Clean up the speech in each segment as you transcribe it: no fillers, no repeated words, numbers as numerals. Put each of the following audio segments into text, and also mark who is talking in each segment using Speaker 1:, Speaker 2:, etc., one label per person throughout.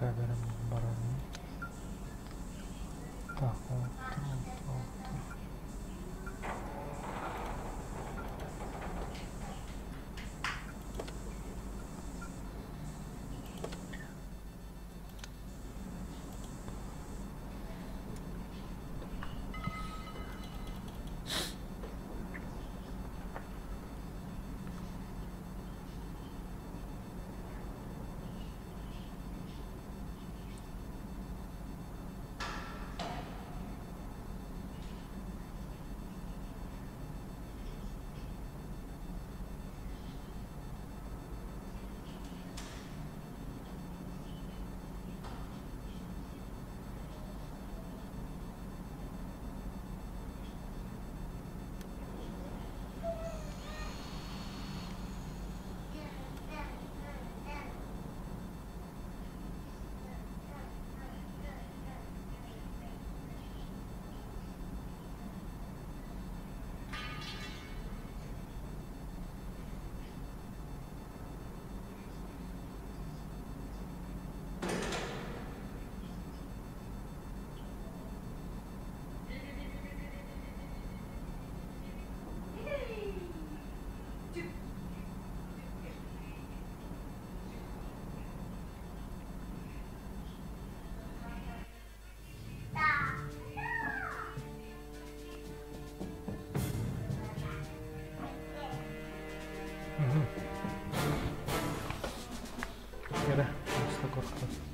Speaker 1: Камерам баран. Так, вот, вот, вот. Mhm. Ya dah, astagfirullah.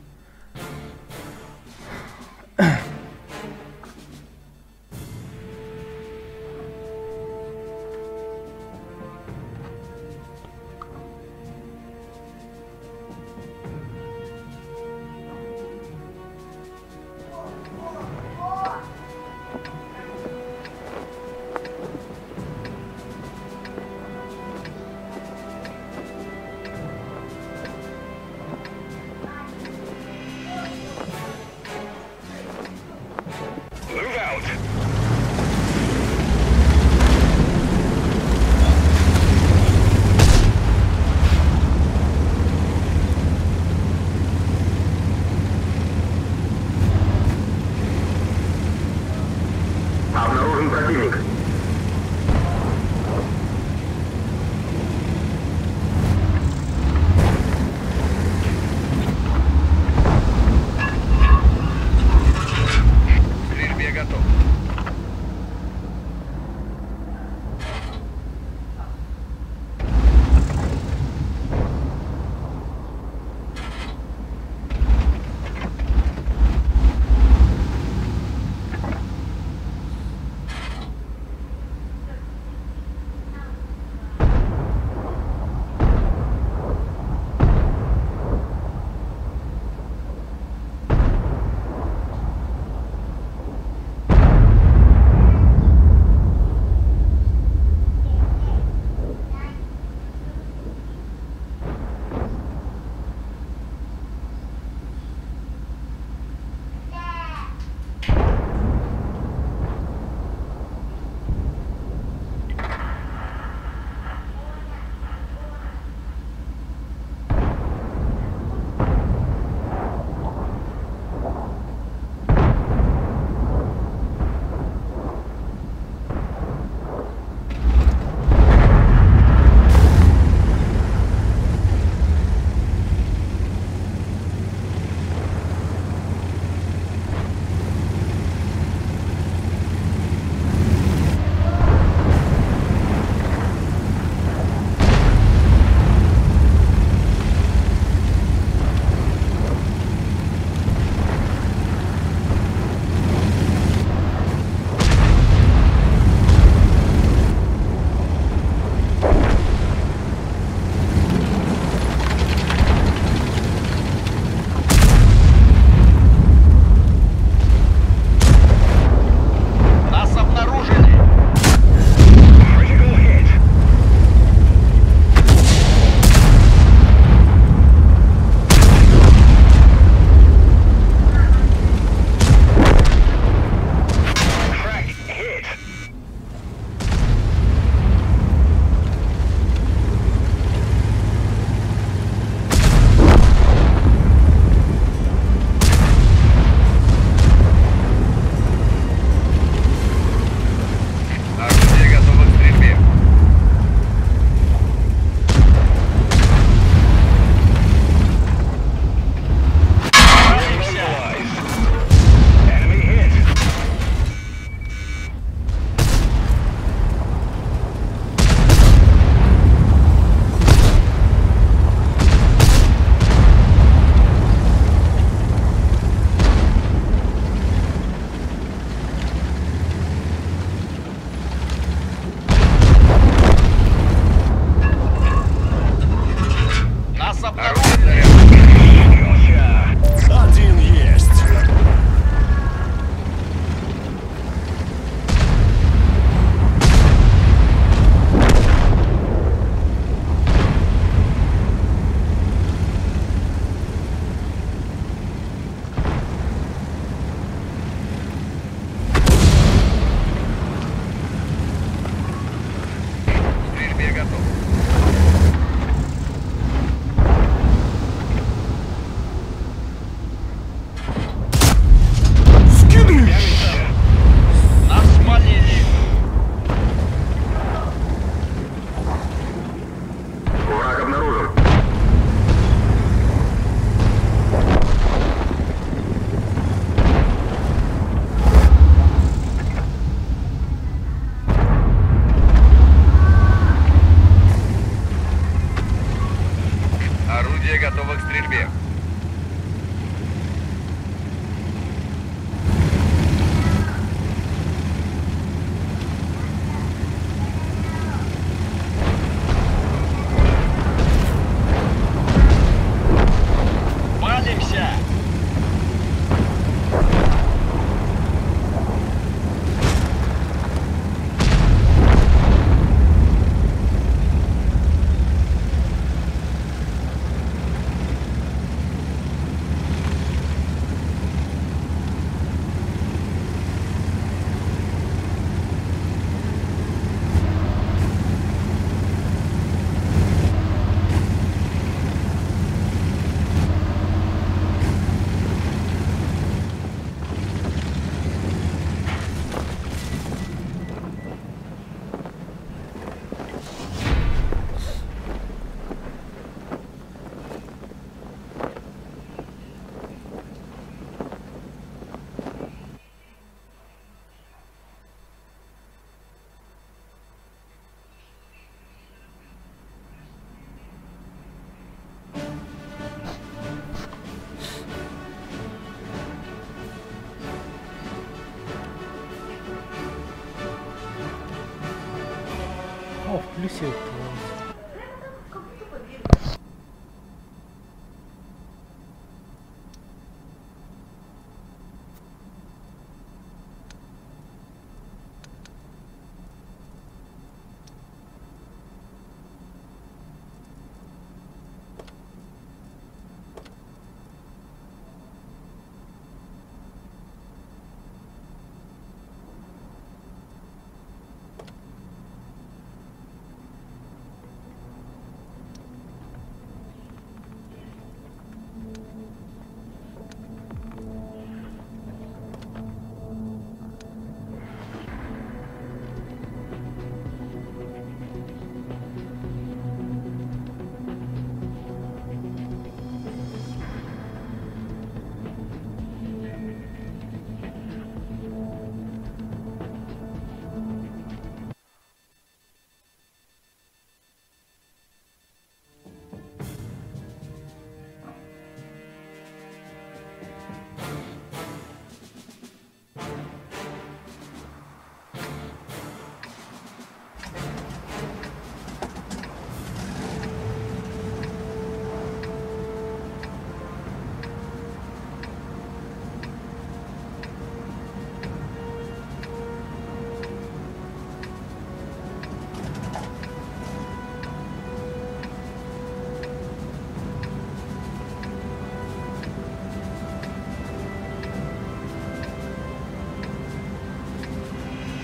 Speaker 1: Люся ыыттылар.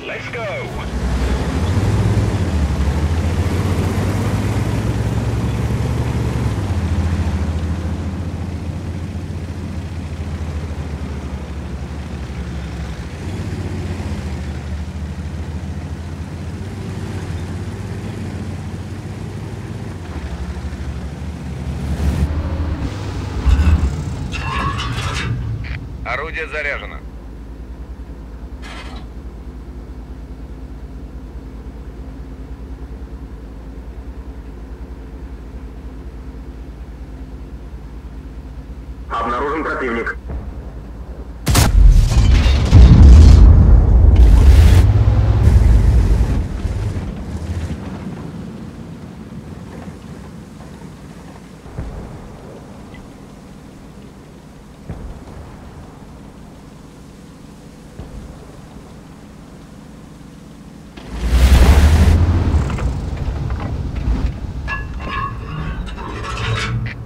Speaker 2: Let's go! Орудие заряжено.
Speaker 3: Обнаружен противник.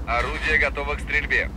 Speaker 2: Орудие готово к стрельбе.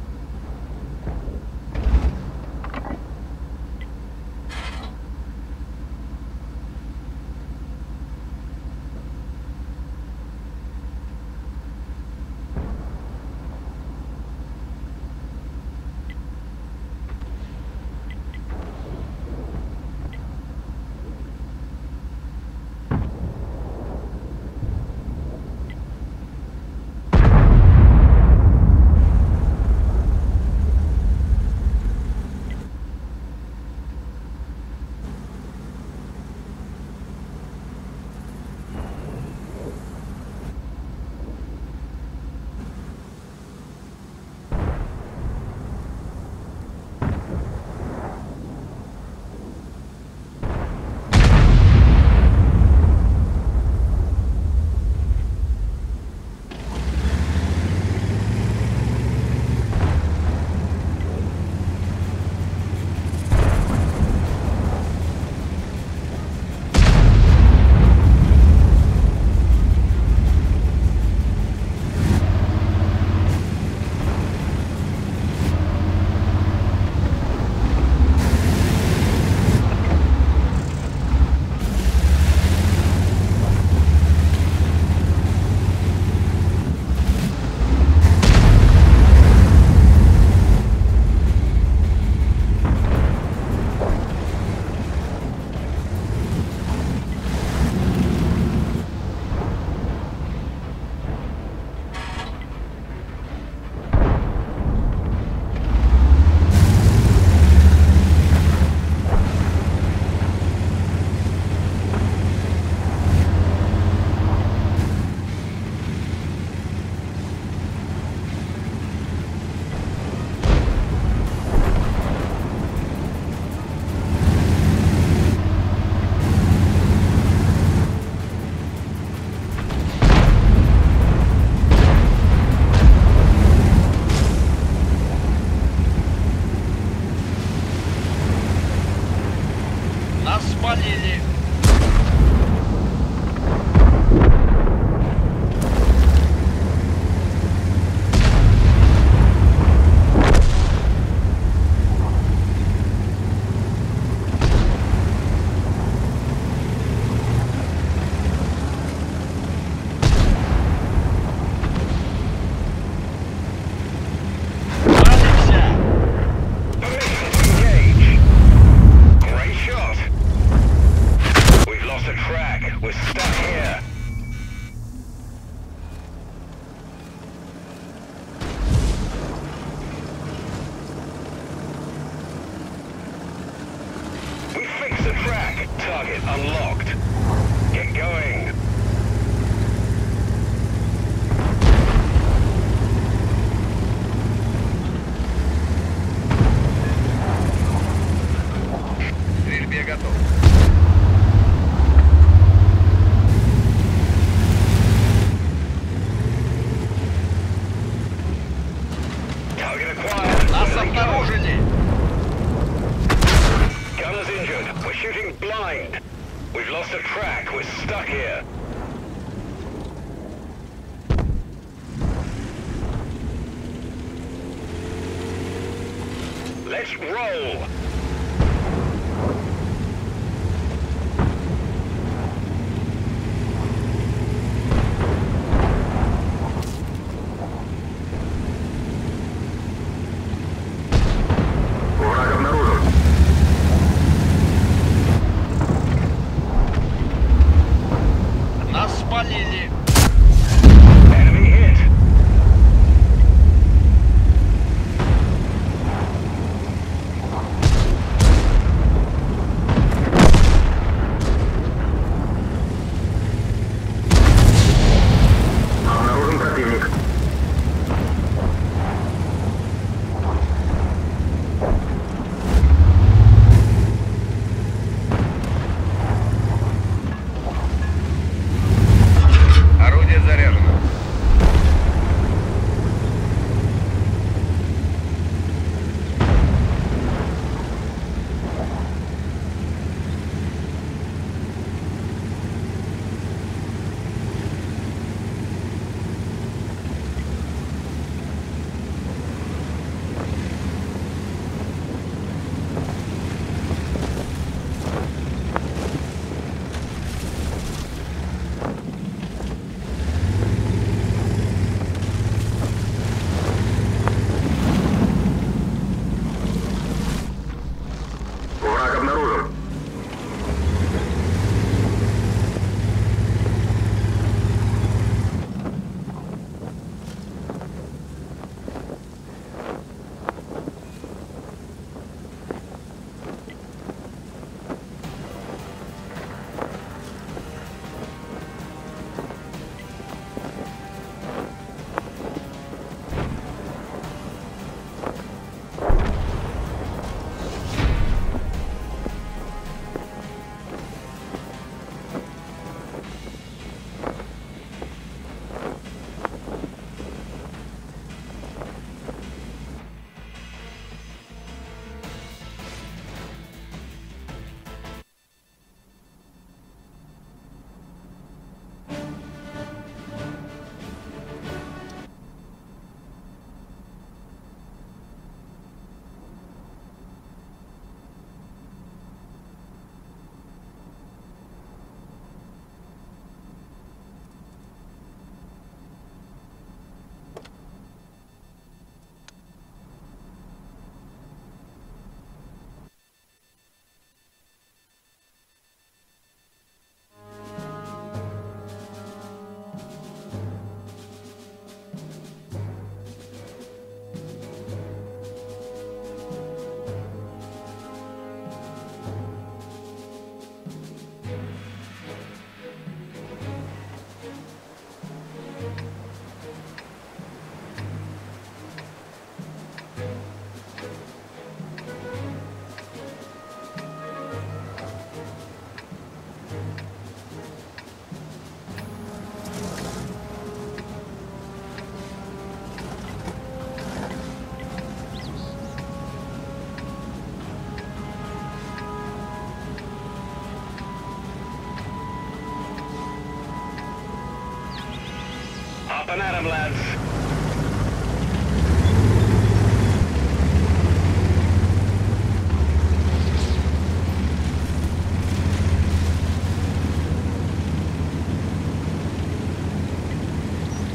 Speaker 2: Target unlocked. Get going. К стрельбе готов. Target acquired. Нас обнаружили. Gunner's injured. We're shooting blind. We've lost a track. We're stuck here. Let's roll.
Speaker 3: Враг обнаружен.
Speaker 2: Нас спалили. Enemy hit.
Speaker 3: Обнаружен противник.
Speaker 2: Орудие заряжено.
Speaker 3: Враг обнаружен.
Speaker 2: Up and at 'em, lads.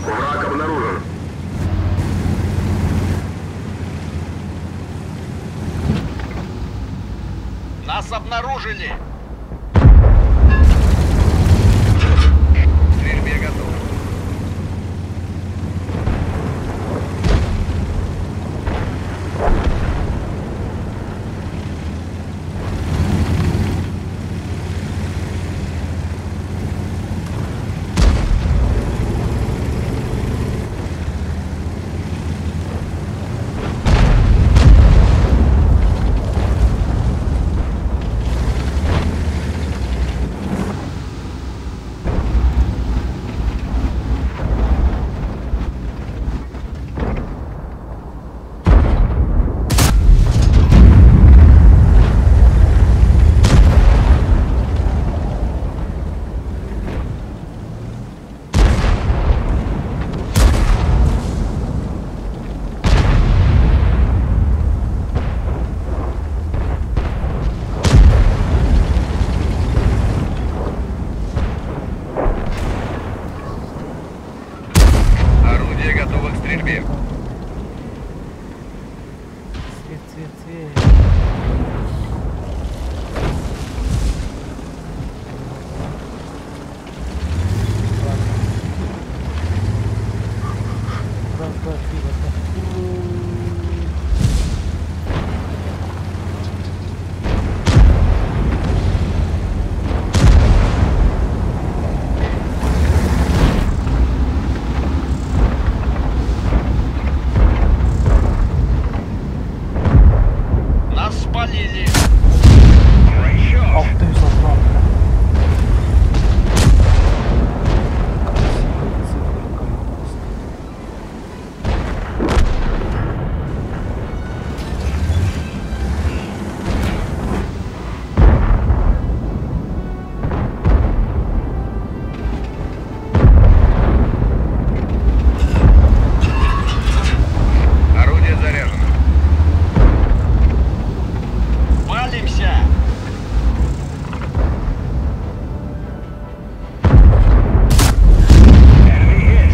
Speaker 3: Враг обнаружен.
Speaker 2: Нас обнаружили. К стрельбе готов.
Speaker 1: Свет, свет. Ладно. Раз, два, три, вот.
Speaker 4: Нас спалили.
Speaker 2: Great shot.
Speaker 1: Ах ты заправка. Красивая циферка просто.
Speaker 3: Орудие заряжено.
Speaker 4: Палимся.
Speaker 2: Enemy hit.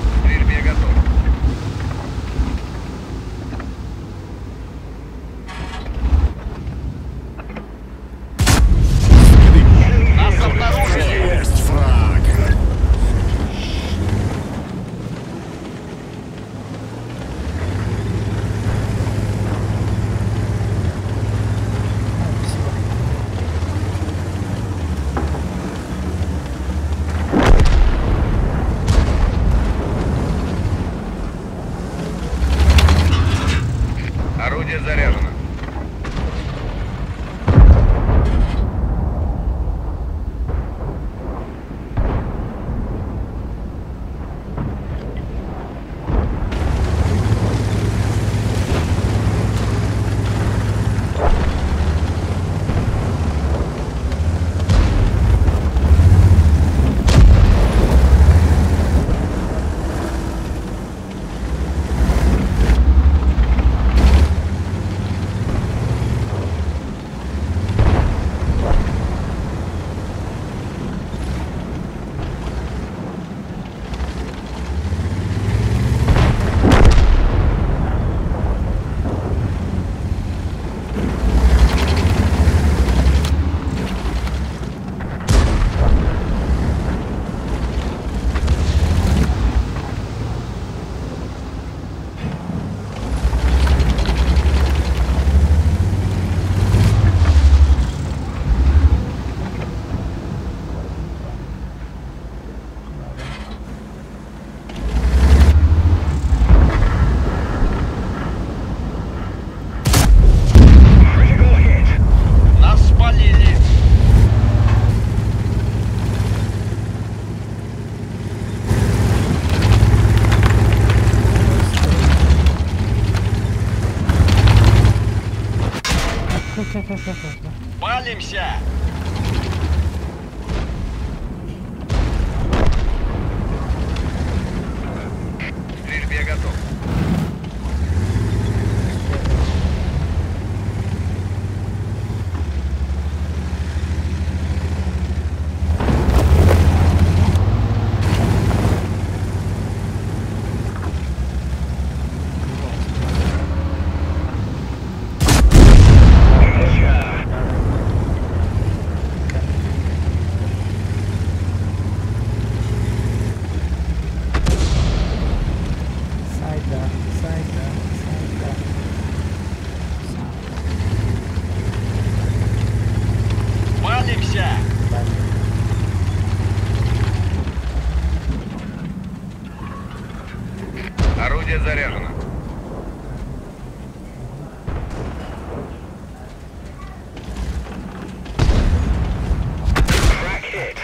Speaker 3: К стрельбе готов.
Speaker 4: Нас обнаружили.
Speaker 5: Есть фраг.
Speaker 1: А, спасибо.
Speaker 3: Орудие заряжено.
Speaker 2: Critical hit.
Speaker 4: Нас спалили. Палимся.
Speaker 3: К стрельбе готов.
Speaker 2: Gotcha.
Speaker 1: Сайда, сайда, сайда.
Speaker 4: Палимся.
Speaker 3: Орудие заряжено.
Speaker 2: Track hit.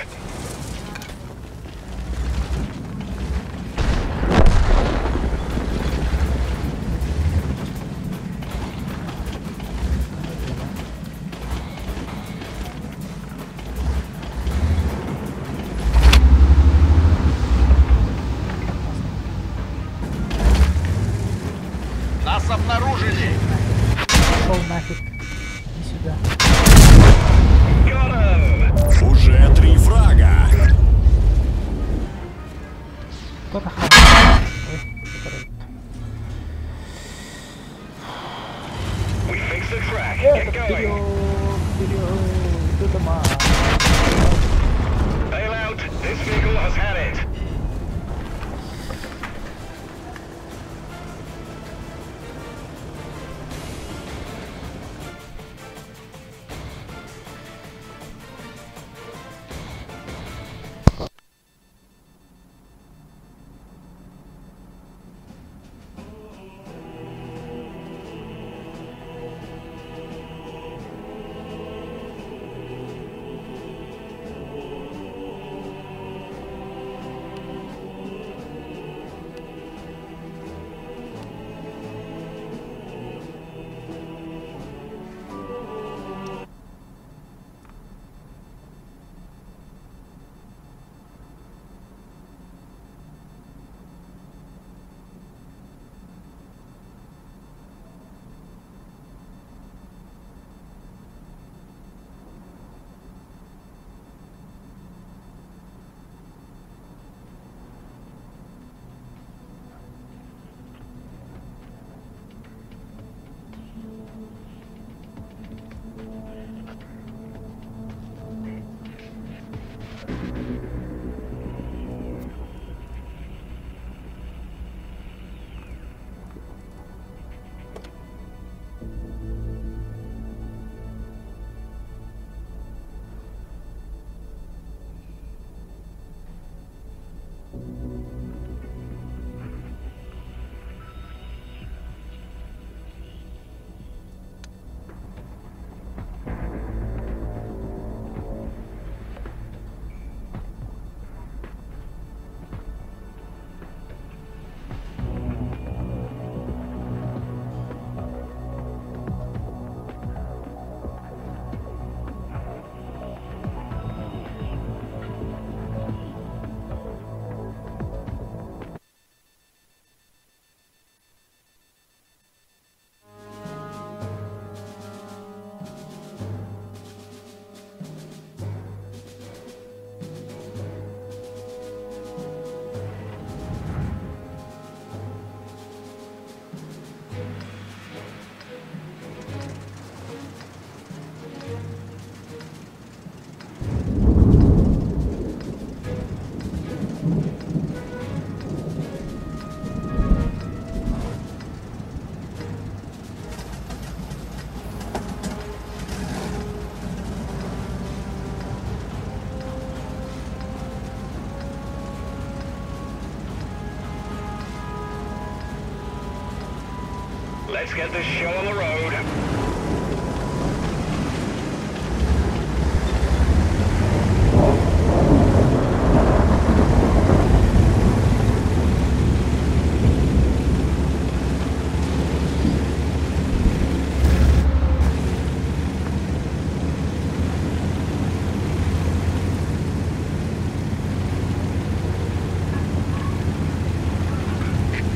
Speaker 2: Let's get this show on the road.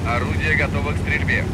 Speaker 3: Орудие готово к стрельбе.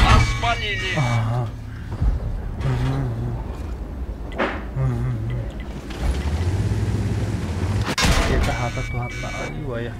Speaker 3: Нас спалили.
Speaker 1: Ага. Хата туһанна айуая.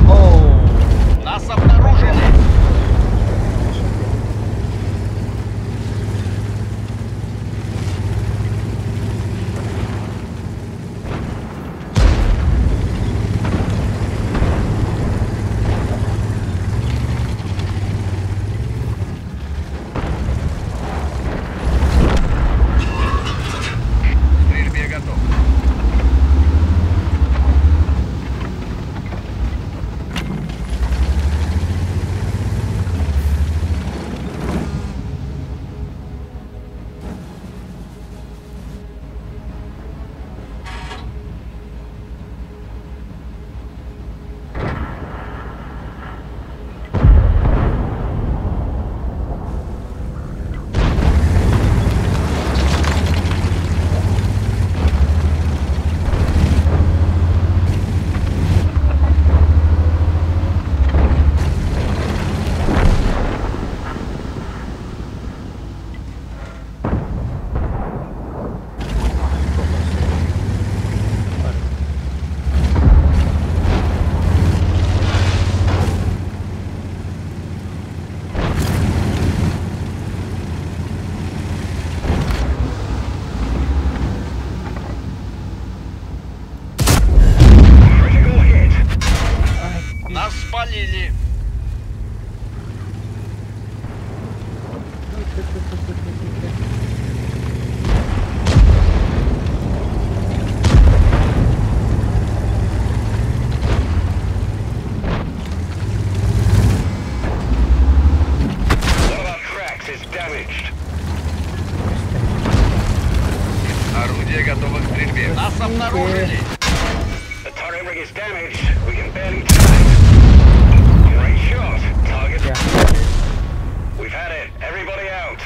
Speaker 1: Оу.
Speaker 4: Нас обнаружили.
Speaker 3: К стрельбе готов.
Speaker 2: Critical hit.
Speaker 1: Ай,
Speaker 4: Нас спалили.
Speaker 2: One of our tracks is damaged.
Speaker 3: Орудие готово к стрельбе.
Speaker 4: Нас обнаружили.
Speaker 2: The turret rig is damaged. We can barely turn it. Great shot. Target.
Speaker 1: Yeah.
Speaker 2: We've had it. Everybody out.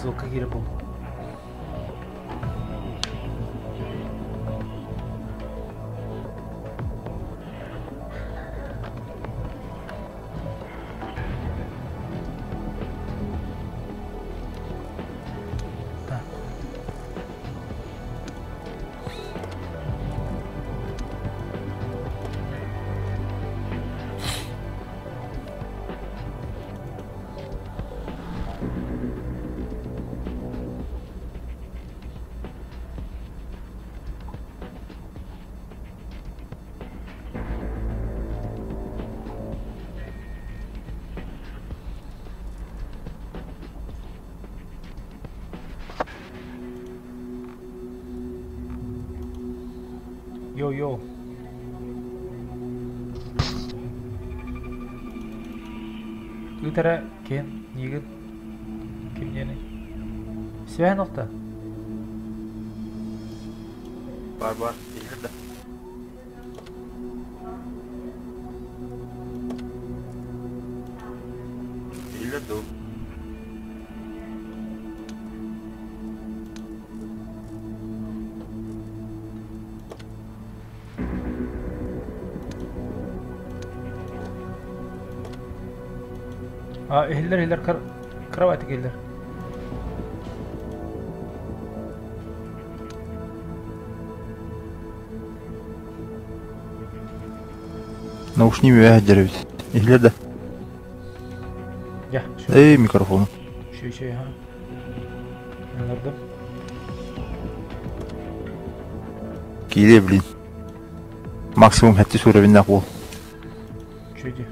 Speaker 1: Звукка киирэ буоллум. Так. Йо-йо. Ыыт эрэ ким миигин ким диэний? Связь нохта?
Speaker 5: Бар бар, иһэр да. Иһиллэр дуу?
Speaker 1: А, иһиллэр иһиллэр кровати иһиллэр.
Speaker 5: Наушник үөһэ дьэребит. Иһиллэр да?
Speaker 1: Я,
Speaker 5: Эй, микрофон.
Speaker 1: Шөй, шөй, ха. Ынырдым.
Speaker 5: Киирэ, блин. Максимум хэттис уровеннаах уол.
Speaker 1: Чүдү.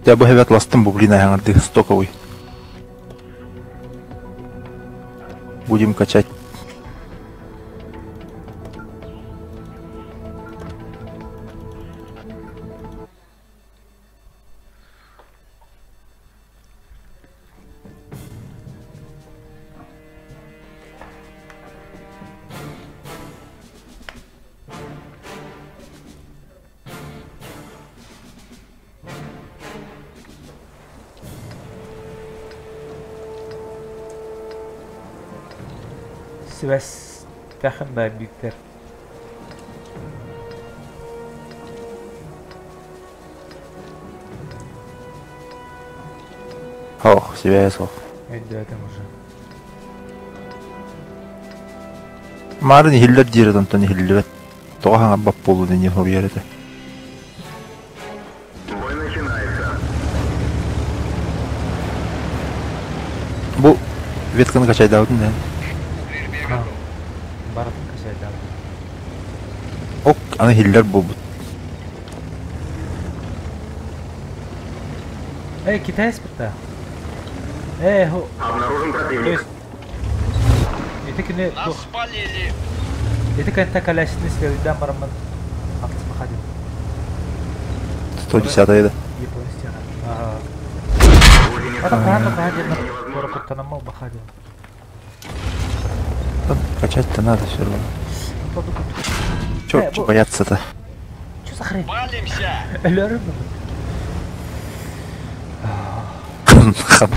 Speaker 5: Я бы хэвет ластым бу, блин, аһаҥарды стоковый. Будем качать.
Speaker 1: Сибэстэхин да Виктор.
Speaker 5: Ох, сибээс суох.
Speaker 1: Өйдөөтүм уже.
Speaker 5: Маарын иһиллэр диир онтон иһиллибэт. Тоҕо хаҥарбат буоллун иннин хоруйар этэ.
Speaker 2: Бой начинается.
Speaker 5: Бу ветканы качайдаабытын да.
Speaker 3: Стрельбе готов.
Speaker 1: Барытын качайдаабыт.
Speaker 5: Ок, аны иһиллэр буолбут.
Speaker 1: Эй, китаец бытта. Эй, ху.
Speaker 2: Обнаружен
Speaker 1: То
Speaker 2: противник.
Speaker 1: есть, ити кини
Speaker 4: Нас
Speaker 1: туох
Speaker 4: спалили.
Speaker 1: ити кэнтэ калясины следуйдаан бараммын алтыс бахадин.
Speaker 5: 110 да.
Speaker 1: Японец тиэхэ. Ага. Ата хаан баха диэн куоракуттанамма баха диэн.
Speaker 5: Качать-то надо все равно. Чё,
Speaker 1: Э,
Speaker 5: чё
Speaker 1: бу-
Speaker 5: бояться-то?
Speaker 1: Чё за хрень?
Speaker 4: Палимся.
Speaker 1: Өлөрүм
Speaker 5: Хан.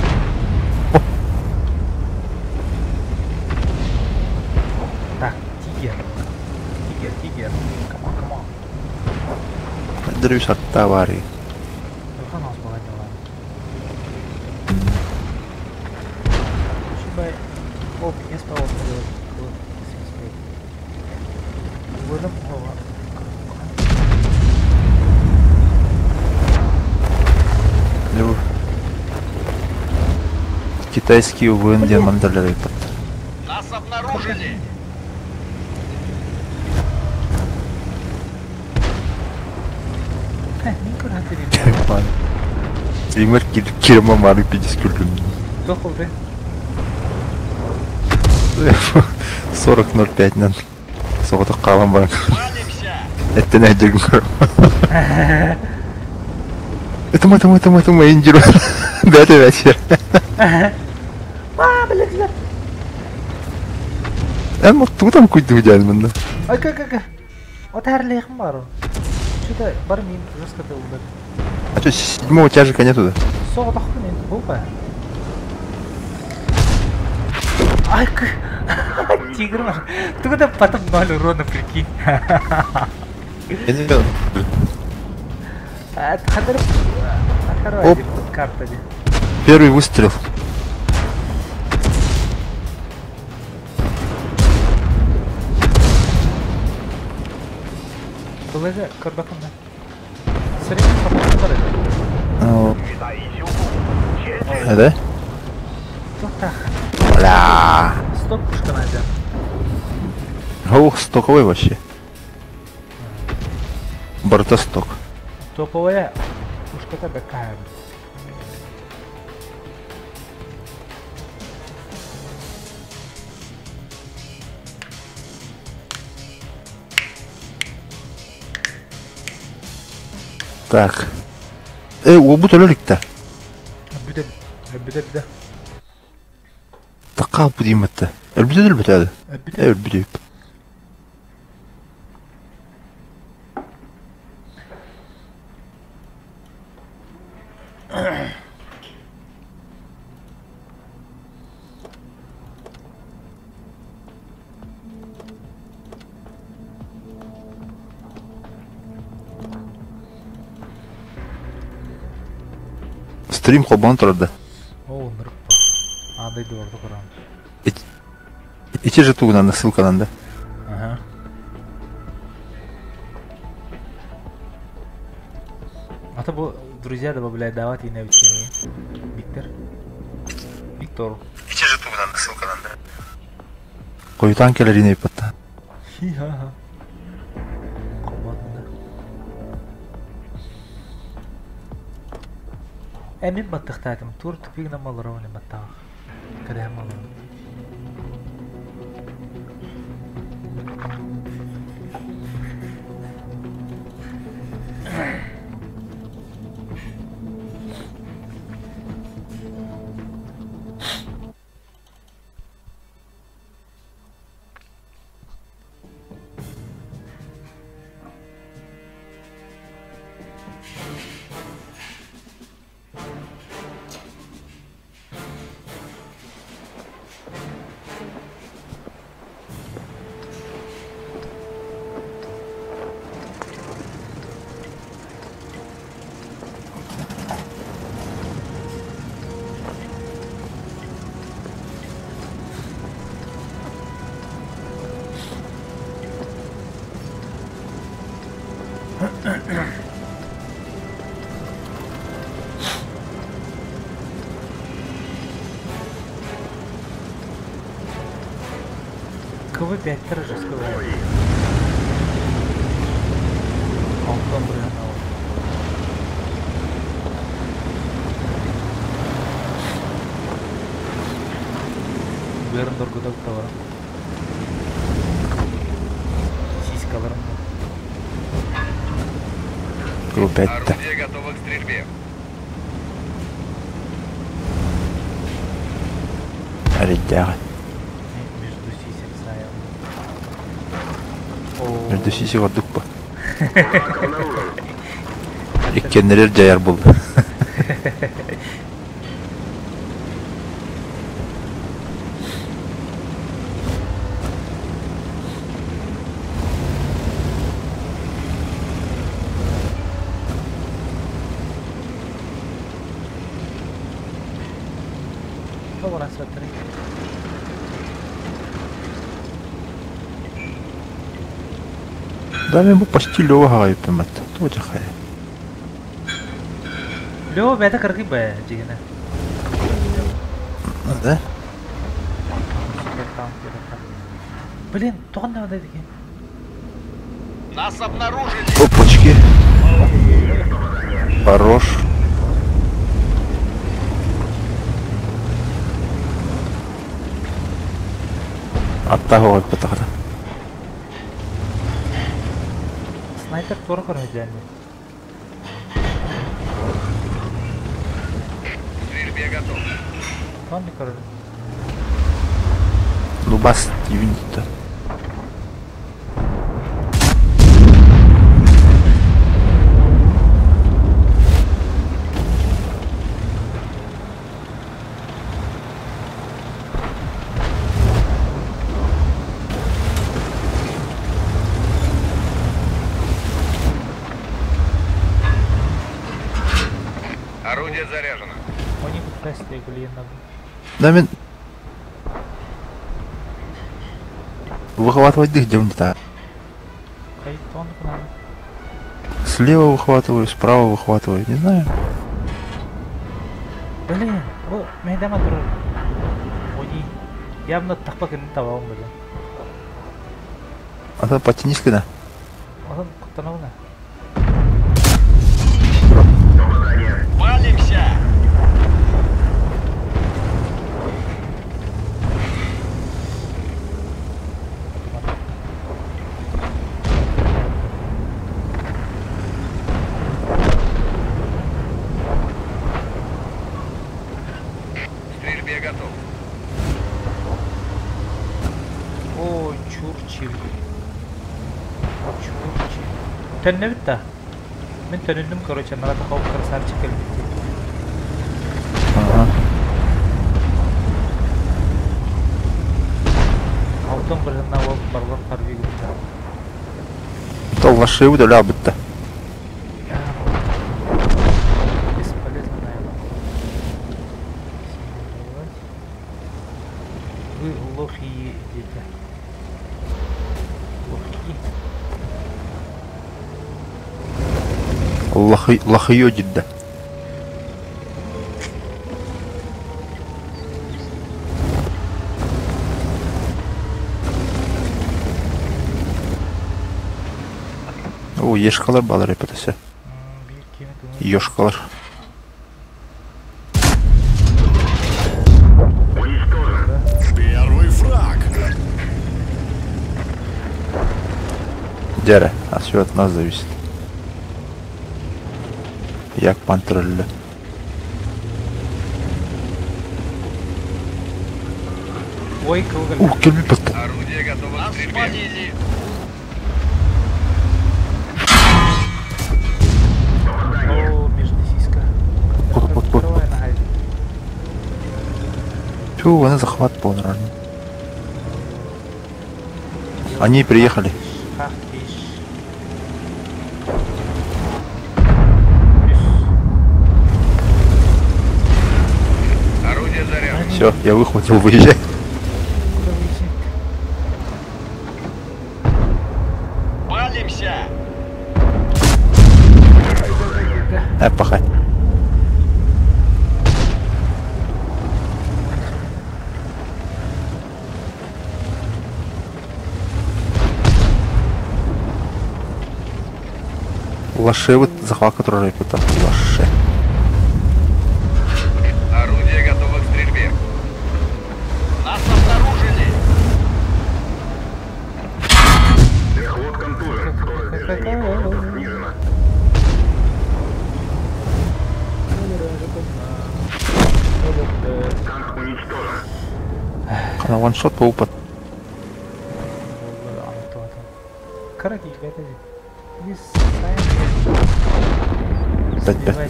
Speaker 1: Так, тигр. Тигр, тигр. Come on, come on.
Speaker 5: Дрюс атта бары.
Speaker 1: Улахан оҕус баланньалаах. Шибай. О, пиздец поворот было. 75. Вылом ова.
Speaker 5: Китайский УВН диэн мандалар ыйпат.
Speaker 4: Нас обнаружили.
Speaker 1: Мин көрһөтүрүм.
Speaker 5: Илиҥмэр киирэммэ мааны пидис күллүм.
Speaker 1: Туох болду?
Speaker 5: 40.05 нан соҕотох хаалан баран
Speaker 4: Палимся.
Speaker 5: эттэн эдьигин көрөм. Это мы, это мы, это мы, это мы, индиру. Бәте бәте.
Speaker 1: А, блядь, блядь.
Speaker 5: Эн тугу там куйду дьян мында.
Speaker 1: Ай, как, как. Вот харлейхм бару. Что-то бар мин жестко ты удар.
Speaker 5: А что, седьмого тяжика нету да?
Speaker 1: Соҕотохпун ин бука. Ай, тигр Тугу да потом ноль урона, прикинь.
Speaker 5: Оп.
Speaker 1: Карта дии.
Speaker 5: Первый выстрел.
Speaker 1: Тулыга көрбөкүм да. Сирин хордохтор этэ.
Speaker 5: Это?
Speaker 1: Туохтаах?
Speaker 5: Бля.
Speaker 1: Стоп пушка найдем.
Speaker 5: Ох, стоковый вообще. Барыта сток.
Speaker 1: Топовая пушката бэккаһа эбит.
Speaker 5: Так. Э, уолбут өлө иликтэ.
Speaker 1: Өлбүтэ, өлбүтэ бүтэ.
Speaker 5: Такка бу дииммэтэ. Өлбүтэ өлбүтэ.
Speaker 1: Өлбүтэ.
Speaker 5: Э, өлбүтэ. Стрим холбоон турар да?
Speaker 1: Оо, ынырык Аан дойду ордук уран.
Speaker 5: Ити же тугунан да ссылканан да?
Speaker 1: Ага. А то бу друзья добавляют давать и на Виктор. Виктор.
Speaker 5: Ити же тугунан да ссылканан да? Хойутаан кэлэрин ыйыппаттаа.
Speaker 1: Хи-ха-ха. Холбоотун да. Э мин баттыхтаатым. Тур тупик гынан олоробун баттаах. Кэдэһэн олоробун. КВ-5 же сказали. Онтон бырыһан Быарын доргута тутталара. Сиськаларым.
Speaker 5: КВ-5
Speaker 3: Орудие готово к стрельбе.
Speaker 5: Эрэйдээҕи.
Speaker 1: Между сисек сайын.
Speaker 5: Между сисек ордук бу. Иккиэннэригэр дьайар буолла.
Speaker 1: Тоҕо саттарый?
Speaker 5: Да мен бу почти Лёва хаҕайыппын батта. Туох дьахай.
Speaker 1: Лёва бэйэтэ кыргый бэ дьигинэ.
Speaker 5: Да?
Speaker 1: Блин, тоҕо надо дики?
Speaker 4: Нас обнаружили!
Speaker 5: Опачки. Хорош. Аттаах оҕойбатаҕына.
Speaker 1: Снайпер туора көрөһүдьээнни.
Speaker 3: К стрельбе готов.
Speaker 1: Тони көрөр.
Speaker 5: Ну бас юнит.
Speaker 3: Орудие заряжено.
Speaker 5: Да мен... Выхватывать дых не так. Слева выхватываю, справа выхватываю, не знаю.
Speaker 1: Блин, о, мэйдама турар. Они явно тахпа кэннин табаҕым блин.
Speaker 5: А то подтянись кына.
Speaker 1: Онон куттанабына.
Speaker 4: Палимся!
Speaker 3: К стрельбе готов.
Speaker 1: О, Чурчил. Чурчил. Төннөбүт да. Мин төнүннүм, короче, нарата хоп красавчик кэлбит дии.
Speaker 5: Ага.
Speaker 1: Алтын бырыһынна ол барлар харби гынна.
Speaker 5: То лаши выдаля бытта.
Speaker 1: Бесполезно, наверное. Вы лохи дети. Лохи.
Speaker 5: Лохи, лохиё дидда. О, ешкалар балар эпетесе.
Speaker 1: Биир кими тумун.
Speaker 5: Ёшкалар.
Speaker 6: Первый фраг.
Speaker 5: Дяря, а все от нас зависит. Як пантролля.
Speaker 1: Ой, кылган.
Speaker 5: Ух, кельми патта.
Speaker 3: Орудие готово к
Speaker 4: Нас
Speaker 3: стрельбе.
Speaker 4: спалили!
Speaker 1: О, междесиска.
Speaker 5: Вот, вот, вот, вот. Фу, она захват был нормально. Они приехали.
Speaker 1: Ах, биш.
Speaker 3: Орудие заряжено.
Speaker 5: Все, я выхватил, выезжай.
Speaker 1: Куда выезжать?
Speaker 4: Палимся!
Speaker 5: А, пахать. Лаше вот захват, который это лаше.
Speaker 3: Орудие готово к стрельбе.
Speaker 4: Нас обнаружили!
Speaker 2: Мехвод контужен. Скорость движения поворотов снижена. Танк уничтожен.
Speaker 5: Она ваншот по опыт. Пять пять.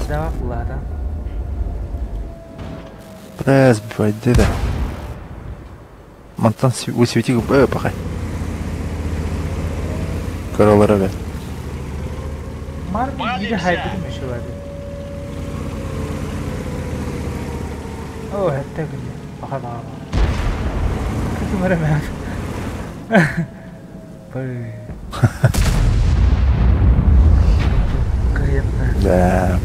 Speaker 5: Пресс, бывает, да. Мантан высвети ГП, пахай. Король ребят.
Speaker 1: Марми О, это где? Паха, паха. Каким ребят?
Speaker 5: Да.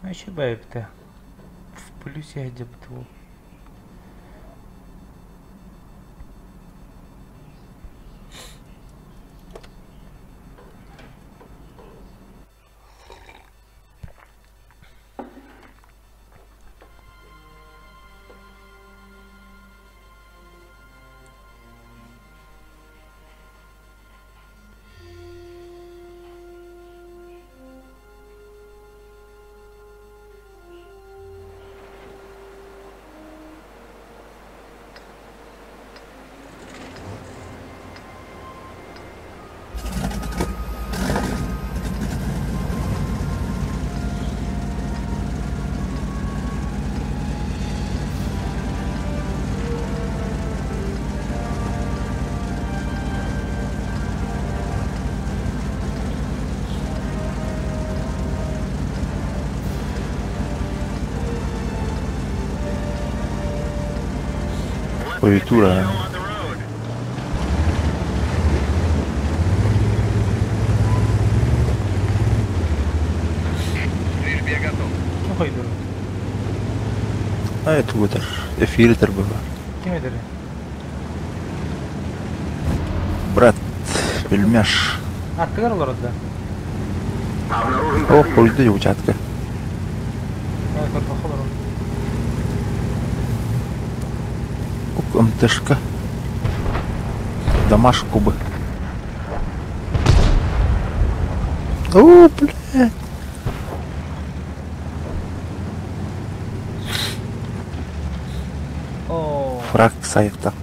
Speaker 1: Еще бэйб-то. В плюсе где бы твой.
Speaker 5: Хойутуур аа.
Speaker 3: Стрельбе готов.
Speaker 1: Ким хойдуру?
Speaker 5: Ай тугу этэр? Эфир этэр быһа.
Speaker 1: Ким этэр?
Speaker 5: Брат, пельмеш.
Speaker 1: Аттыгар олорор да?
Speaker 5: О, хойду учатка.
Speaker 1: Көрбөххө олорор.
Speaker 5: МТшка. Дамаш кубы. О, блядь.
Speaker 1: О,
Speaker 5: Фраг сайта.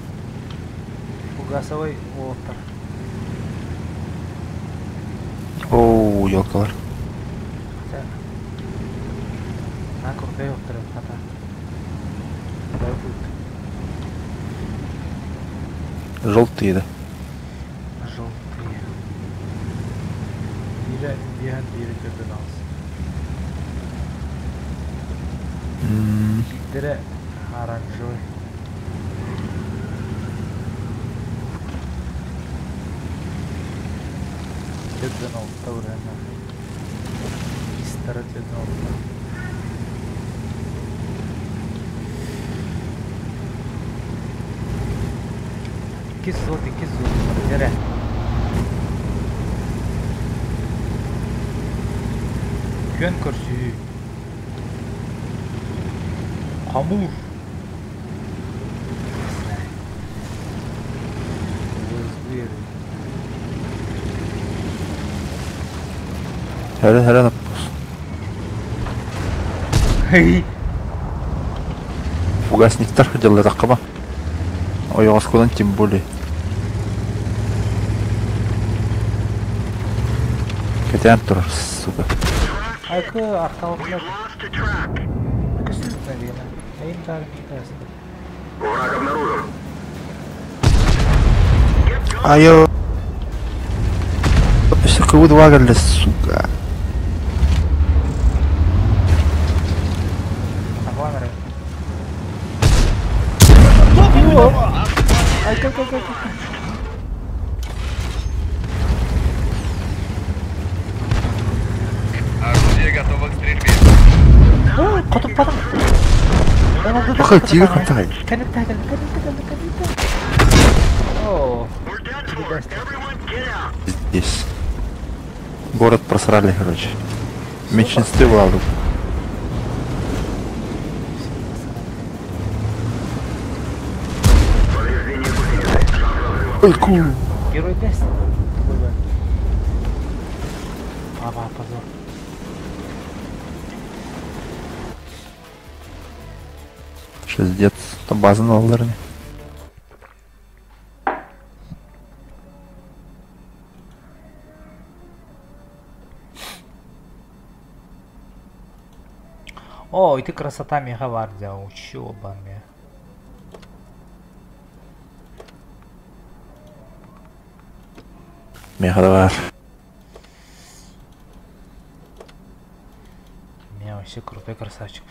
Speaker 1: Фугасовый уолаттар.
Speaker 5: О, елкалар.
Speaker 1: Хотя... На крутые уолаттар хата. Дай будет.
Speaker 5: Желтые, да.
Speaker 1: Желтые. Биирэ биэһэн биирэ төрдүн аҕыс. Биирдэрэ оранжевый. Төрдүн алта бырыһыана. Истара төрдүн алта. Иккис суот, иккис суот. Дьэрэ. Күөн көрсүһүү. Хамур.
Speaker 5: Хәрен хәрен аппус. Фугасниктар дьаллатаххаба. Ойоҕоскунан тем более. Кэтээн турар, сука.
Speaker 1: Айкы арталыгар. Көстүбүт наверное. Эйим тары
Speaker 2: Враг обнаружен.
Speaker 5: Айо. Өссө кыбыт кэллэ, сука.
Speaker 1: Атакалаан эрэ. Айкы, айкы, айкы, айкы.
Speaker 3: Орудие готово к стрельбе.
Speaker 1: Хотуппатым.
Speaker 5: Баха, тигр хантагай.
Speaker 1: Кэнниттэн кэллэ, кэнниттэн кэллэ, кэнниттэн. О,
Speaker 5: Здесь. Город просрали, короче. В меньшинстве владу. Ой, ку.
Speaker 1: Герой дэс. Папа, позор.
Speaker 5: Шиздец. Там база на ларне.
Speaker 1: О, и ты красота меха вардя, учеба ме.
Speaker 5: Меха
Speaker 1: Меня вообще крутой красавчик.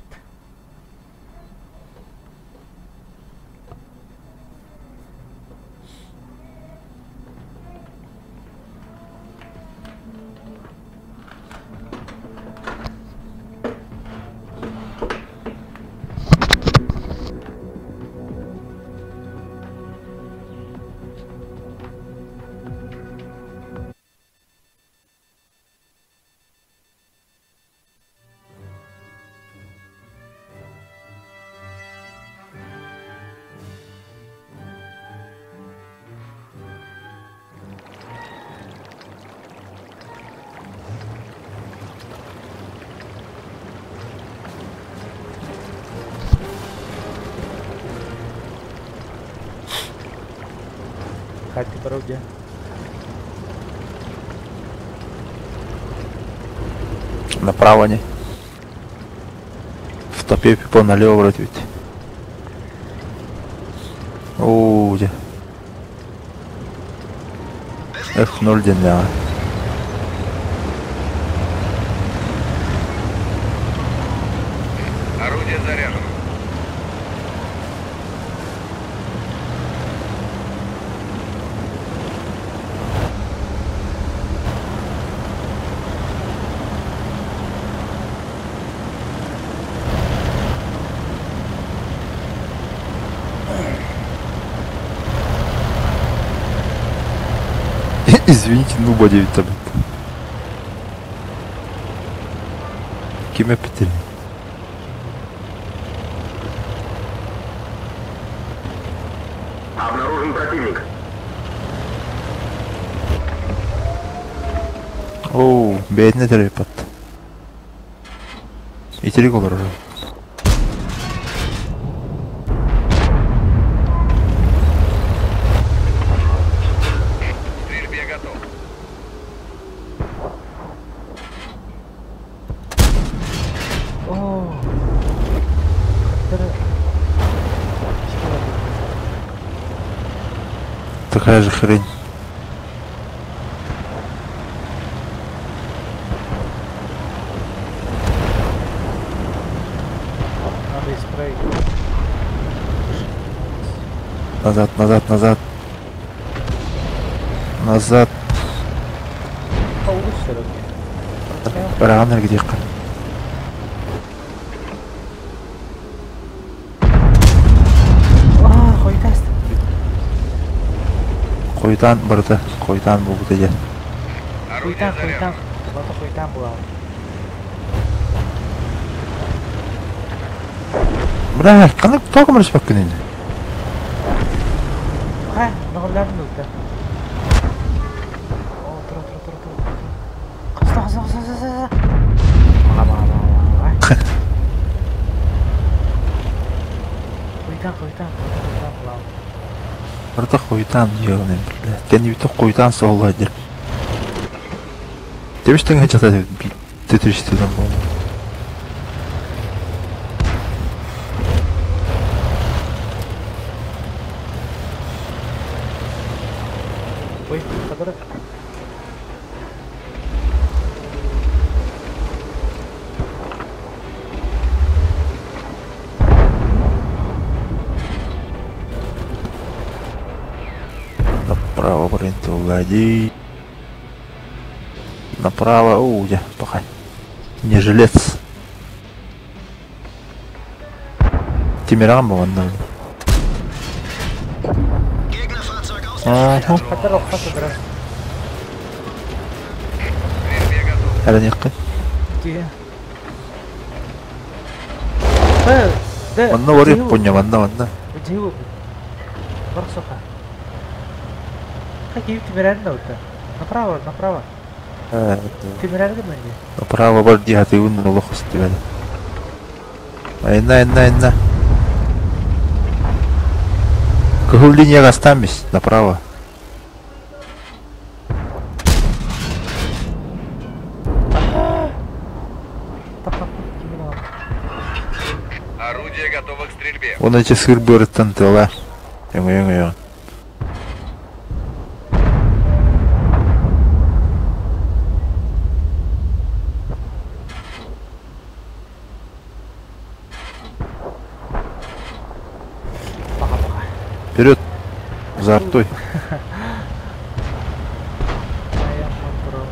Speaker 1: Хати пародия.
Speaker 5: Направо не. В топе пипо налево вроде ведь. О, где? F0 дня.
Speaker 3: Орудие заряжено.
Speaker 5: Извините, нуба диэбиттэр. Ким эппитин?
Speaker 2: Обнаружен противник.
Speaker 5: Оо, бэйэтин этэр эппат. Итирик олорор.
Speaker 3: К стрельбе готов.
Speaker 1: Оо. Хаттары.
Speaker 5: Такая же хрень.
Speaker 1: Надо исправить.
Speaker 5: Назад, назад, назад. Назад.
Speaker 1: Получится все-таки.
Speaker 5: Бараганнар где-то.
Speaker 1: Аа, хойдас.
Speaker 5: Қойтан барды. Қойтан болды деді.
Speaker 3: Орудие
Speaker 1: Хуйтан, хуйтан.
Speaker 3: заряжено.
Speaker 1: Лата хуйтан була.
Speaker 5: Бля, қандай тоғы мұрыс бак күнін?
Speaker 1: Ха, мөҕүллэрин ылта. Оо, тура, тура, тура, тура, тура. Хаста, хаста, хаста, хаста, хаста. Маға, маға, маға, маға. Хуйтан, хуйтан, хуйтан, хуйтан була.
Speaker 5: Барда қойтан егінен, бля. Кәне бүті қойтан соғыла дер. Тебіштің хачата тетріштіден болды.
Speaker 1: Ой, хадара.
Speaker 5: Направо барынты улади. Направо, у, я, пока. Не жилец. Тимиран был он. Ага.
Speaker 1: Хадара охпат дара.
Speaker 3: К стрельбе готов.
Speaker 5: Әлі не қын?
Speaker 1: Тиhe. Э, да.
Speaker 5: Манна бар Япония, манна, манна.
Speaker 1: Дьиэ Бар соха. Какие тимирәрин ылта? Направо, направо. Тимирәрин мэнди.
Speaker 5: Направо бар дихаты үн олох үстібәді. Айна, айна, айна. Кыһыл линияға останемся, направо.
Speaker 1: Тап, тап, кимин алам.
Speaker 3: Орудие готово к стрельбе.
Speaker 5: Он эти сыр бөріттен тыла. Өңі, өңі, өңі.
Speaker 1: Пока, пока.
Speaker 5: Вперед! За артой.
Speaker 1: Айам монтро.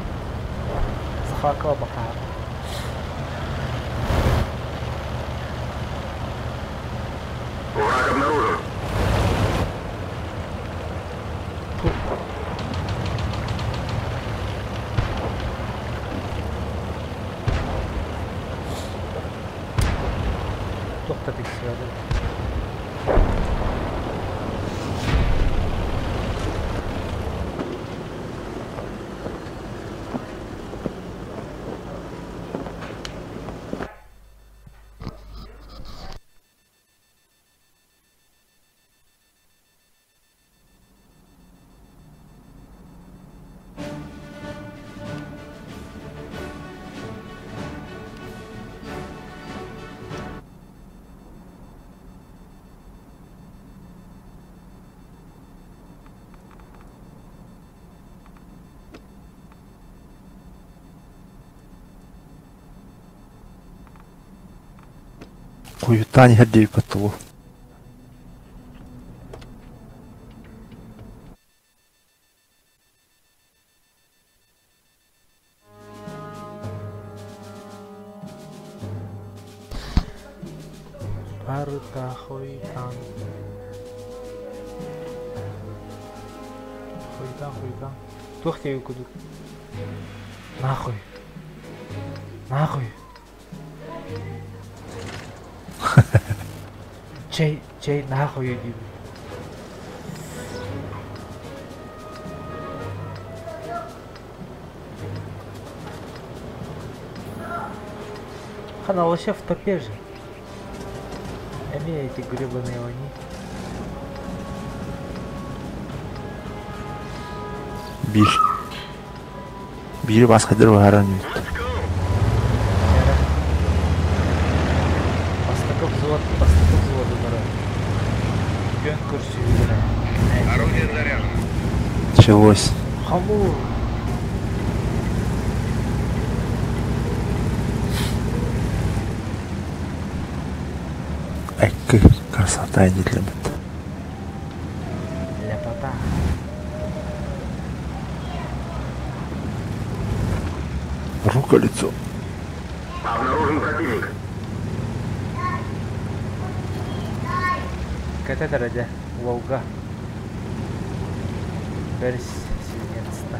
Speaker 1: Захвакала бака.
Speaker 2: Враг обнаружен.
Speaker 1: Тоқта тексерді.
Speaker 5: Қойтан хәдей паттылу.
Speaker 1: Барыта хойтан. Хойтан, хойтан. Туох диэбит курдук. Нахуй. Нахуй. Чэй, чэй, нахуй диибин. Хана вообще в топе же. Эми эти гребаные они.
Speaker 5: Биир. Биири бас хадыр баһаран үүт.
Speaker 1: Бастакы взвод, бастакы взводулара. Күөн көрсүһүүлэрэ.
Speaker 3: Орудие заряжено.
Speaker 5: Началось.
Speaker 1: Хамур.
Speaker 5: Экки красота дииллибит.
Speaker 1: Лепота.
Speaker 5: Рука лицо.
Speaker 2: Обнаружен противник.
Speaker 1: Катетер дьэ, Волга. Бэрис свинецта.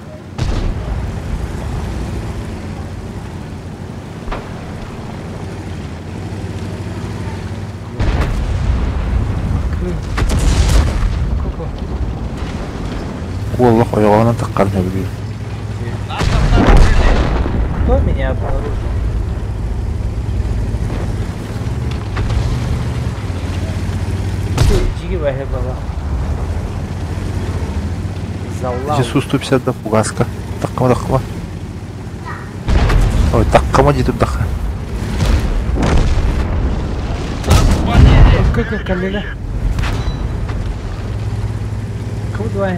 Speaker 1: Ку-ку.
Speaker 5: Уоллах ойоҕоһунан таххарын сөбүлүүр.
Speaker 4: Нас обнаружили!
Speaker 1: Кто меня обнаружил? Жиги баһы бала. Заллал.
Speaker 5: Ити Су-150 да фугаска. Таххама таххама. Ой, таххама дии турдахха.
Speaker 4: Нас спалили!
Speaker 1: Как каллила? Кого два?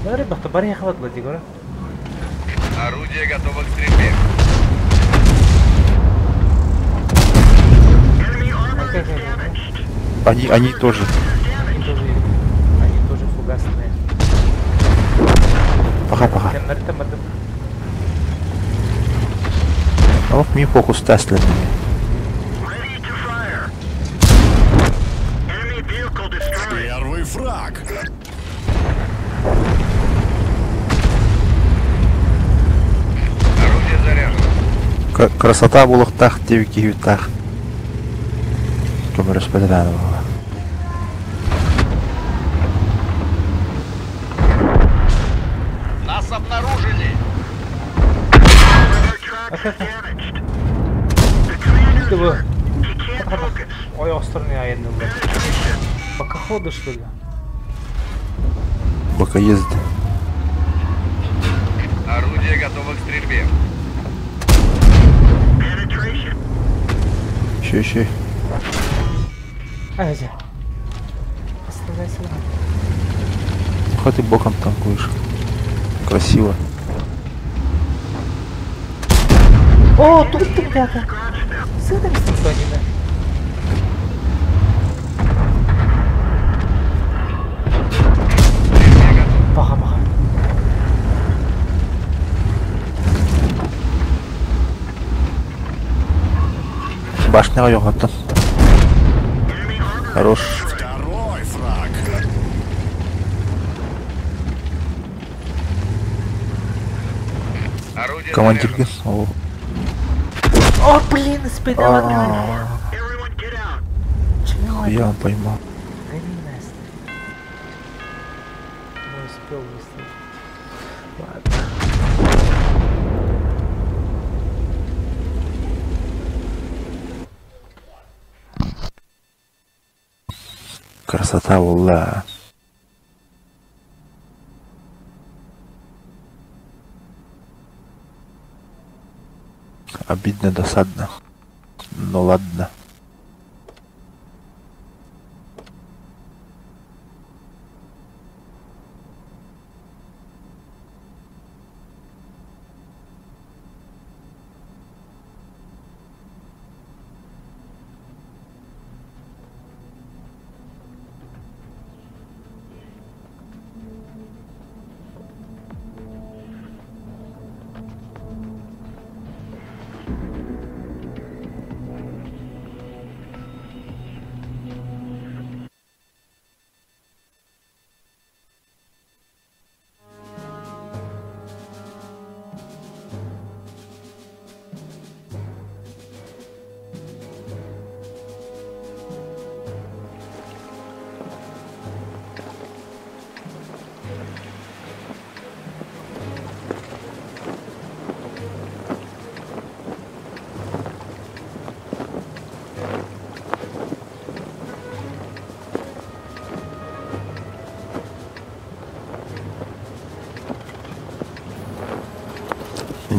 Speaker 1: Бары бахта бары хават лади гора.
Speaker 3: Орудие готово к стрельбе.
Speaker 2: Enemy armor is damaged.
Speaker 5: Они, они тоже.
Speaker 1: Они тоже, они тоже фугасные.
Speaker 5: Пока-пока.
Speaker 1: Кемнәртә мадым.
Speaker 5: Ох, ми фокус таслен.
Speaker 2: Ready to fire. Enemy vehicle destroyed.
Speaker 6: Первый фраг.
Speaker 3: Орудие заряжено.
Speaker 5: Красота буолуохтаах диэбит киһибиттаах. Көмөлөспөтө даҕаны буолла.
Speaker 4: Нас обнаружили!
Speaker 2: Our truck is damaged. The commander's
Speaker 1: Ты
Speaker 2: hurt. He can't focus.
Speaker 1: Ой, островный айырылды.
Speaker 2: Penetration.
Speaker 1: Бокоходы, что ли?
Speaker 5: Бокоезд.
Speaker 3: Орудие готово к стрельбе.
Speaker 2: Penetration.
Speaker 5: Еще, еще.
Speaker 1: Ай, Оставайся.
Speaker 5: Хоть ты боком танкуешь. Красиво.
Speaker 1: О, тут ты, ребята.
Speaker 2: Scratch them.
Speaker 1: Сыдам с Антонина.
Speaker 3: Стрельбе готов.
Speaker 1: Паха, паха.
Speaker 5: Башняга жоҕоттон.
Speaker 2: Enemy armor
Speaker 5: Хорош.
Speaker 6: Второй фраг.
Speaker 3: Орудие
Speaker 5: Командиргин.
Speaker 3: заряжено.
Speaker 5: О.
Speaker 1: О, блин, спина
Speaker 5: А,
Speaker 2: Everyone get out.
Speaker 1: Чего
Speaker 5: Я он поймал.
Speaker 1: Гони нас. Не успел выстрелить. Ладно.
Speaker 5: Красота буолла. Обидно, досадно. Ну ладно.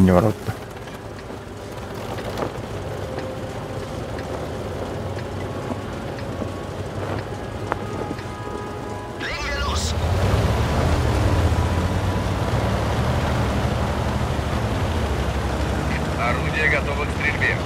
Speaker 5: Инньэ барбыт.
Speaker 3: Орудие готово к стрельбе.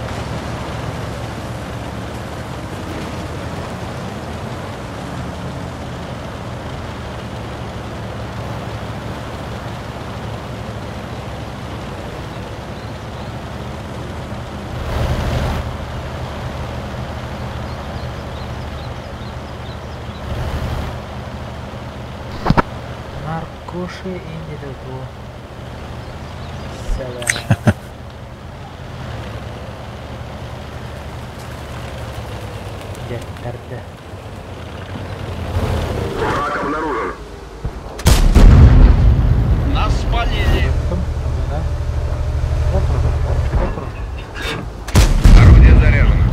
Speaker 1: Наркоши индире дуо. Сэлэ. Дьэттэрдэ.
Speaker 2: Враг обнаружен.
Speaker 4: Нас спалили.
Speaker 1: Тым, да? Отур, отур.
Speaker 3: Орудие заряжено.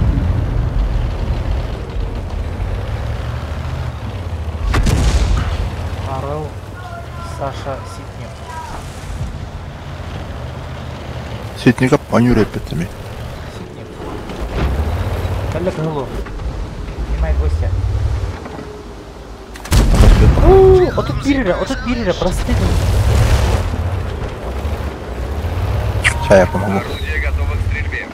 Speaker 1: Орел Саша Ситник.
Speaker 5: Ситников анюр эппитими.
Speaker 1: Ситник. Кэллэ кыһыл. Принимай гостя. 31 эрэ, просты.
Speaker 5: Чай я помогу.
Speaker 3: Орудие готово к стрельбе.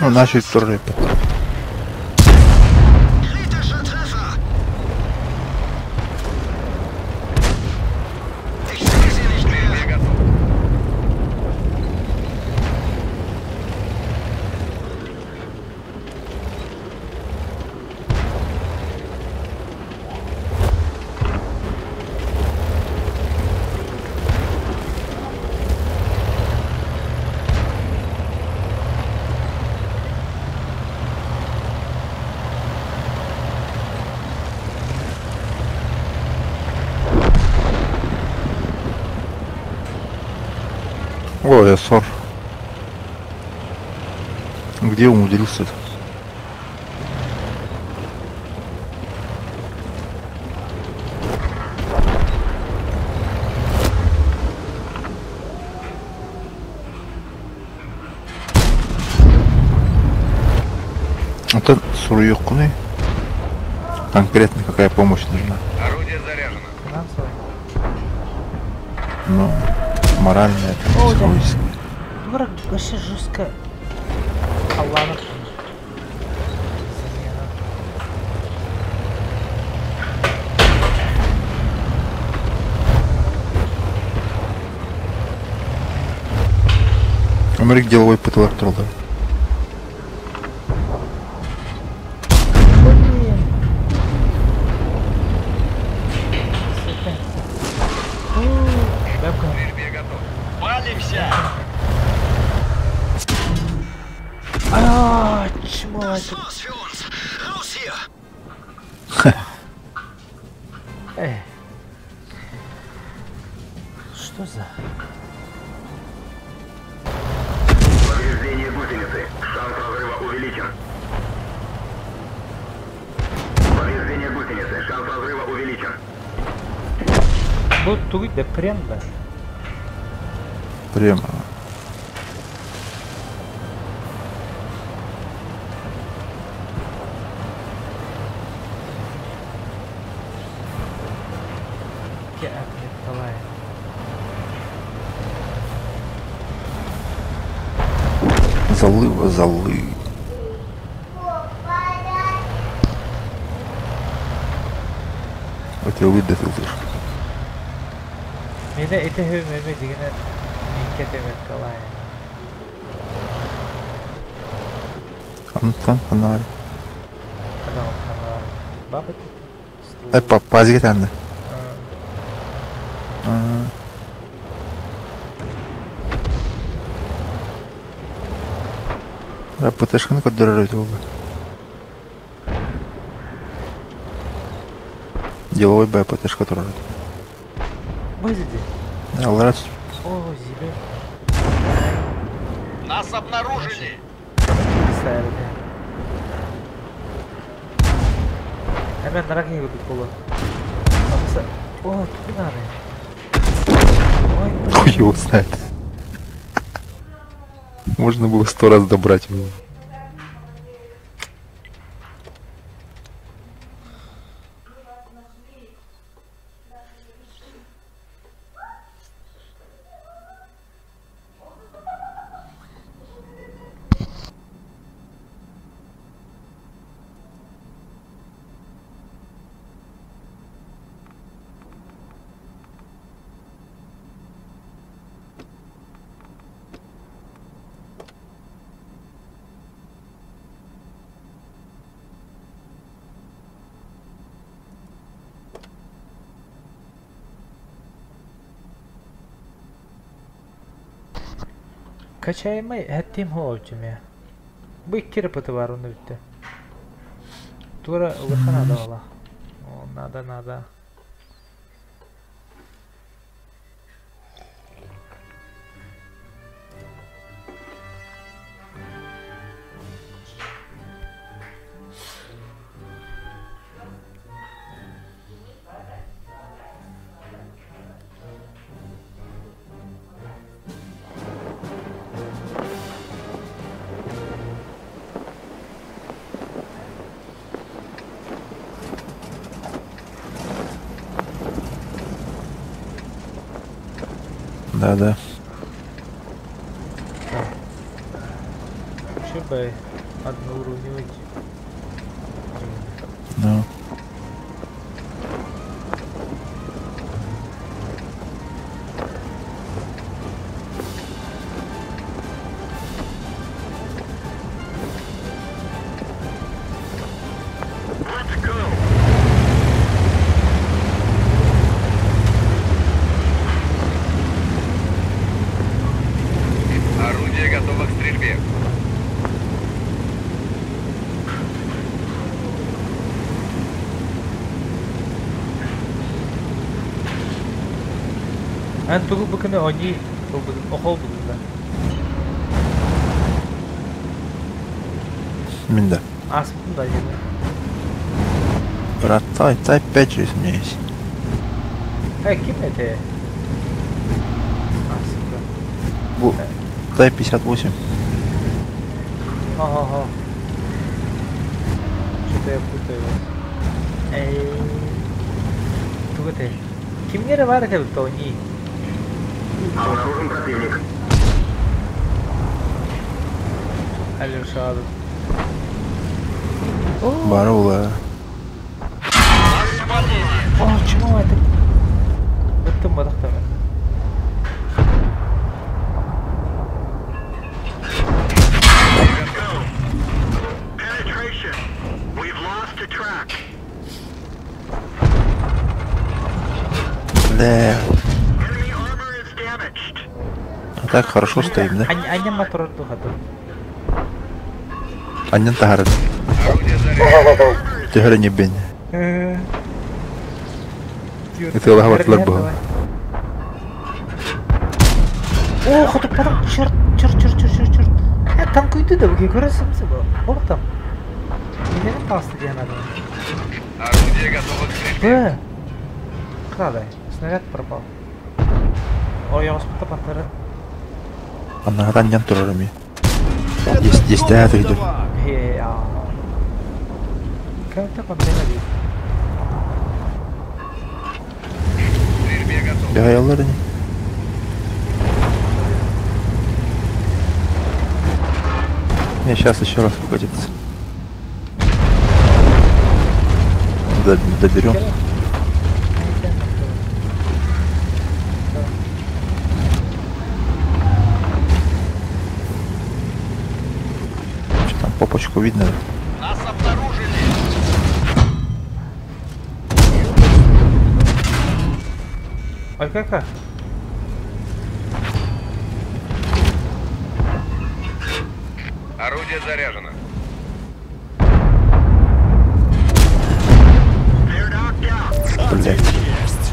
Speaker 5: Ну, начали тоже эппит.
Speaker 3: К стрельбе готов.
Speaker 5: О, я сор. Где умудрился-то? Это суруйоккуный. Конкретно какая помощь нужна?
Speaker 3: Орудие заряжено.
Speaker 1: Финансовый.
Speaker 5: Ну, моральная,
Speaker 1: О, да.
Speaker 5: психологическая.
Speaker 1: Дурак вообще жестко. Алланов. Замена.
Speaker 5: Америк деловой пыталар тураллар.
Speaker 1: Блин. Сука. У, Бэбка.
Speaker 3: К стрельбе готов.
Speaker 4: Палимся.
Speaker 1: А, чмо это? Эй. Что за...
Speaker 2: Повреждение гусеницы. Шанс разрыва увеличен. Повреждение гусеницы. Шанс разрыва увеличен.
Speaker 1: Бу тугуй да прям да.
Speaker 5: Прямо.
Speaker 1: Николай.
Speaker 5: Залы, залы. Вот я выдавил.
Speaker 1: Мене это меме дегене Никете Николай.
Speaker 5: Антон фонарь.
Speaker 1: Канал канал. Баба
Speaker 5: Э, папазик там. Да, ПТшканы көрдөрөр буолла. Деловой Б ПТшка турар.
Speaker 1: Вызови.
Speaker 5: Аллара
Speaker 1: О, зелень.
Speaker 4: Нас обнаружили.
Speaker 1: стояли. Эмэн нарак киһи курдук буолуо. О, тугу надо? Ой,
Speaker 5: Хуй его знает. Можно было сто раз добрать его.
Speaker 1: Качаемый эттим хоочумя. Бу икки РПТ бар онно бүттэ. Тура ылыха надо была. О, надо, надо.
Speaker 5: Да, да.
Speaker 1: Вообще бы одноуровневый.
Speaker 5: Ну.
Speaker 2: Let's go.
Speaker 3: Орудие готово к стрельбе.
Speaker 1: Эн тугу буканы они охол будун да.
Speaker 5: Минда.
Speaker 1: Аспытын да деді.
Speaker 5: Брат, тай, тай 5 же у меня есть.
Speaker 1: Э, ким это? А, сука.
Speaker 5: Бу, тай 58.
Speaker 1: Ага, ага. Что-то я путаю вас. Эй. Тугу те. Кимнере бар это Тони?
Speaker 2: Обнаружен противник.
Speaker 1: Алеша.
Speaker 5: Барула.
Speaker 4: Нас спалили!
Speaker 1: О, чмо это? Быттым бадахтамын.
Speaker 2: Penetration. We've lost a track.
Speaker 5: Да.
Speaker 2: Enemy armor is damaged.
Speaker 5: А так хорошо стоим, да?
Speaker 1: Аня мотор тухату.
Speaker 5: Аннен тахарат.
Speaker 3: Орудие заряжено.
Speaker 5: Төһөрө не бен. Это лахватлар был.
Speaker 1: О, хоту потом, черт, черт, черт, черт, черт, черт. Э, там күйді да, өге көресің бе? Ол там. Неден тасты деген адам.
Speaker 3: Орудие готово к стрельбе.
Speaker 1: Б. Қырадай, снаряд пропал. Ой, я успел пантера.
Speaker 5: Анна аннен турар ми. Есть, есть, да, ты идешь.
Speaker 1: Е, а. Как-то пантера дейді.
Speaker 3: К стрельбе готово.
Speaker 5: Бегаялар не. Не, сейчас еще раз выкатится. Доберем. Что там, попочку видно?
Speaker 4: Нас обнаружили!
Speaker 1: Ой, кака?
Speaker 3: Орудие заряжено.
Speaker 2: They're knocked out.
Speaker 5: Блять.
Speaker 6: Есть.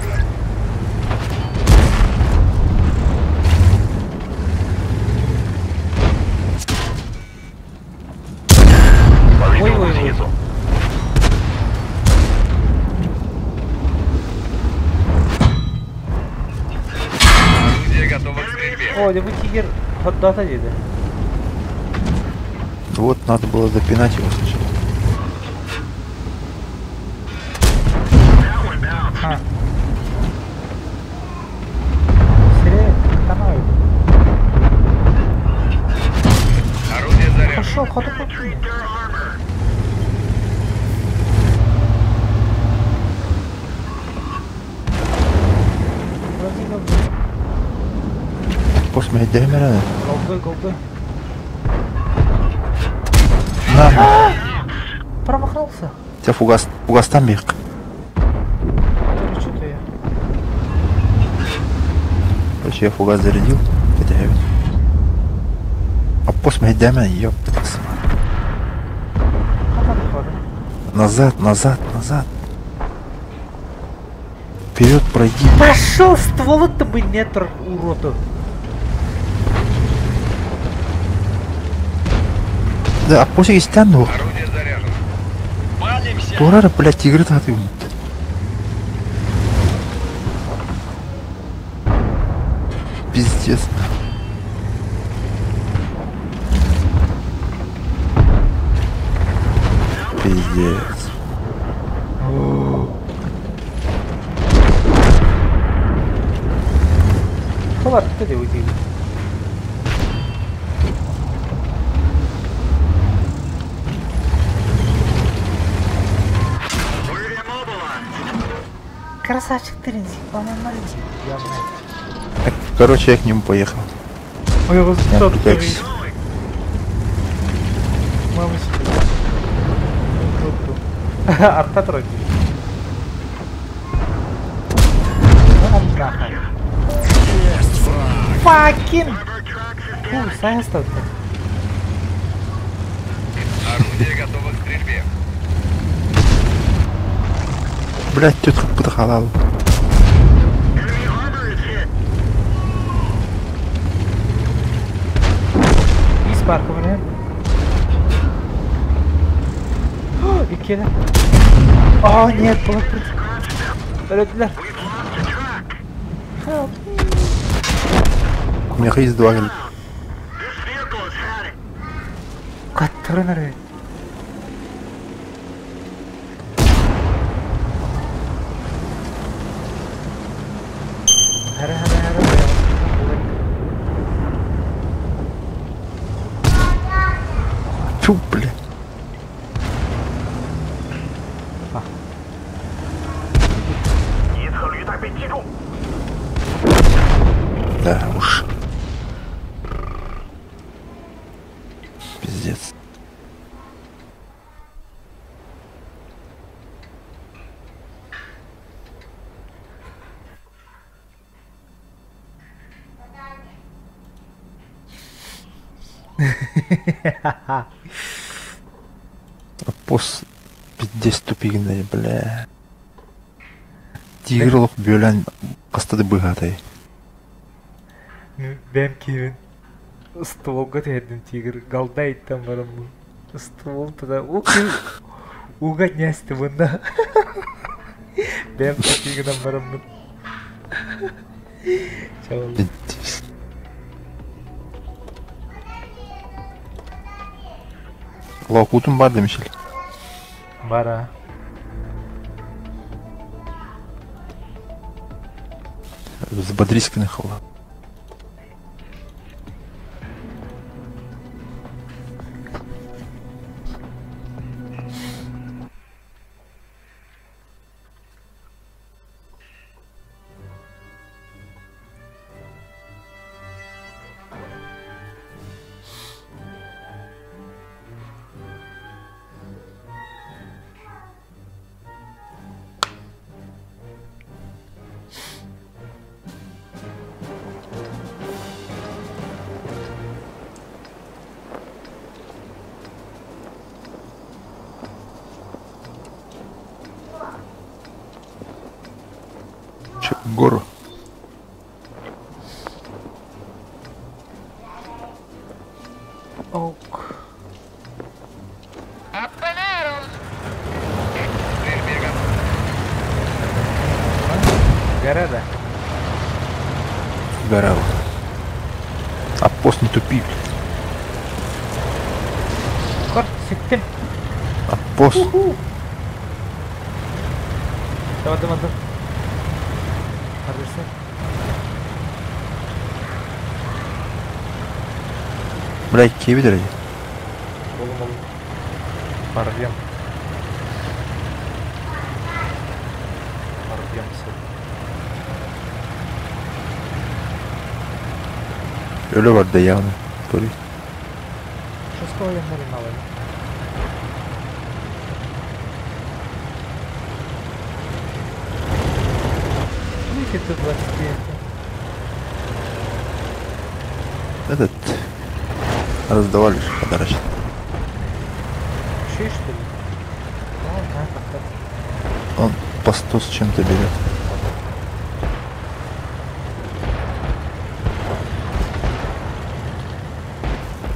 Speaker 1: О, дьэ бу тигр ходдоото диэтэ.
Speaker 5: Вот надо было запинать его сначала.
Speaker 1: А. Сире канал.
Speaker 3: Орудие заряжено.
Speaker 1: Пошел, ходу
Speaker 5: Пост мэһэйдэһимэрэ.
Speaker 1: Голды, голды.
Speaker 5: На,
Speaker 1: Промахнулся.
Speaker 5: тебя фугас, фугастан бих.
Speaker 1: Что-то я.
Speaker 5: Короче, я фугас зарядил. Это я ведь. А пост мэһэйдэһимэ, ёпта.
Speaker 1: Хата ходу.
Speaker 5: Назад, назад, назад. Вперед пройди.
Speaker 1: Пошел ствол-то бы нет, уроду.
Speaker 5: Да, а после истян ну.
Speaker 3: Орудие заряжено.
Speaker 4: Палимся!
Speaker 5: Турара, блядь, тигры таты. Пиздец. Пиздец.
Speaker 1: Хватит ты уйди. Красавчик ты, Рензи, по-моему,
Speaker 5: Так, короче, я к нему поехал.
Speaker 1: Ой, его
Speaker 5: Я отвлекаюсь.
Speaker 1: Мама Арта тройки.
Speaker 6: Есть фраг!
Speaker 1: Fucking! Фу, сайста.
Speaker 3: Орудие готово к стрельбе.
Speaker 5: Блядь, тетка подхалал.
Speaker 1: Из парка, блин. Иккиэлэр. О, нет, Өлөдүлэр. Help.
Speaker 5: У меня есть два.
Speaker 1: Каттырын эрэ. Хара хара хара.
Speaker 5: Фу, блядь. Да уж. Пиздец. Пос пиздец тупигнай, бля. Тигр лох бөлән кастады быгатай.
Speaker 1: Бэм киирэн стволга түһэрдим тигр галда иттэн баран ствол туда уга нясты бunda. Бэм тигрдан бараммын. Чабыл.
Speaker 5: Пиздец. Локутум бар демешил.
Speaker 1: Бара.
Speaker 5: Взбодрись хала. Че, в гору?
Speaker 1: Ок.
Speaker 3: К стрельбе готов.
Speaker 1: Гора да.
Speaker 5: Гора. Апост, не тупи.
Speaker 1: Көр, ситтим.
Speaker 5: Апост.
Speaker 1: Давай, давай, давай. Hazırsın.
Speaker 5: Бля, киви дорогие.
Speaker 1: Oğlum oğlum. Порвем. Порвемся.
Speaker 5: Ölü var da yani. Көрүй.
Speaker 1: Что сказал я маринал? Видите, тут 25.
Speaker 5: Этот... Раздавали же подарочный.
Speaker 1: Чей, что ли? О, да, как
Speaker 5: Он по 100 с чем-то берет.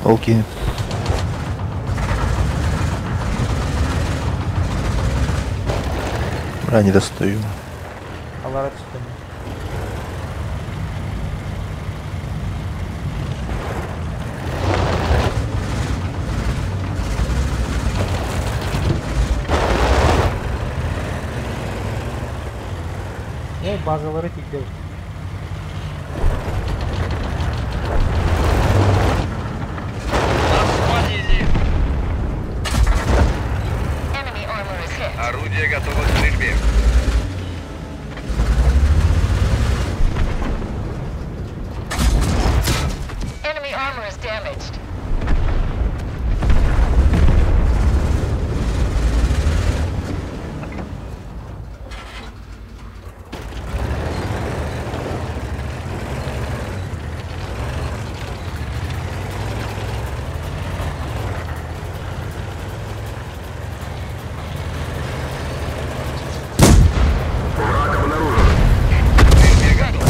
Speaker 5: Окей. Бля, не достаю.
Speaker 1: Алара түстүм. Е, базалары тиде.
Speaker 4: Нас спалили!
Speaker 7: Enemy armor is hit.
Speaker 3: Орудие готово к стрельбе.
Speaker 7: Enemy armor is damaged.
Speaker 6: Враг обнаружен.
Speaker 3: Стрельбе готово.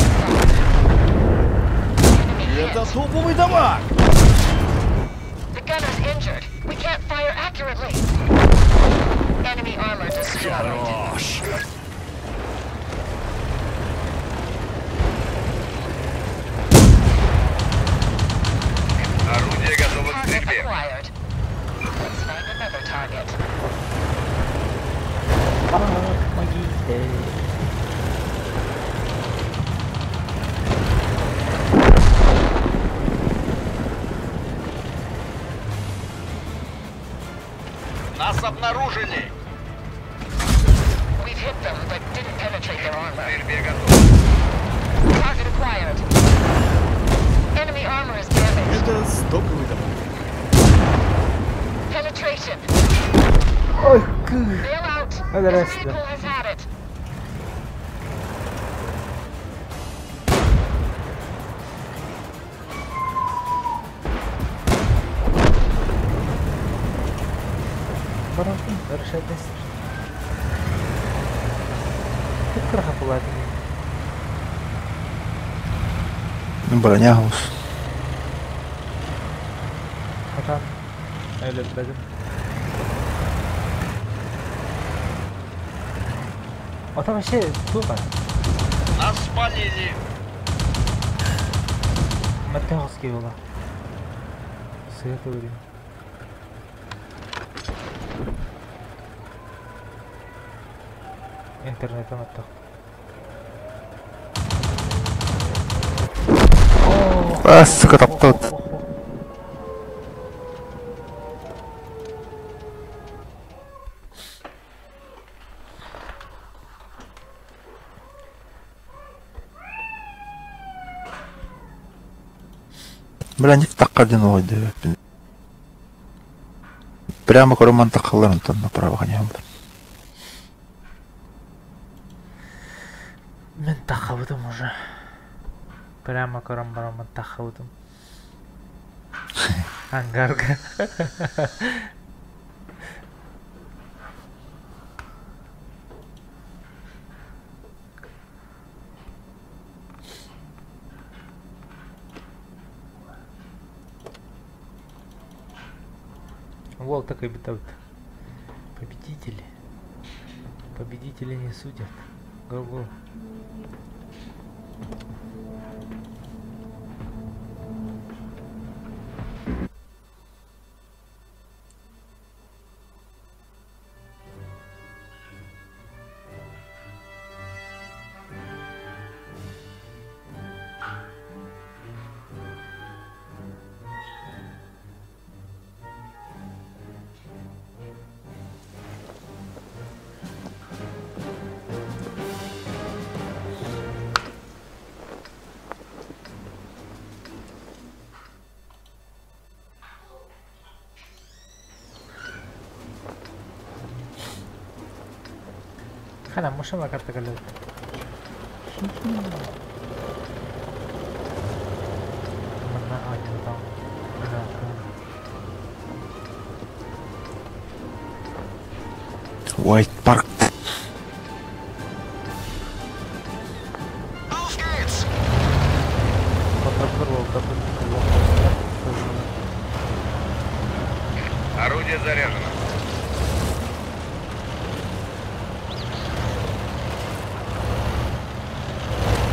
Speaker 7: Enemy hit.
Speaker 6: Это топовый дамаг!
Speaker 7: The gunner's injured. We can't fire accurately. Enemy armor destroyed.
Speaker 6: Хорош!
Speaker 3: Орудие готово к
Speaker 7: Target
Speaker 3: стрельбе.
Speaker 7: acquired. Let's find another target.
Speaker 1: Помогите.
Speaker 4: Нас обнаружили!
Speaker 7: We've hit them, but didn't penetrate their armor.
Speaker 3: Стрельбе готово.
Speaker 7: Target acquired. Enemy armor is damaged.
Speaker 6: Это стоковый дамаг.
Speaker 7: Penetration.
Speaker 1: Ой, кы.
Speaker 7: Bail out.
Speaker 1: Oh, the
Speaker 7: This
Speaker 1: rest of them.
Speaker 7: vehicle has had it.
Speaker 1: Барантын решать Кыраха буладын.
Speaker 5: Ну, броня ус.
Speaker 1: Хатан. Öyle dedim. Ата вообще туга.
Speaker 4: Нас спалили!
Speaker 1: Матеоский була. Света үрин. Интернеттен аттак.
Speaker 5: А, сука, таптат. Бля, не таққарден ойды. Прямо көрөмөн таққалар онтон направо гоняем.
Speaker 1: Мен тахабытым уже. Прямо көрөн барамын тахабытым. Ангарга. Вол такой битовит. Победители. Победители не судят. Го-го. Хана машина карта кэллэ. Манна оонньоотоҥ.
Speaker 5: White Park.
Speaker 2: Auf geht's!
Speaker 1: Хотордор буолтарбын
Speaker 3: Орудие заряжено.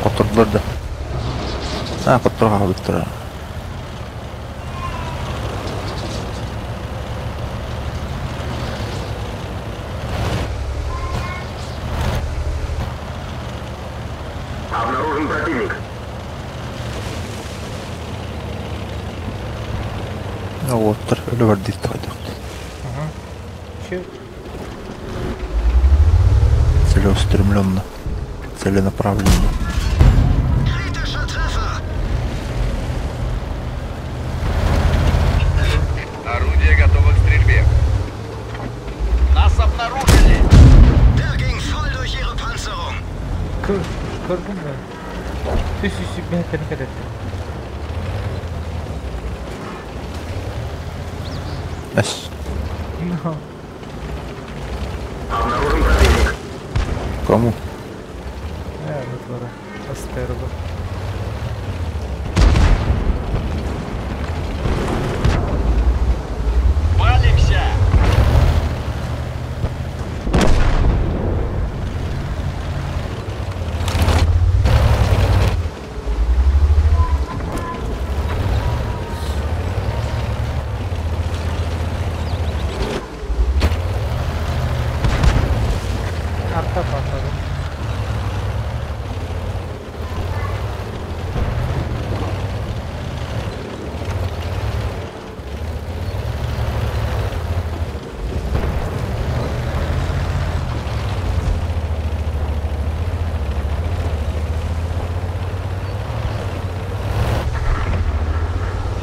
Speaker 5: Хоттордулар да. А, хотторо хаалбыттара.
Speaker 2: Обнаружен противник.
Speaker 5: Уолаттар өлө бардыыр таҕайдахт.
Speaker 1: Чү.
Speaker 5: Целеустремленно. Целенаправленно.
Speaker 2: Kritischer Treffer!
Speaker 3: Орудие готово к стрельбе.
Speaker 4: Нас обнаружили.
Speaker 2: Der ging voll durch ihre Panzerung.
Speaker 1: Көр, көрдүм да. Түс үс бэһэттэни кэтэттим.
Speaker 5: Эс.
Speaker 1: No.
Speaker 2: Обнаружен противник.
Speaker 5: Кому?
Speaker 1: Ээ, бу туора. Астербо.
Speaker 4: Палимся.
Speaker 1: Арта патладым.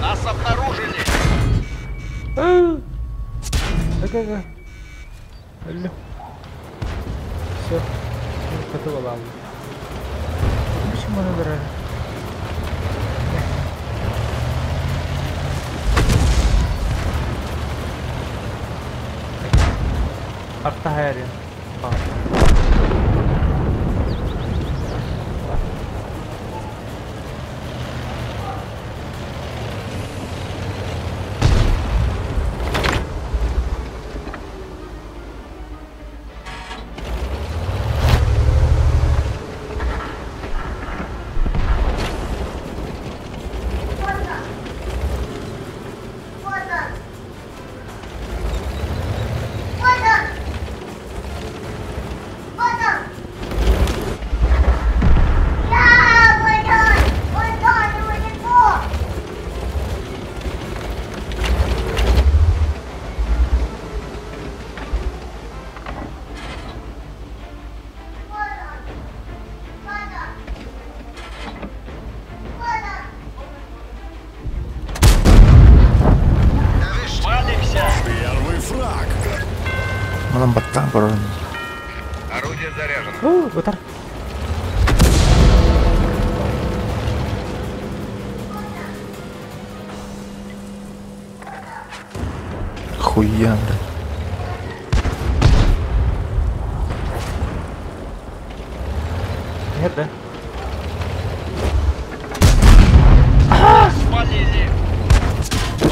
Speaker 4: Нас обнаружили.
Speaker 1: Ага. Алло. Все. Готово лаву. Почему набирали? Арта хайарин.
Speaker 4: Палимся.
Speaker 6: Первый фраг.
Speaker 5: Манан баттаан көрөрүн.
Speaker 3: Орудие заряжено.
Speaker 1: Оо, ытар.
Speaker 5: Хуя, блядь.
Speaker 1: Нет, да?
Speaker 4: Спалили.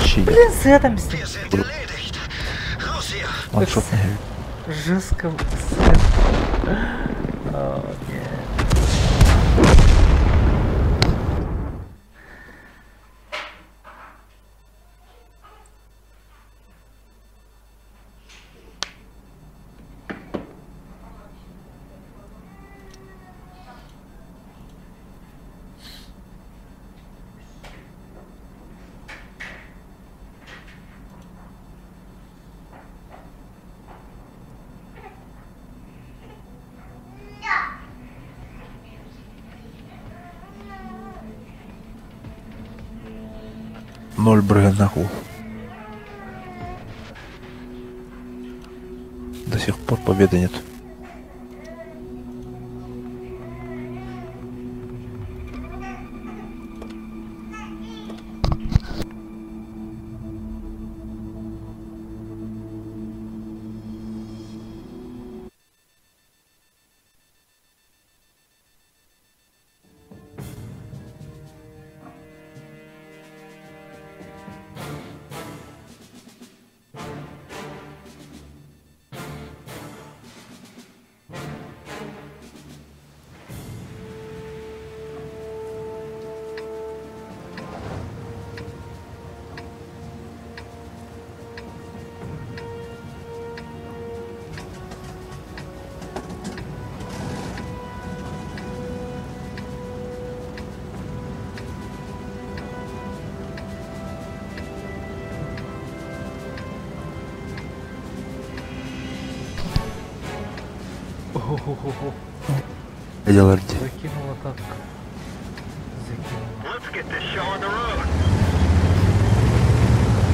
Speaker 5: Чьи?
Speaker 1: Блин, с этим с-
Speaker 2: Wir sind erledigt. Raus hier!
Speaker 5: Ваншот не
Speaker 1: жестко с О, нет.
Speaker 5: Ноль нахуй. До сих пор победы нет.
Speaker 1: Хо-хо-хо-хо.
Speaker 5: Делар дии.
Speaker 1: Закинула так. Закинула.
Speaker 2: Let's get this show on the road.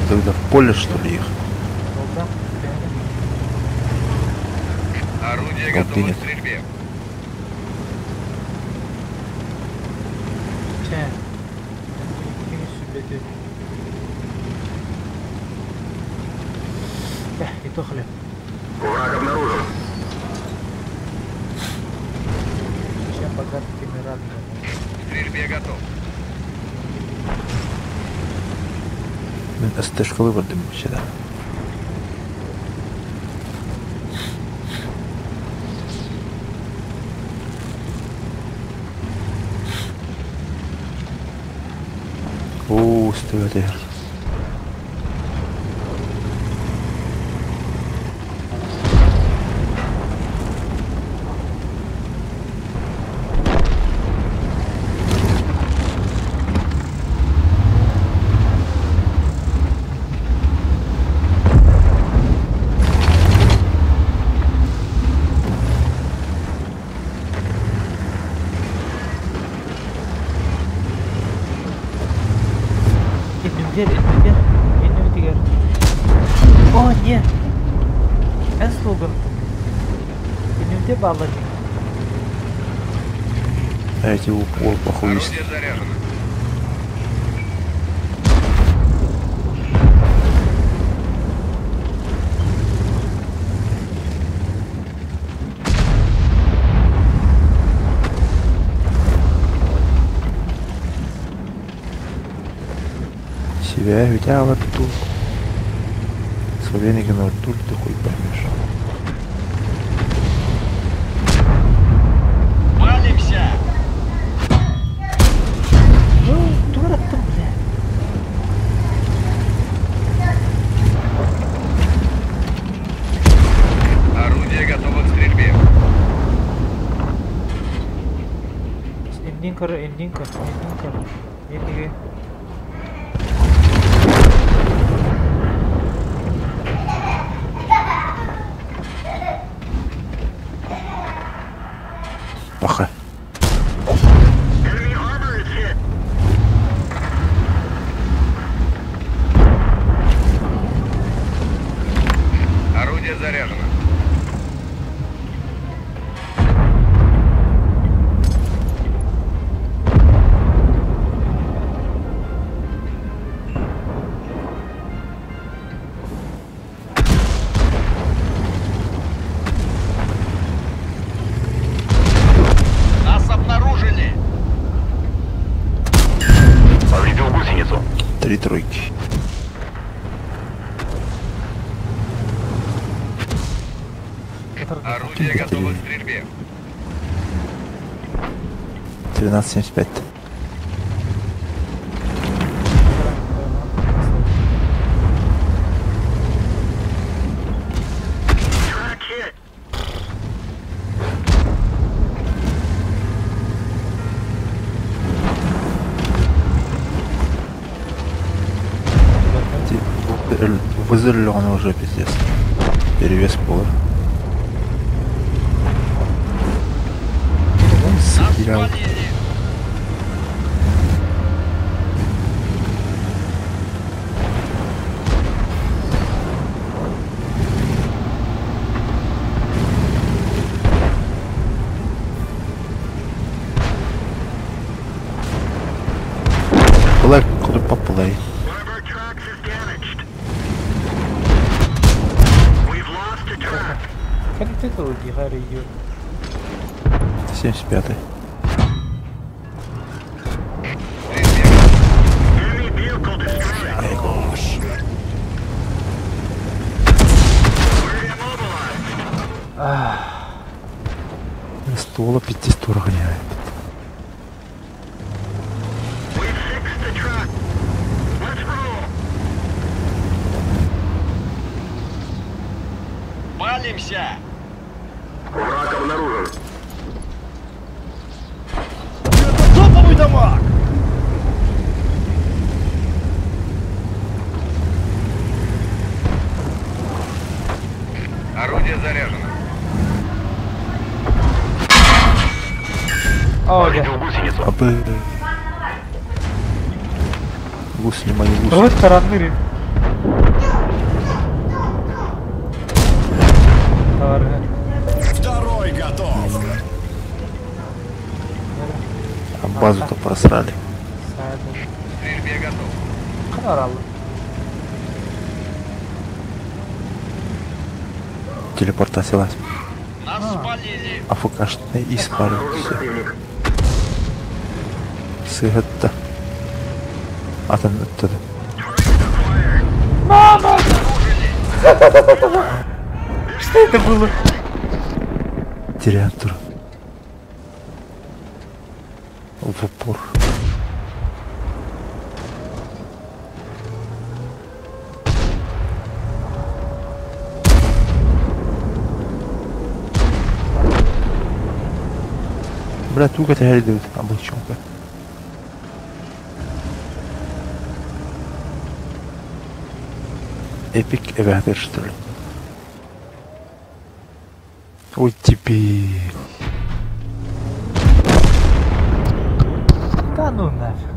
Speaker 5: Тогда в поле что ли их?
Speaker 1: Долда,
Speaker 3: Орудие
Speaker 5: Как
Speaker 3: готово
Speaker 5: нет.
Speaker 3: к стрельбе.
Speaker 1: Че. Кими сүбэти. Э, и то хлеб.
Speaker 2: Враг обнаружен.
Speaker 1: Чем богат, тем и рад.
Speaker 3: К стрельбе готов.
Speaker 5: Мин СТ-шкалы бардым вообще, да. Оо, СТВ-тер.
Speaker 1: Иннүмдер, иннүмдер, иннүмдер. О, не! Эн слуган. Иннүмде баллади.
Speaker 5: А эти упор похуй.
Speaker 3: Орудие заряжено.
Speaker 5: Себя ведь а вот тут. Словеники на тут ты хуй поймешь.
Speaker 4: Валимся!
Speaker 1: Ну, дурак там, бля.
Speaker 3: Орудие готово к стрельбе.
Speaker 1: Иннин көр, иннин көр, иннин көр. Инниге.
Speaker 5: Паха.
Speaker 2: Enemy armor is hit.
Speaker 3: Орудие заряжено.
Speaker 4: Нас обнаружили!
Speaker 2: Повредил гусеницу.
Speaker 5: Три тройки.
Speaker 3: Орудие готово к стрельбе.
Speaker 5: 13.75.
Speaker 2: Track hit.
Speaker 5: Вызрели он уже пиздец. Перевес пола.
Speaker 4: Нас
Speaker 5: Съел.
Speaker 4: спалили!
Speaker 5: Блэк, куда поплей.
Speaker 2: One of our tracks is damaged. We've lost a track.
Speaker 1: Как ты тут идет?
Speaker 5: 75-й.
Speaker 3: К стрельбе готов.
Speaker 2: Enemy vehicle destroyed. We're immobilized.
Speaker 5: Ствола пиздец гоняет.
Speaker 2: We fixed the truck. Let's roll.
Speaker 4: Валимся!
Speaker 2: Враг обнаружен.
Speaker 6: Это топовый дамаг!
Speaker 3: Орудие заряжено.
Speaker 5: Б. Гусли мои гусли.
Speaker 1: Вот таранныыр. Товарга.
Speaker 6: Второй готов!
Speaker 5: А базу-то просрали.
Speaker 1: Саады.
Speaker 3: К стрельбе готов.
Speaker 1: Ханна бараллар?
Speaker 5: Телепортациялась.
Speaker 4: Нас спалили!
Speaker 5: АФКшный и спалился. Сыгатта. Атын ыттады.
Speaker 1: Мама! Что это было?
Speaker 5: Терриатур. В упор. Бля, туга теряли облаченка. Эпик эвиатор, что ли? Ой, тебе.
Speaker 1: Да ну нафиг.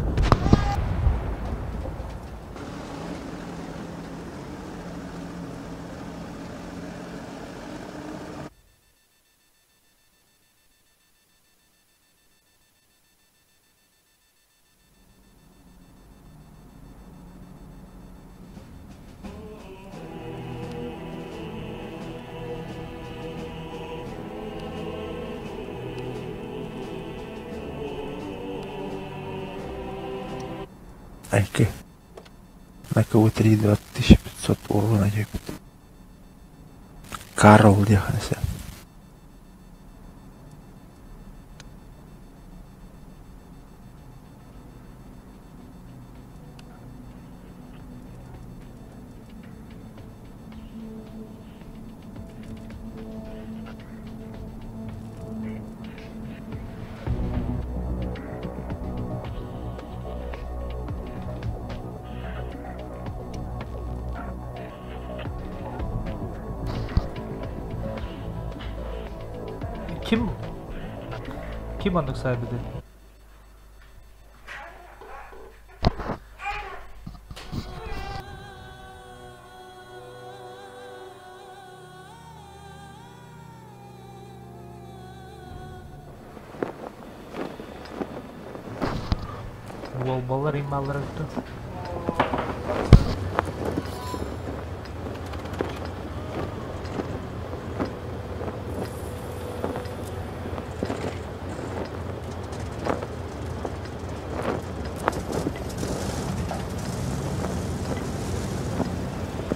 Speaker 5: Айки. На КВ-3 2500 урона ебет. Карл деханся.
Speaker 1: Ким? Ким оннук саайбытый? Уолбалар ималлар өттө.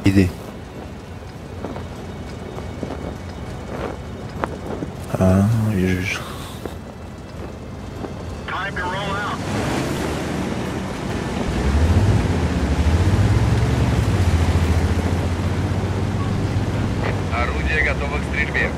Speaker 5: Иди. А, вижу, вижу.
Speaker 2: Time to roll out.
Speaker 3: Орудие готово к стрельбе.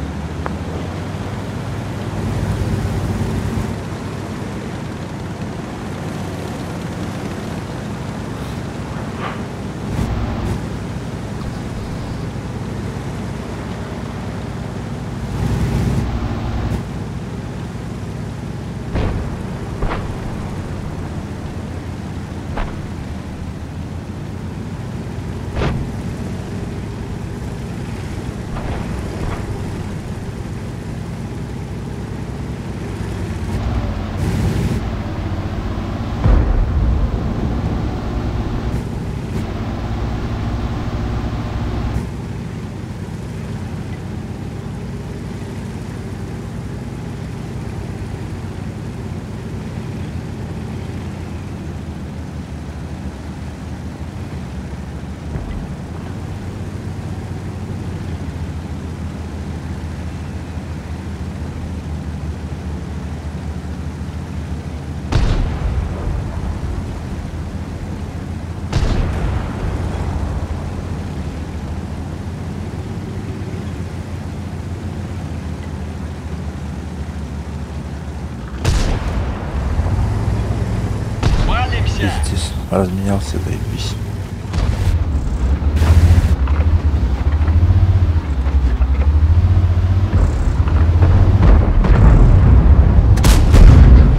Speaker 4: Палимся!
Speaker 5: Пиздец. Разменялся, заебись.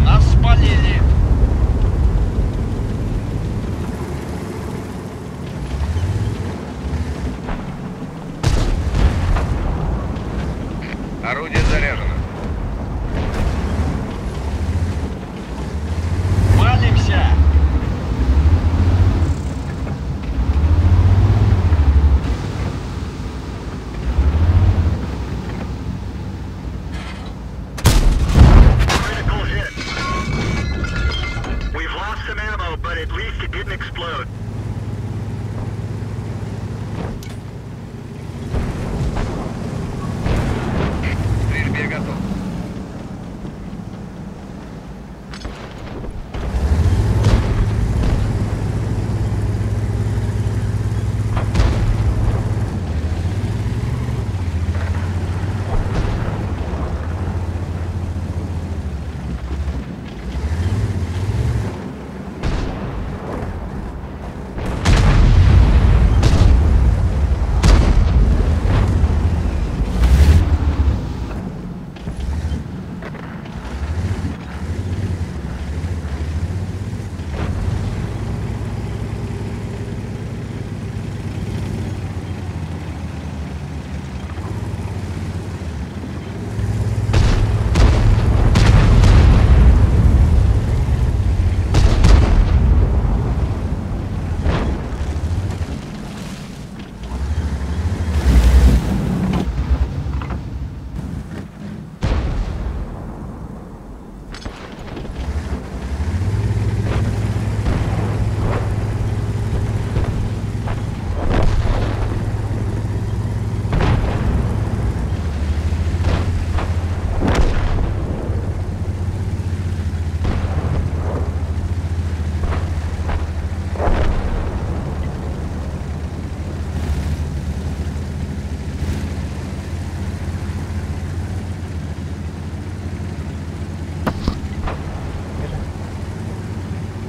Speaker 4: Нас спалили!
Speaker 2: some ammo, but at least it didn't explode.
Speaker 3: К стрельбе готов.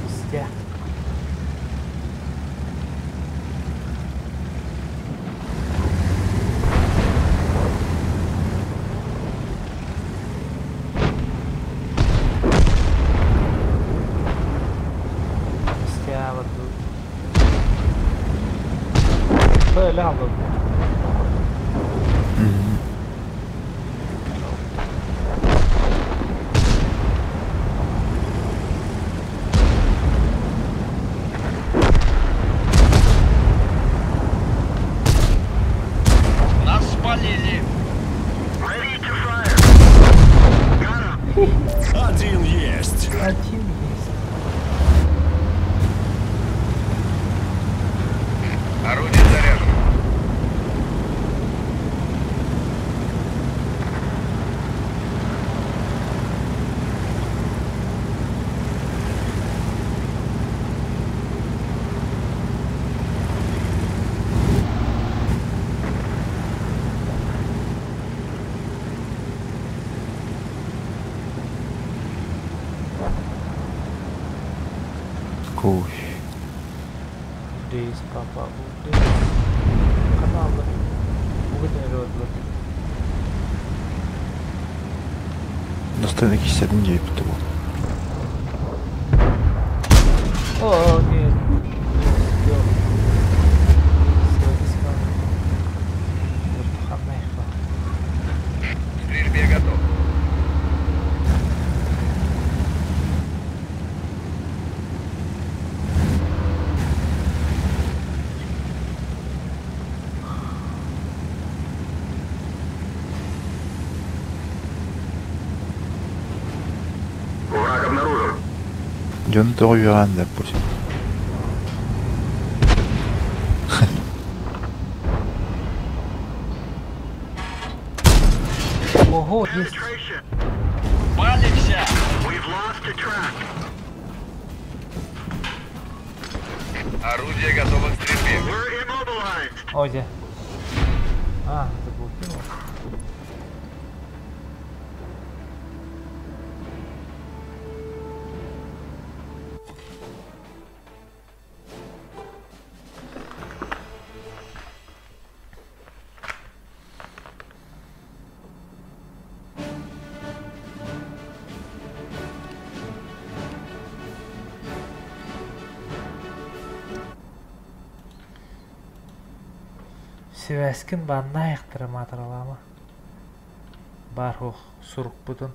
Speaker 1: Истэ. Истэ барду. Böyle aldım.
Speaker 4: Нас спалили.
Speaker 2: Ready to fire. Got him.
Speaker 6: Один есть.
Speaker 1: Один есть.
Speaker 3: Орудие заряжено.
Speaker 5: Куй.
Speaker 1: Удейс, папа, удейс. Каналда. Бүгін өрөдлөр.
Speaker 5: Достойно кисерин жейпті бұл.
Speaker 1: О, нет. Не успел. Сегодня
Speaker 3: К стрельбе готов.
Speaker 2: Враг обнаружен.
Speaker 5: Дьон тоҕо үөҕээн допустим.
Speaker 1: Ого, есть.
Speaker 2: Penetration.
Speaker 4: Палимся.
Speaker 2: We've lost a track.
Speaker 3: Орудие готово к стрельбе.
Speaker 2: We're immobilized.
Speaker 1: О, где? А, заблокировал. Сибээскин баннаайахтара маатаралаама. Баар суох сурукпутун.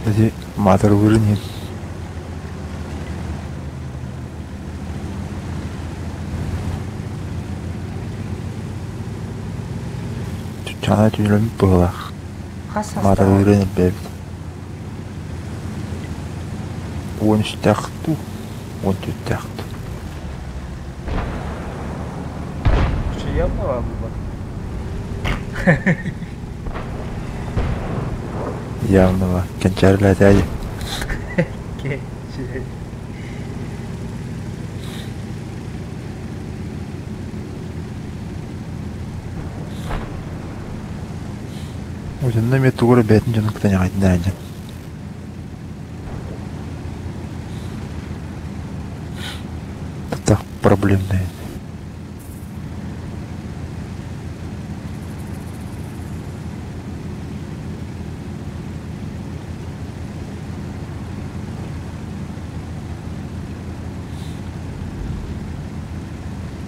Speaker 5: Ити маатырылыырын иһин. Чуччаана түүнүлэммит быһыылаах.
Speaker 1: Хас саастаах?
Speaker 5: Маатырылыырын элбээбит. Уон үстээх дуу, уон түөртээх дуу.
Speaker 1: Явно было.
Speaker 5: Явного. Кэнчээрилээтээйи.
Speaker 1: Кэнчээри.
Speaker 5: Отунна эмиэ тугу эрэ бэйэтин дьонун кытта ньаҕайдын дьэн. Так проблемный.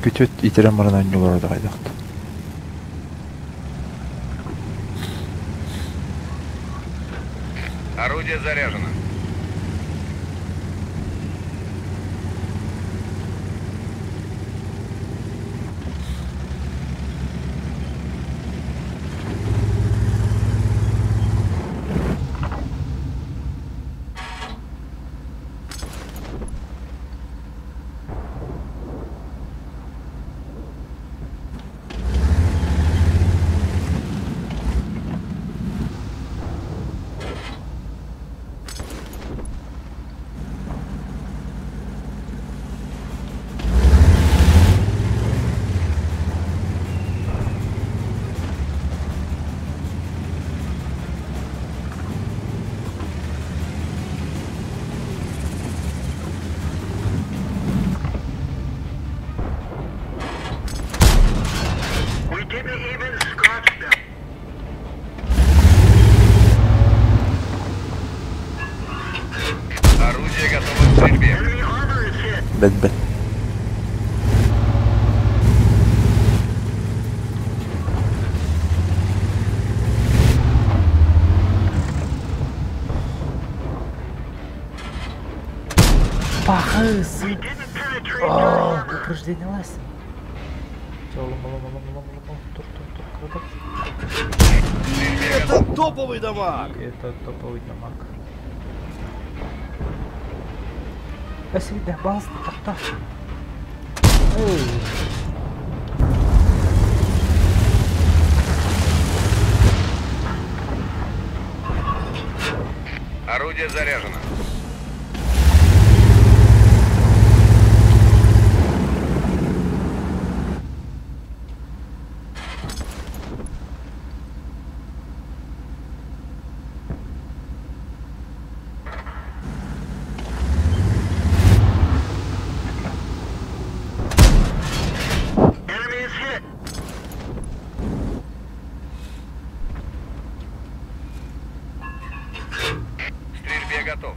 Speaker 5: Күтүөт итирэн баран оонньуулара да хайдахта.
Speaker 3: Орудие заряжено.
Speaker 2: We didn't even scratch them.
Speaker 3: Орудие готово к стрельбе.
Speaker 2: Enemy armor is hit.
Speaker 5: Бэт бэт.
Speaker 1: Пахыс!
Speaker 2: We didn't penetrate their
Speaker 1: О,
Speaker 2: armor.
Speaker 1: упреждение ласин. Лом, лом, лом, лом, лом, тур, тур, тур, круто.
Speaker 6: Это топовый дамаг!
Speaker 1: Это топовый дамаг. Спасибо, бас, так, Эй.
Speaker 3: Орудие заряжено.
Speaker 2: Enemy is hit.
Speaker 3: К стрельбе готов.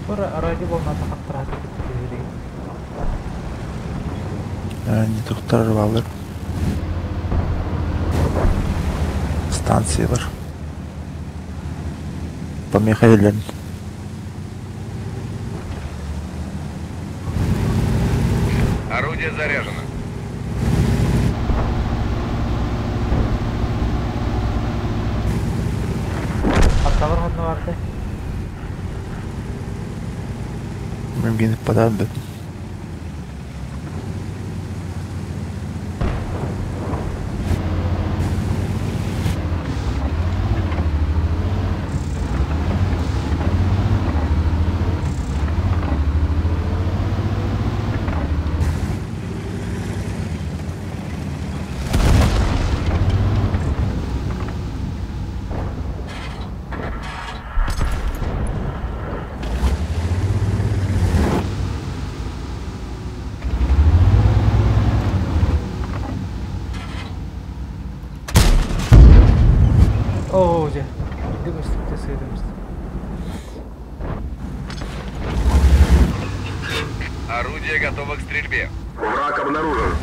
Speaker 1: Тура ради волната хаттарат киһи.
Speaker 5: Не тухтар балар. Станциялар. Помеха элен.
Speaker 3: Орудие заряжено.
Speaker 1: Атталар ханна барды.
Speaker 5: Мин ыппатаҕым да.
Speaker 1: Оо дьэ, үрдүк өстүктэ сыыдамста.
Speaker 3: Орудие готово к стрельбе.
Speaker 2: Враг обнаружен.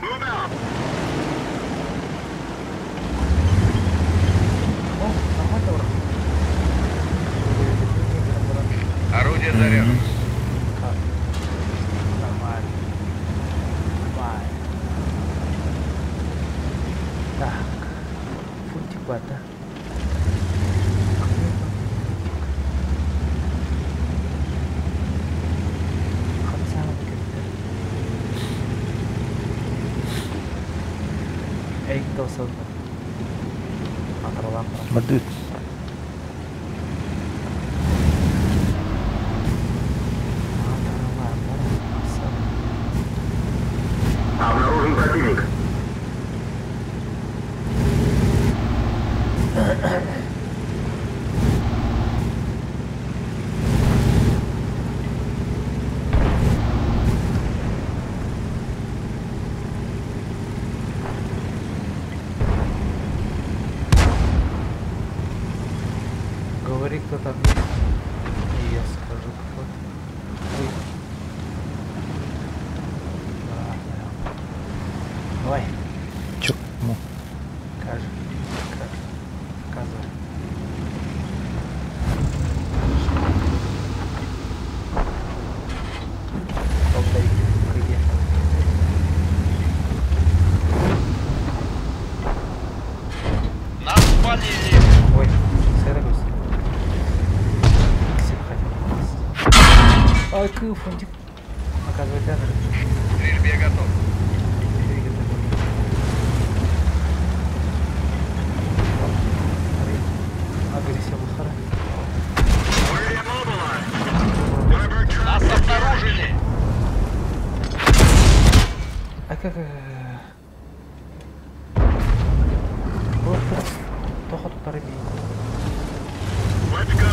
Speaker 2: Move out.
Speaker 1: О, нормально ура.
Speaker 3: Орудие заряжено.
Speaker 1: Так. Нормально. Нормально. Так. Фунтик бар, да? Какой там фунтик? Хамсаан кэллэ. Эй, тосолла. Атыралаан баран.
Speaker 5: Мадыт.
Speaker 1: Атыралаан баран. Асал.
Speaker 2: Обнаружен противник.
Speaker 1: Говори, кто там есть. И я скажу, кто. Ой. Да, Давай,
Speaker 5: Чё? Ну,
Speaker 1: кажи. Кажи. Показывай. Ай, фунтик. Оказывается,
Speaker 3: К стрельбе готов.
Speaker 1: Агрессия Бухара.
Speaker 2: We're immobilized.
Speaker 4: Нас обнаружили!
Speaker 1: А как... Тохот тарби.
Speaker 2: Let's go.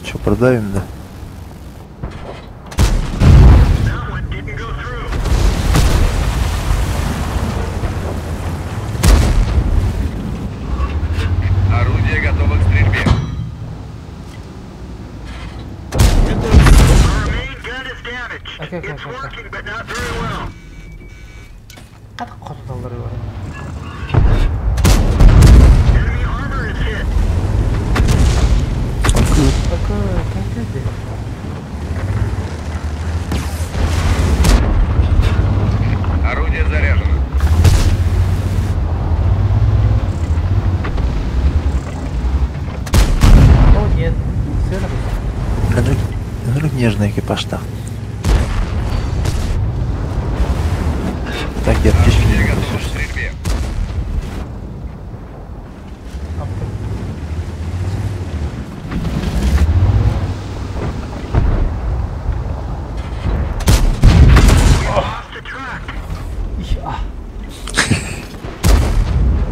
Speaker 5: Че, продавим, да?
Speaker 2: That one didn't go through.
Speaker 3: Орудие готово к стрельбе.
Speaker 2: Our main gun is damaged.
Speaker 1: Okay,
Speaker 2: It's
Speaker 1: okay.
Speaker 2: working, but not very well.
Speaker 1: Как хоталары бар.
Speaker 2: Enemy armor is hit.
Speaker 1: Такой, как это?
Speaker 3: Орудие заряжено.
Speaker 1: О, нет. Сына
Speaker 5: Ынырык нежный экипажтаах. Так, я аптечки
Speaker 3: Орудие
Speaker 5: не
Speaker 3: готово к
Speaker 5: могу.
Speaker 3: стрельбе.
Speaker 2: Lost the track.
Speaker 1: Я.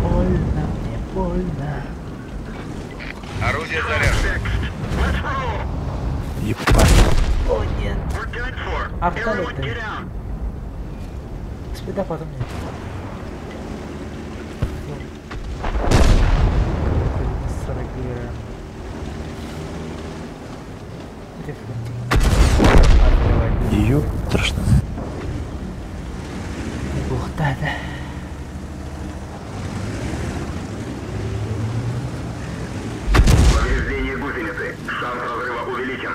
Speaker 1: Больно мне, больно.
Speaker 3: Орудие заряжено.
Speaker 2: Fixed. Let's roll.
Speaker 5: Ебать.
Speaker 1: О, нет.
Speaker 2: We're done for.
Speaker 1: Арта
Speaker 2: Everyone
Speaker 1: это.
Speaker 2: get out.
Speaker 1: Спида потом нет. Где фунтик? Открывай.
Speaker 5: Ее страшно.
Speaker 1: Ух, да, да.
Speaker 2: Повреждение гусеницы. Шанс разрыва увеличен.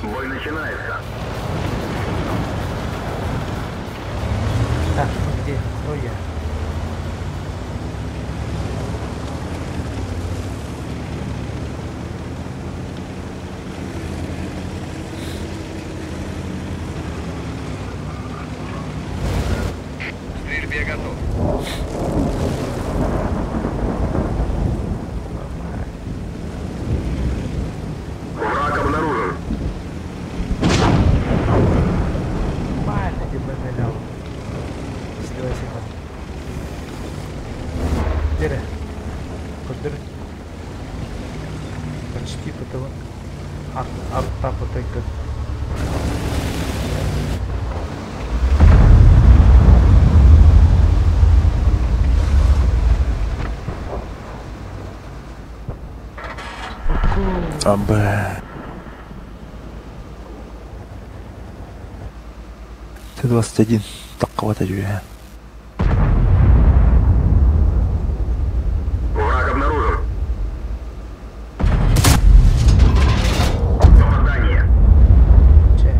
Speaker 2: Бой начинается.
Speaker 1: Так, ну где? Кто я?
Speaker 3: К стрельбе готов.
Speaker 2: Враг обнаружен.
Speaker 1: Нормально тебе налял. Сливайся там. Дере. Кодыр. Почти потому. Арта потайка.
Speaker 5: Абы. Т-21 таққыбата жүе.
Speaker 2: Враг обнаружен. Попадание.
Speaker 1: Чэ.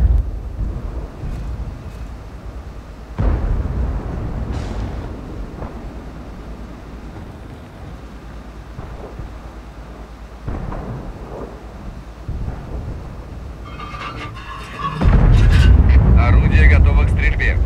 Speaker 3: Орудие готово к стрельбе.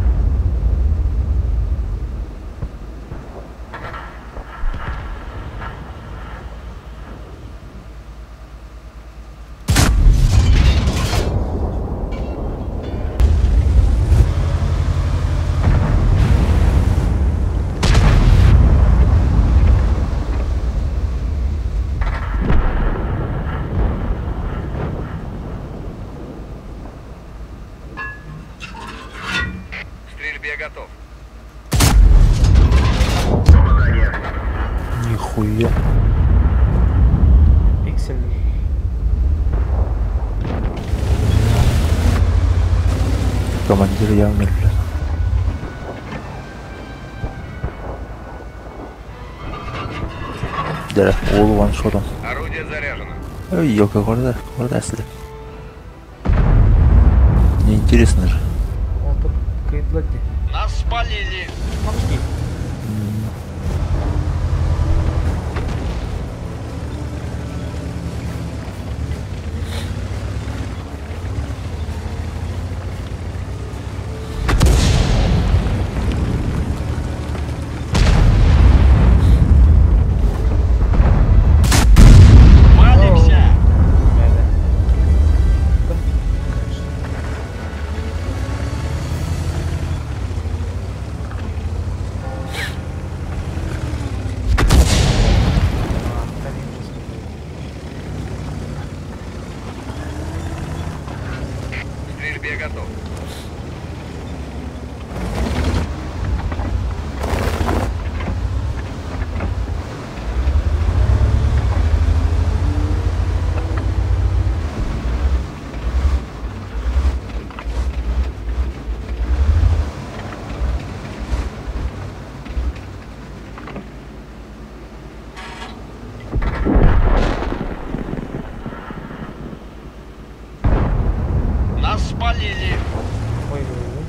Speaker 3: К стрельбе готов.
Speaker 2: Попадание.
Speaker 5: Нихуя.
Speaker 1: Пиксель.
Speaker 5: Командир явно бля. Дәрі, ол ваншотом.
Speaker 3: Орудие заряжено.
Speaker 5: Ой, елка, горда, горда әсілі. Мне интересно же.
Speaker 1: Ол тут кыйдылар ди.
Speaker 4: Нас спалили!
Speaker 1: Помоги.
Speaker 4: Палимся!
Speaker 1: Мәлі. Тым, конечно. А, там им же сказали.
Speaker 3: К стрельбе готов.
Speaker 4: Нас спалили!
Speaker 1: Ой, ой, ой.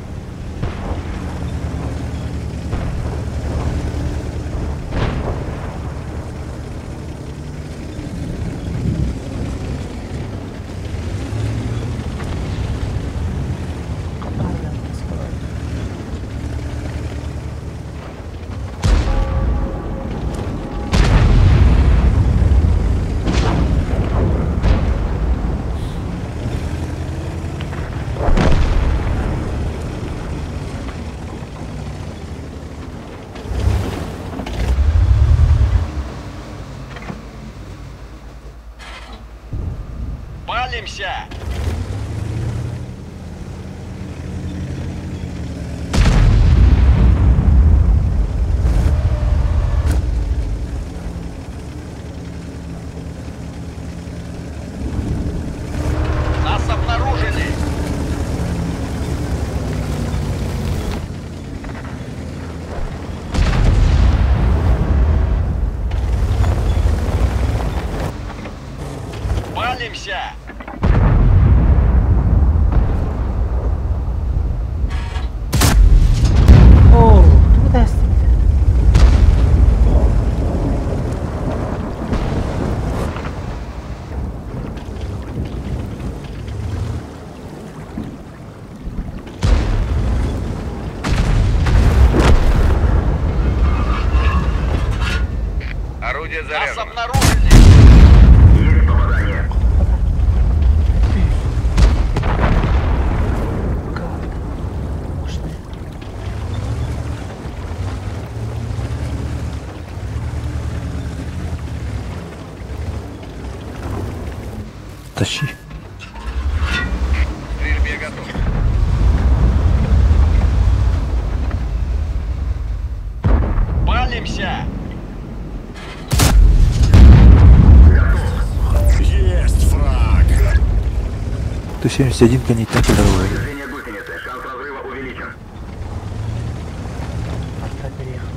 Speaker 4: Палимся! Нас обнаружили! Палимся!
Speaker 1: О, туда степте.
Speaker 3: Орудие
Speaker 4: Нас
Speaker 3: заряжено.
Speaker 4: обнаружили!
Speaker 2: Есть попадание.
Speaker 1: Как? Мощный.
Speaker 5: Тащи.
Speaker 3: К стрельбе готов.
Speaker 4: Палимся!
Speaker 6: Есть фраг.
Speaker 5: Т-71 кэнниттэн кэлэр буолла.
Speaker 2: Движение гусеницы. Шанс разрыва увеличен.
Speaker 1: Арта переехал.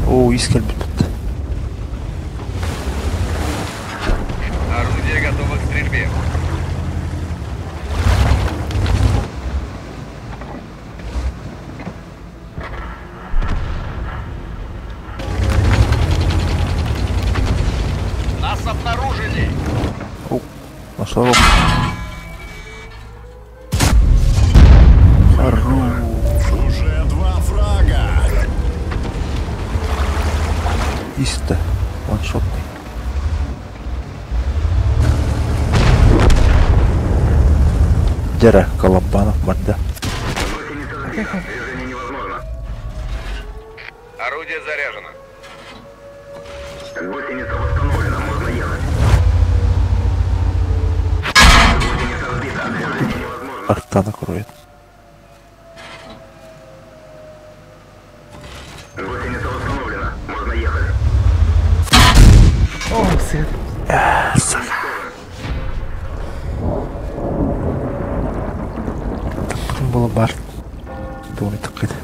Speaker 5: Оо, ис кэлбит бытта.
Speaker 3: Орудие готово к стрельбе.
Speaker 4: Нас обнаружили!
Speaker 5: О, нашла его. Хорош.
Speaker 6: Уже два фрага.
Speaker 5: Истэ. Ваншотный. Дьэ, Колобанов барда.
Speaker 2: Гусеница сбита. Движение невозможно.
Speaker 3: Орудие заряжено.
Speaker 2: Гусеница восстановлена. Можно ехать. Гусеница сбита. Движение невозможно.
Speaker 5: Арта накроет.
Speaker 2: Гусеница восстановлена. Можно ехать.
Speaker 1: О, свет.
Speaker 5: Было бар. Думаю, так это.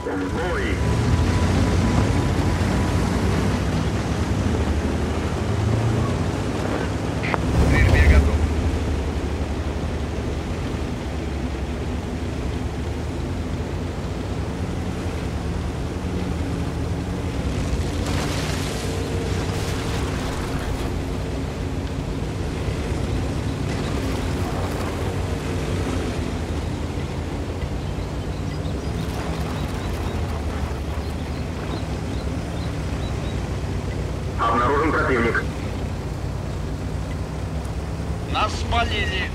Speaker 2: В бой!
Speaker 3: К стрельбе готов.
Speaker 2: Обнаружен противник.
Speaker 4: Нас спалили!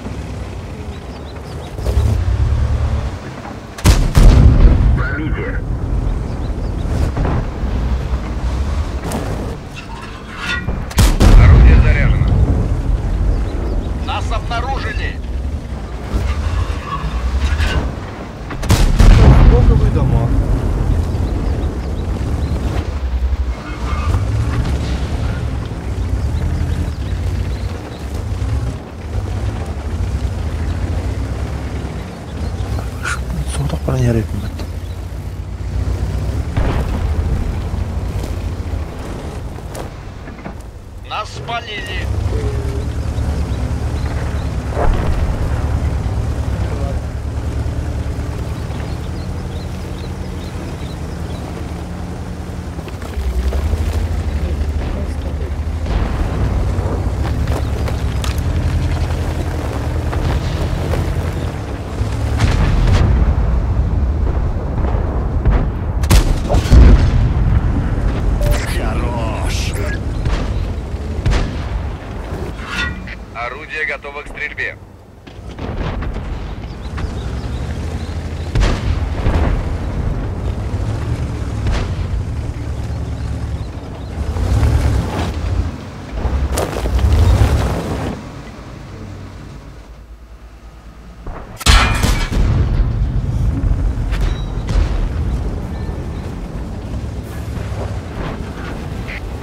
Speaker 2: Пробитие.
Speaker 3: Орудие заряжено.
Speaker 4: Нас обнаружили!
Speaker 8: Сколько дома?
Speaker 5: Соғдақ баран ярайпын бит.
Speaker 4: Нас спалили!
Speaker 3: готово к стрельбе.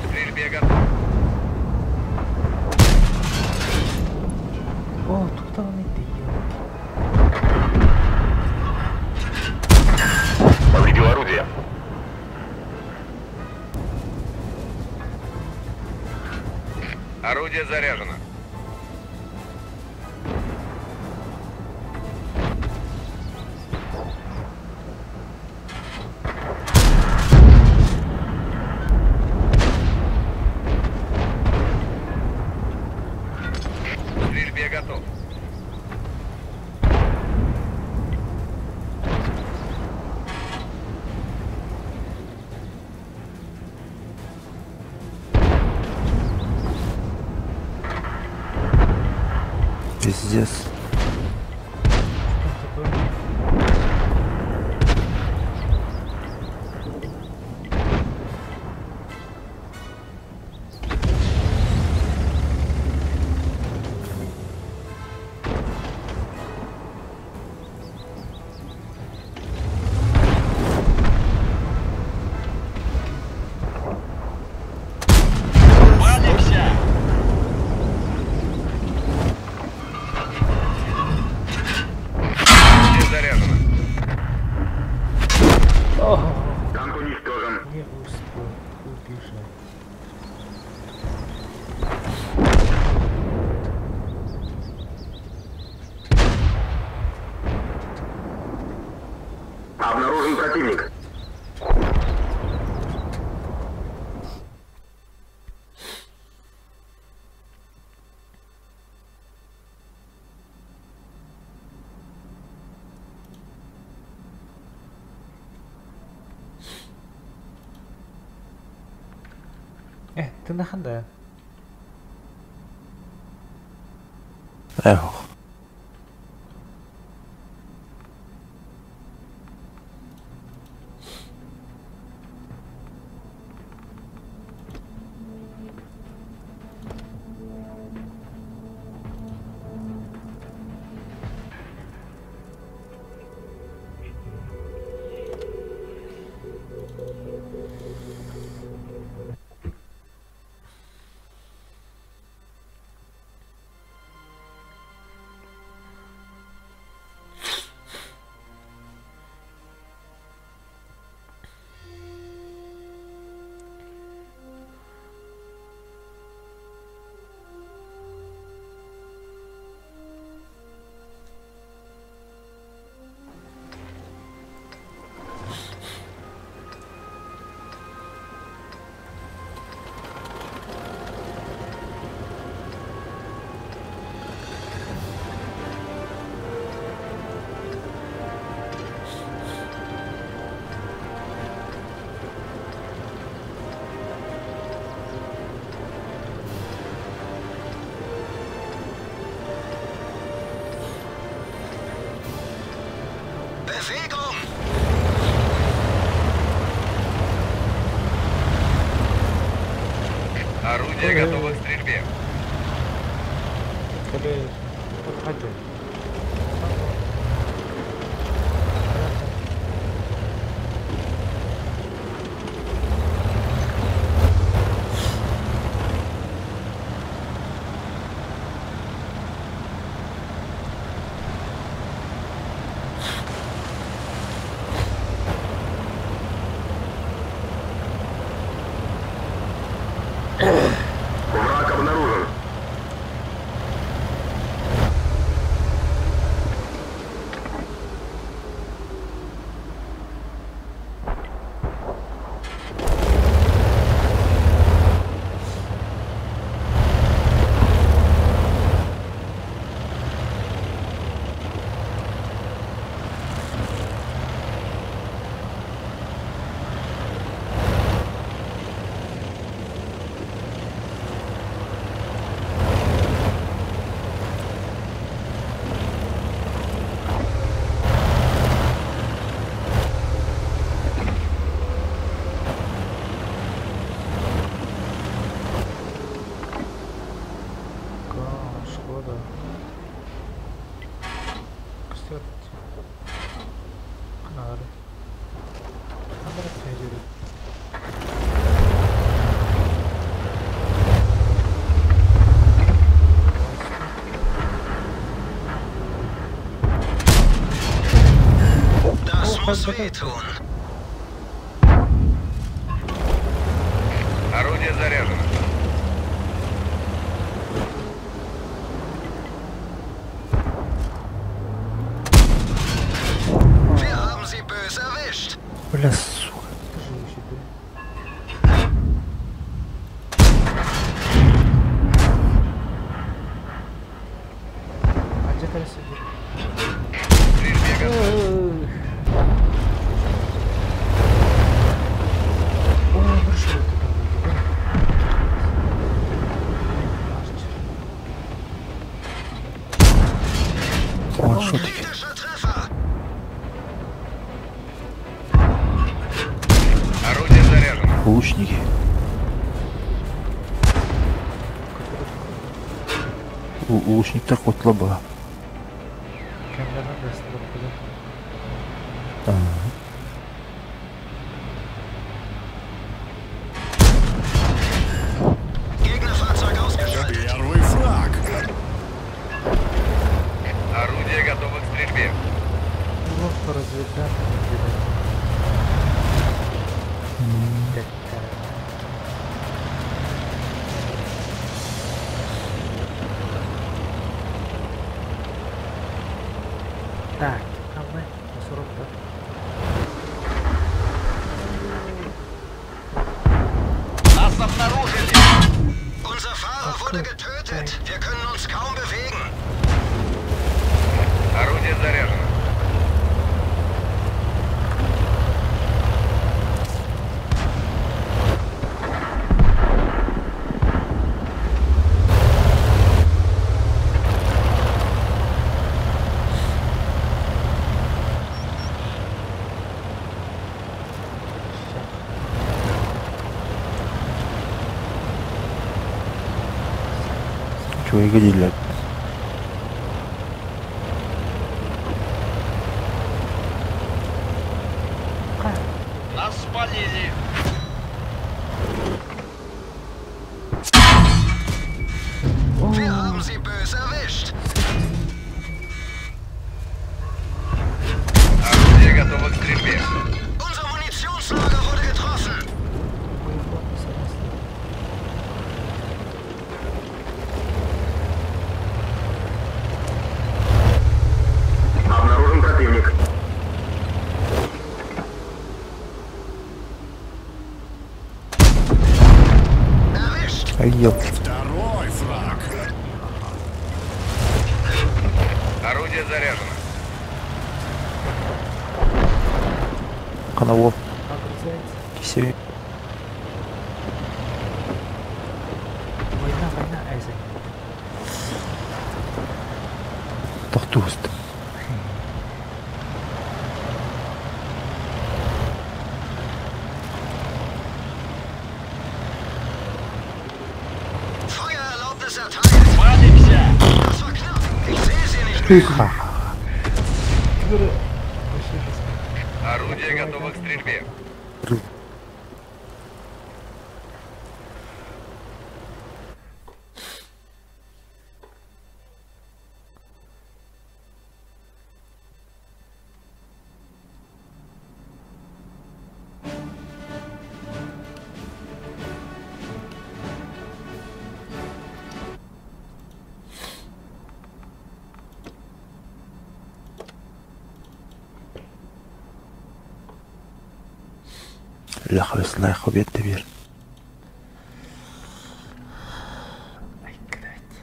Speaker 3: К стрельбе готов.
Speaker 1: О, тут он иди,
Speaker 2: Повредил орудие.
Speaker 3: Орудие заряжено. К стрельбе готов.
Speaker 5: Пиздец.
Speaker 1: Что такое?
Speaker 4: Валимся!
Speaker 3: Орудие заряжено.
Speaker 1: О,
Speaker 2: Танк уничтожен.
Speaker 1: не успел убежать.
Speaker 2: Обнаружен противник.
Speaker 1: Ты наханда.
Speaker 5: Эх.
Speaker 2: Bewegung!
Speaker 3: Орудие готово к стрельбе.
Speaker 1: Подходи.
Speaker 2: Враг обнаружен.
Speaker 1: Да? Көстүбэт. Ханна Ханна түһэ
Speaker 2: Das muss wehtun.
Speaker 3: Орудие заряжено.
Speaker 2: Wir haben sie böse erwischt.
Speaker 5: Бля, сука.
Speaker 1: Живущий, да? Алдьятар сидит.
Speaker 3: К стрельбе готов.
Speaker 1: О, хорошо, это там будет, да?
Speaker 5: Ваншот.
Speaker 2: Kritischer Treffer.
Speaker 3: Орудие заряжено.
Speaker 5: Лучники. Лучниктар котла была.
Speaker 1: Камера да,
Speaker 5: Ага.
Speaker 2: Gegnerfahrzeug ausgeschaltet.
Speaker 6: Первый фраг.
Speaker 3: Орудие готово к стрельбе.
Speaker 1: Ловко разведданные видать. Так, Так, а мы 40
Speaker 4: Нас обнаружили!
Speaker 2: Unser Fahrer wurde getötet. Wir können uns kaum bewegen.
Speaker 3: Орудие заряжено.
Speaker 5: Чего дииллэр.
Speaker 4: Нас спалили!
Speaker 2: Wir haben sie böse erwischt.
Speaker 3: Орудие готово к стрельбе.
Speaker 2: Unser Munitionslager wurde getroffen.
Speaker 8: Обнаружен противник.
Speaker 2: Erwischt.
Speaker 5: Ай, елки.
Speaker 6: Второй фраг.
Speaker 3: Орудие заряжено.
Speaker 5: Канавол.
Speaker 1: Огрызается.
Speaker 5: Кисе.
Speaker 1: Война, война, Айзек.
Speaker 5: Тохтууст.
Speaker 2: Feuererlaubnis erteilt.
Speaker 4: Палимся!
Speaker 2: Das war knapp. Ich sehe sie nicht mehr.
Speaker 5: Ха.
Speaker 1: Вообще жестко.
Speaker 3: Орудие готово к стрельбе.
Speaker 5: Лахабес лайх обед бир.
Speaker 1: Ай, блядь.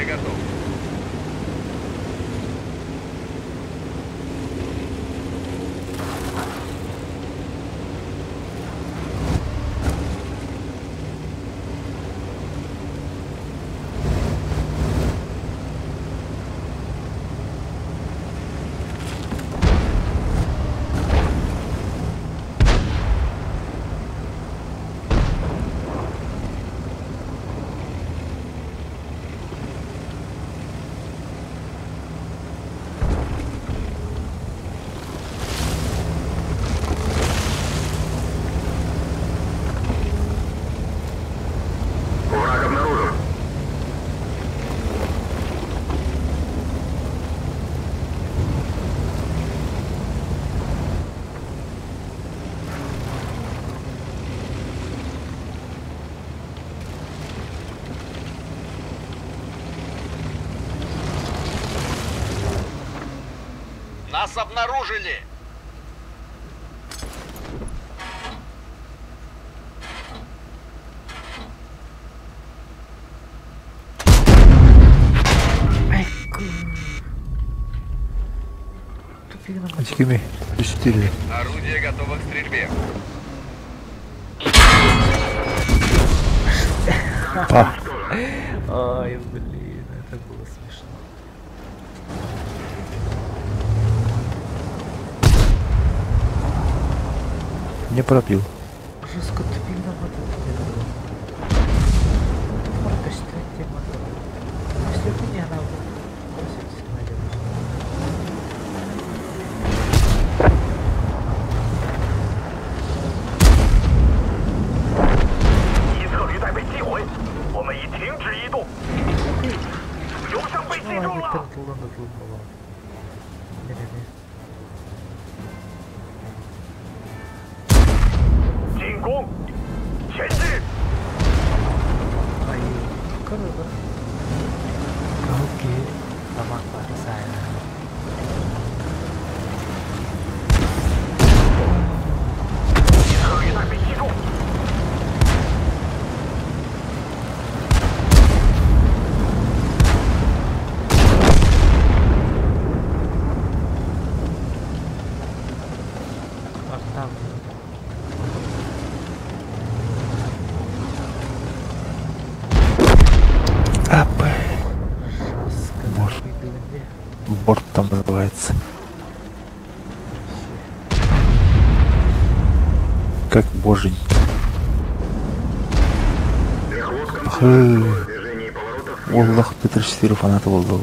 Speaker 3: стрельбе готов.
Speaker 8: Враг обнаружен.
Speaker 4: Нас обнаружили!
Speaker 5: Очкими. Четыре.
Speaker 3: Орудие готово к стрельбе.
Speaker 5: Па.
Speaker 1: Ай, блин, это было смешно.
Speaker 5: Не пробил.
Speaker 1: Жестко тупик нам Если бы не она
Speaker 2: 一侧履带被击毁，我们已停止移动。油箱被击中了。进攻，前进。一侧履带被击中。
Speaker 5: АП. Борт. Борт там называется. Как боженька. والله Т-34 фаната والله.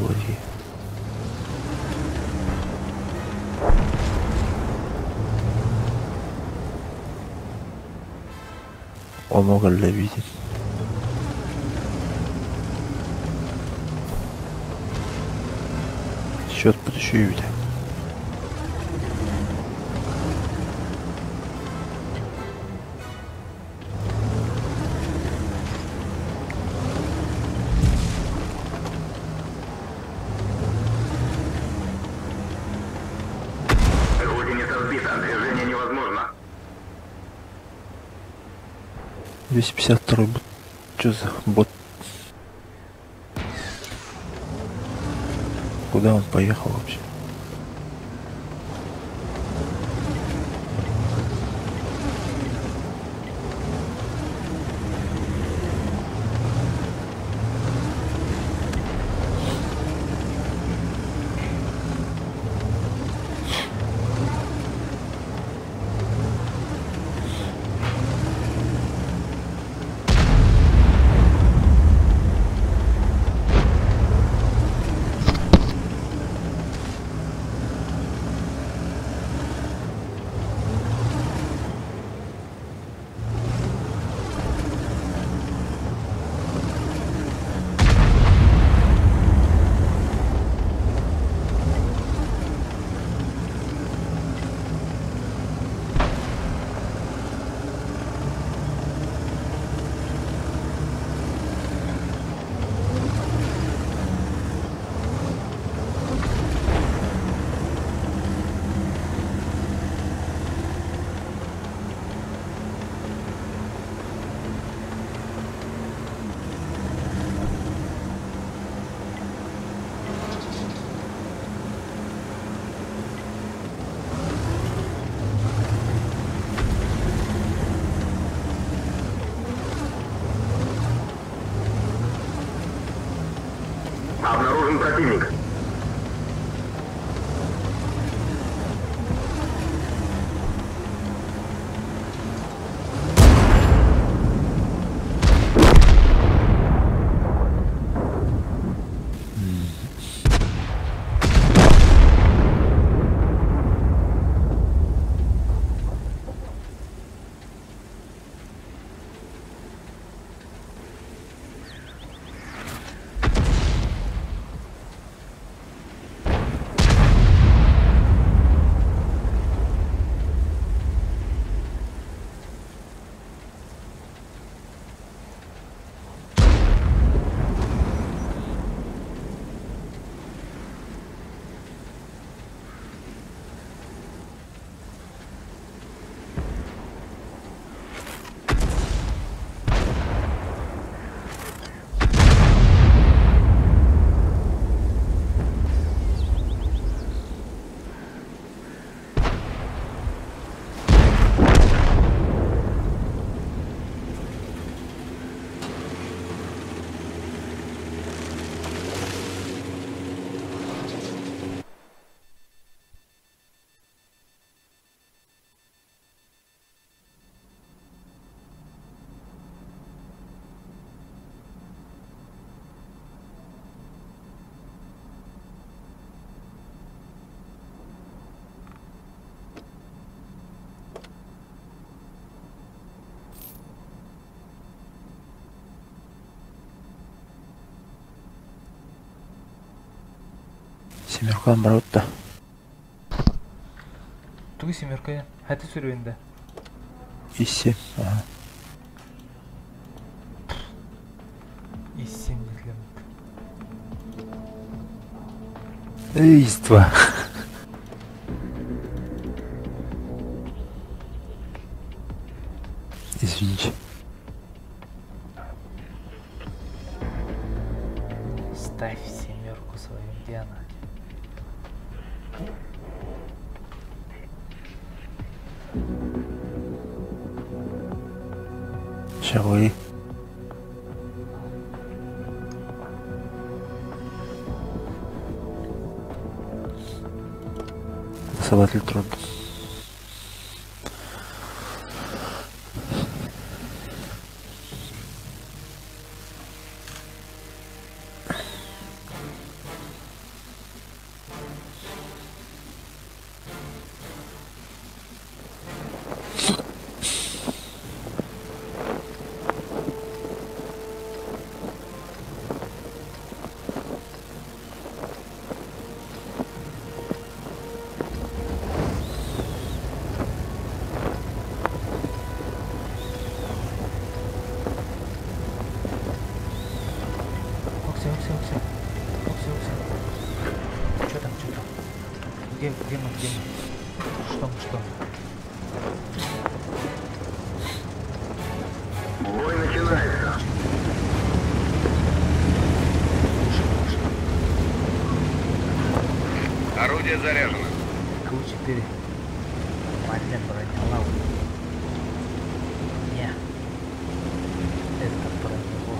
Speaker 5: Много видеть. Счет подключу.
Speaker 8: Гусеница сбита. Движение невозможно.
Speaker 5: 252 бот. Что за бот? Куда он поехал вообще?
Speaker 8: Обнаружен противник.
Speaker 5: Семеркадан барабыт да.
Speaker 1: Тугу семерка? Хати сүрүнде.
Speaker 5: Исси. Ага.
Speaker 1: Иссин билем.
Speaker 5: Эй, два. Извините.
Speaker 1: Ставь семерку свою, где она?
Speaker 5: Шагой. Сователь труд.
Speaker 1: Окси, окси, окси. Окси, окси. Что там, что там? Где, где мы, где мы? Что мы, что?
Speaker 8: Бой начинается.
Speaker 1: Выше, выше.
Speaker 3: Орудие заряжено.
Speaker 1: КУ-4. Нормальная броня, лава. Не. Это про него.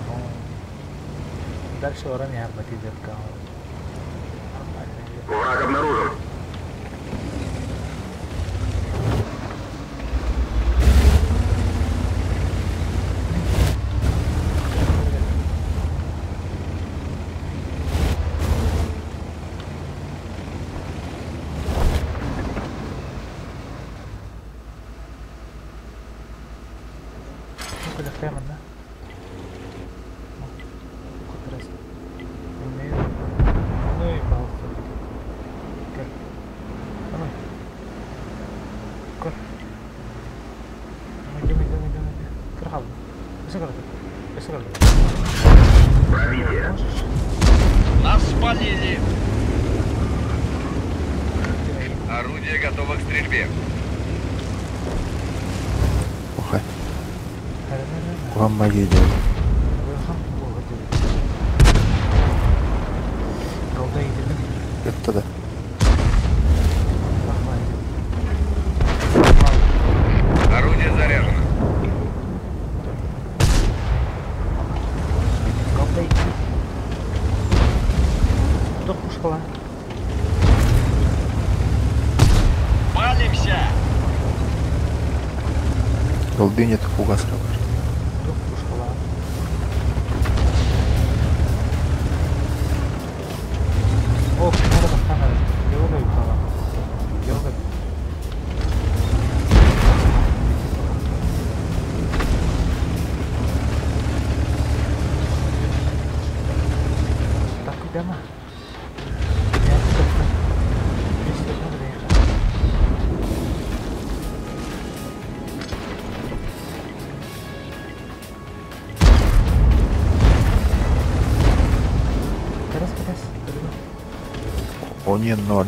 Speaker 1: Ну, дальше оран я батидетка. Нормально идет.
Speaker 8: Враг обнаружен.
Speaker 1: Ну, прямо, да? Ну и пожалуйста. Как? А ну. Кор. Ну, идем, идем, идем, идем. Крахал. Быстрого. Быстрого.
Speaker 8: Пробитие.
Speaker 1: Можешь?
Speaker 4: Нас спалили.
Speaker 1: Давай.
Speaker 3: Орудие Орудие готово к стрельбе.
Speaker 5: Охай. Куһаҕан магия диэн. Кытта да.
Speaker 3: Орудие заряжено.
Speaker 4: Палимся!
Speaker 5: Голды нет, фугас бар. Onion Nord.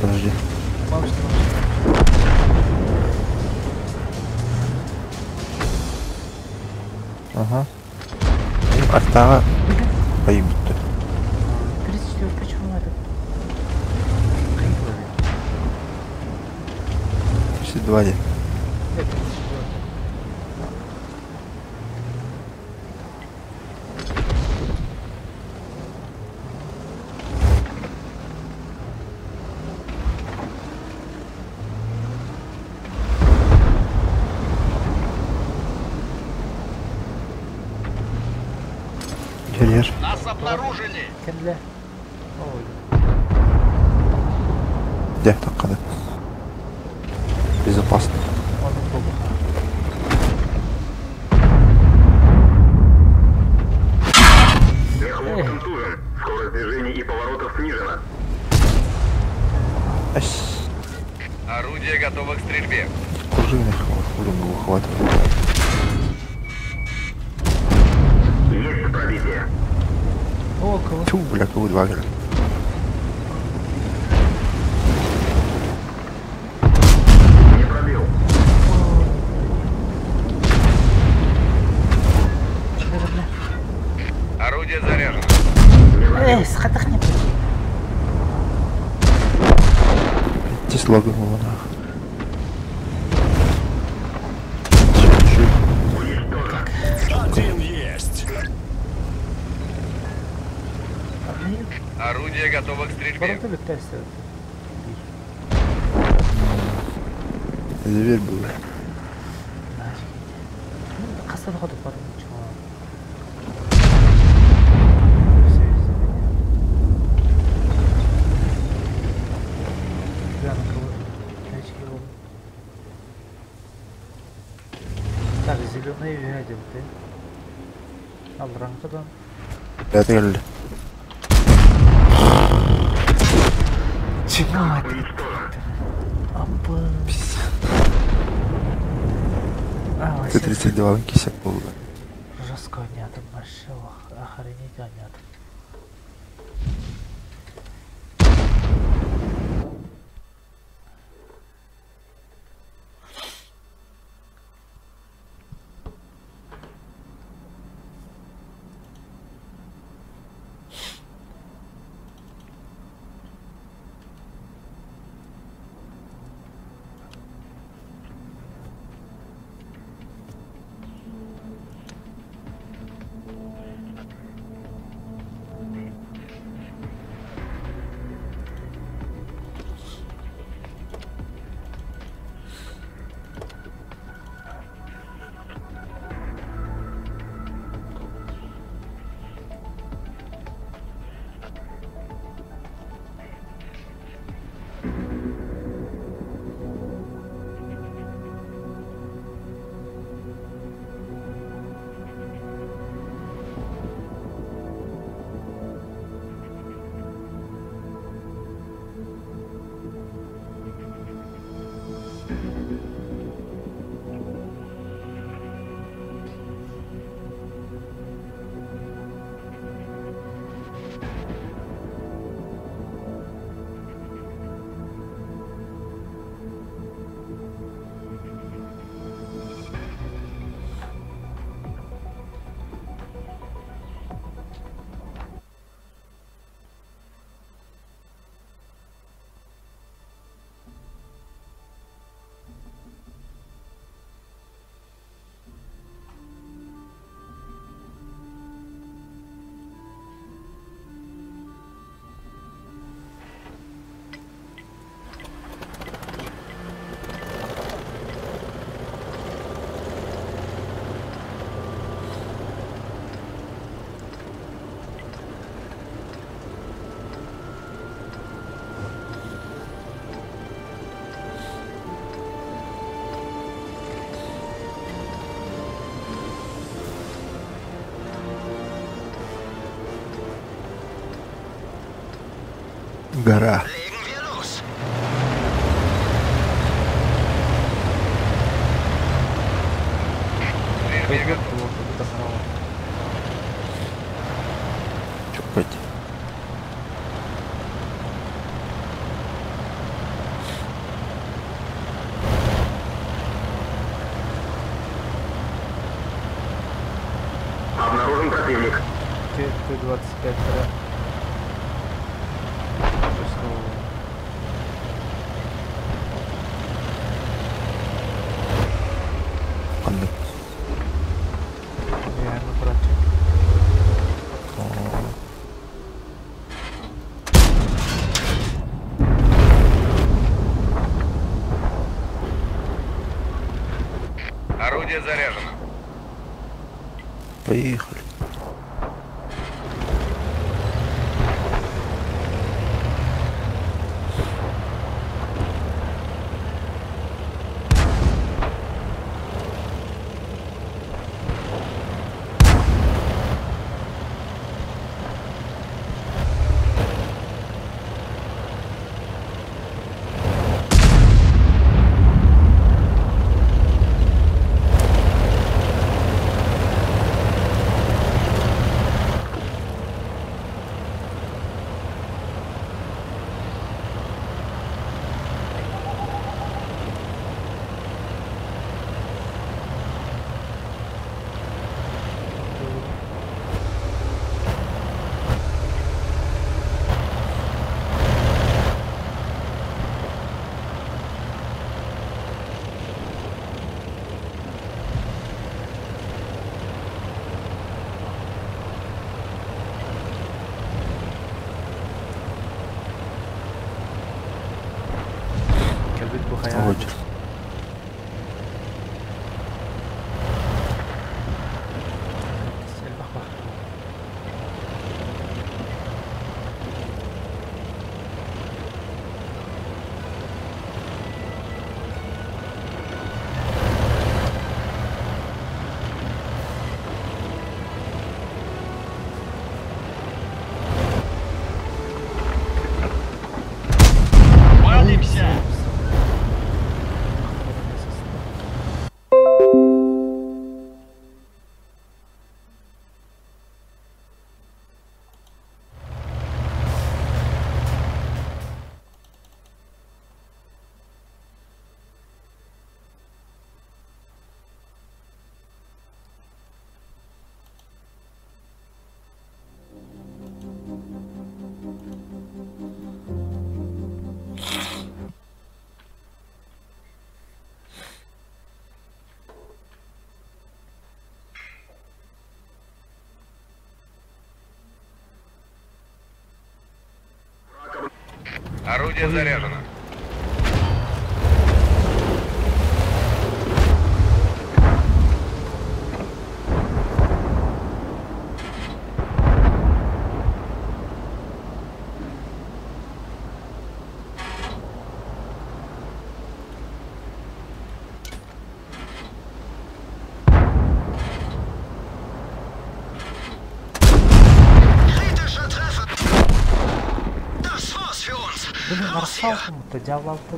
Speaker 5: Подожди. Ага. Артаға айым бүтті.
Speaker 1: 34 почему это?
Speaker 5: 32 де. Дер.
Speaker 4: Нас обнаружили!
Speaker 1: Кемле? Ой.
Speaker 5: Де, таққады. Безопасно.
Speaker 8: Мехвод контужен. Скорость движения и поворотов снижена.
Speaker 5: Ась.
Speaker 3: Орудие готово к стрельбе.
Speaker 5: Пружины выхватывает.
Speaker 8: Есть пробитие.
Speaker 1: О, кого?
Speaker 5: Тьфу, бля, кого два говорю.
Speaker 8: Не пробил.
Speaker 3: Орудие заряжено.
Speaker 1: Эй, схатах не
Speaker 5: Идти с лагом его нах.
Speaker 6: Один есть.
Speaker 3: Орудие готово к стрельбе.
Speaker 5: Дверь был.
Speaker 1: Так, зеленый видел ты. Алранкадан.
Speaker 5: Это
Speaker 1: Чего это? Апа. А,
Speaker 5: Т-32 кисек был.
Speaker 1: Жестко нятым вообще, охренеть нятым.
Speaker 5: Гора.
Speaker 3: Стрельбе готов.
Speaker 5: Чукать.
Speaker 8: Обнаружен противник.
Speaker 1: Т-25
Speaker 5: Ханнык.
Speaker 3: Орудие заряжено.
Speaker 5: Поехали.
Speaker 1: Кэлбит бу хайа.
Speaker 5: Очер.
Speaker 1: Элбэх баар.
Speaker 4: Валимся!
Speaker 3: Орудие заряжено.
Speaker 1: Блин, Арсал кому-то дьявол-то.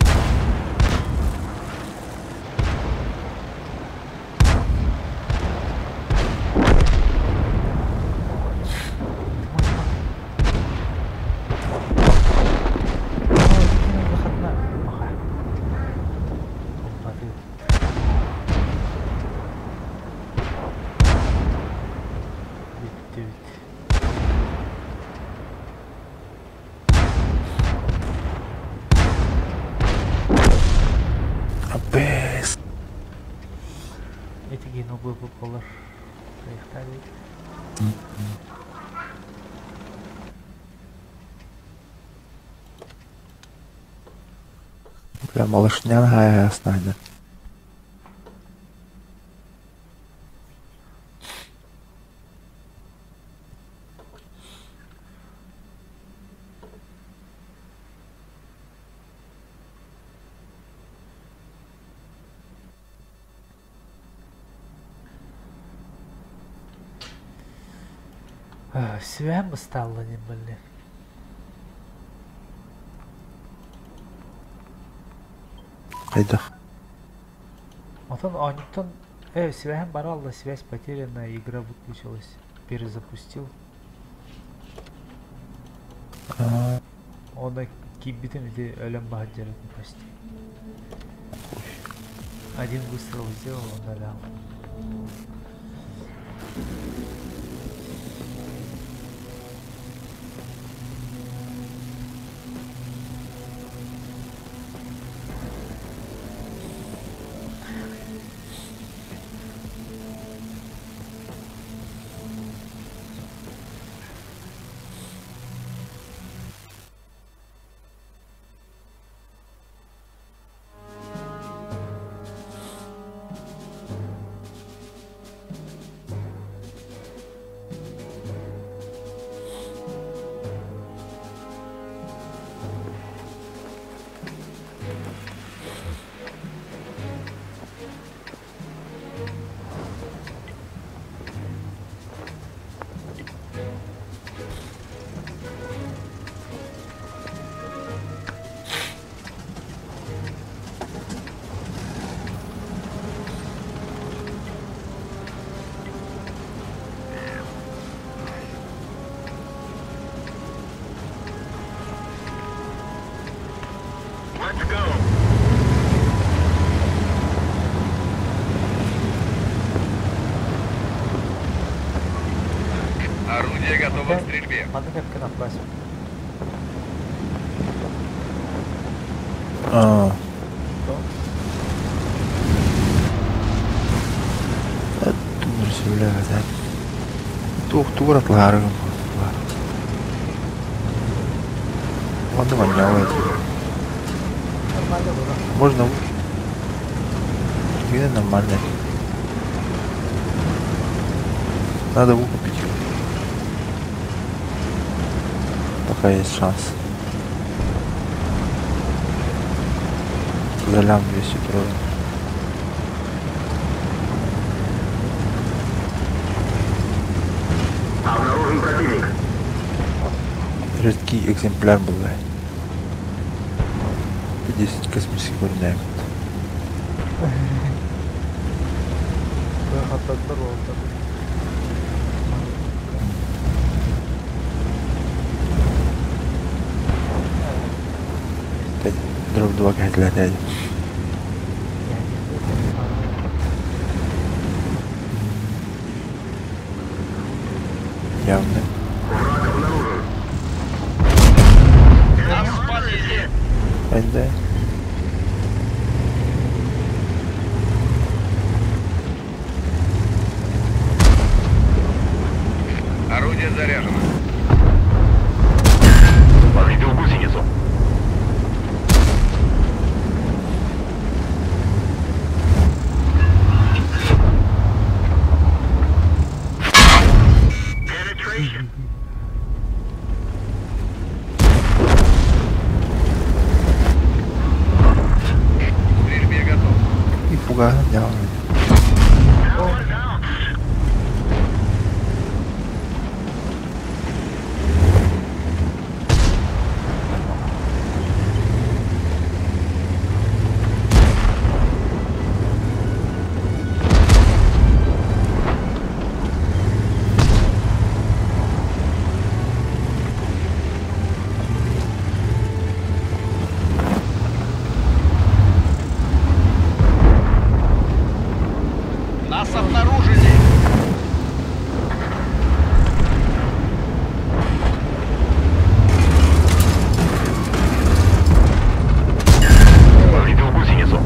Speaker 5: Бэс.
Speaker 1: Эти гены был болар. Поехали.
Speaker 5: Бля, малышня ясно.
Speaker 1: Связь стало не были.
Speaker 5: Хайдах?
Speaker 1: Отон оонньуттан связь баралла, связь потеряна, игра выключилась. Перезапустил. Оны киирбитим ити өлөн баһыдьарытын почти. Один выстрел сделал, он налял.
Speaker 8: Let's go.
Speaker 3: Орудие готово к стрельбе.
Speaker 1: Маннык эпкен аппас.
Speaker 5: Аа. Тугур сөбүлээбэтэ. Туох тугур атлаарыгым буолла. Онно манньаҕа этим.
Speaker 1: Нормально было.
Speaker 5: Можно Где нормально. Надо выкупить. Пока есть шанс. За лям 200 продал.
Speaker 8: Обнаружен противник.
Speaker 5: Редкий экземпляр был. 10 космических вариантов.
Speaker 1: Хаттаттар oldu.
Speaker 5: Дроб 2 кэһэтилээтэ. Явно.
Speaker 8: Враг обнаружен.
Speaker 4: Нас спалили!
Speaker 5: Хайда.
Speaker 3: Орудие заряжено.
Speaker 8: Повредил гусеницу. Penetration.
Speaker 3: К стрельбе готов.
Speaker 5: И пугаю, явно.
Speaker 4: Нас обнаружили!
Speaker 8: Повредил гусеницу.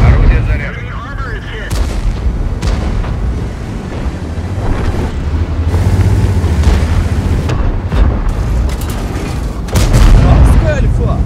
Speaker 3: Орудие заряжено.
Speaker 6: Альфа!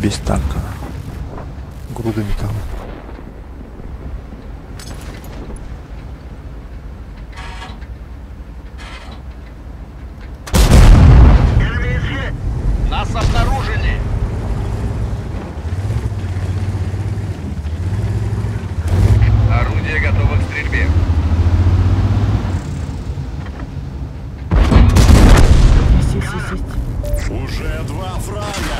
Speaker 5: Без танка. Груда металла.
Speaker 4: Нас обнаружили!
Speaker 3: Орудие готово к стрельбе.
Speaker 1: Есть, есть, есть, есть.
Speaker 6: Уже два фрага.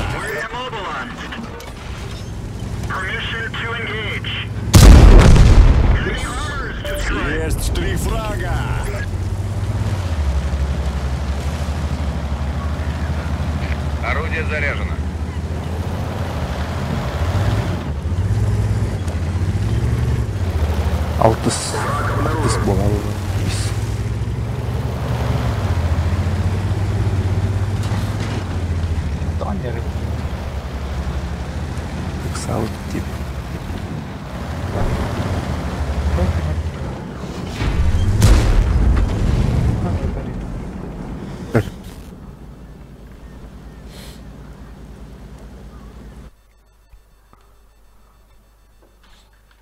Speaker 6: Есть три фрага.
Speaker 3: Орудие заряжено.
Speaker 5: Алтыс. Алтыс буолар. Ис.
Speaker 1: Донер.
Speaker 5: Ыксаабыт тип.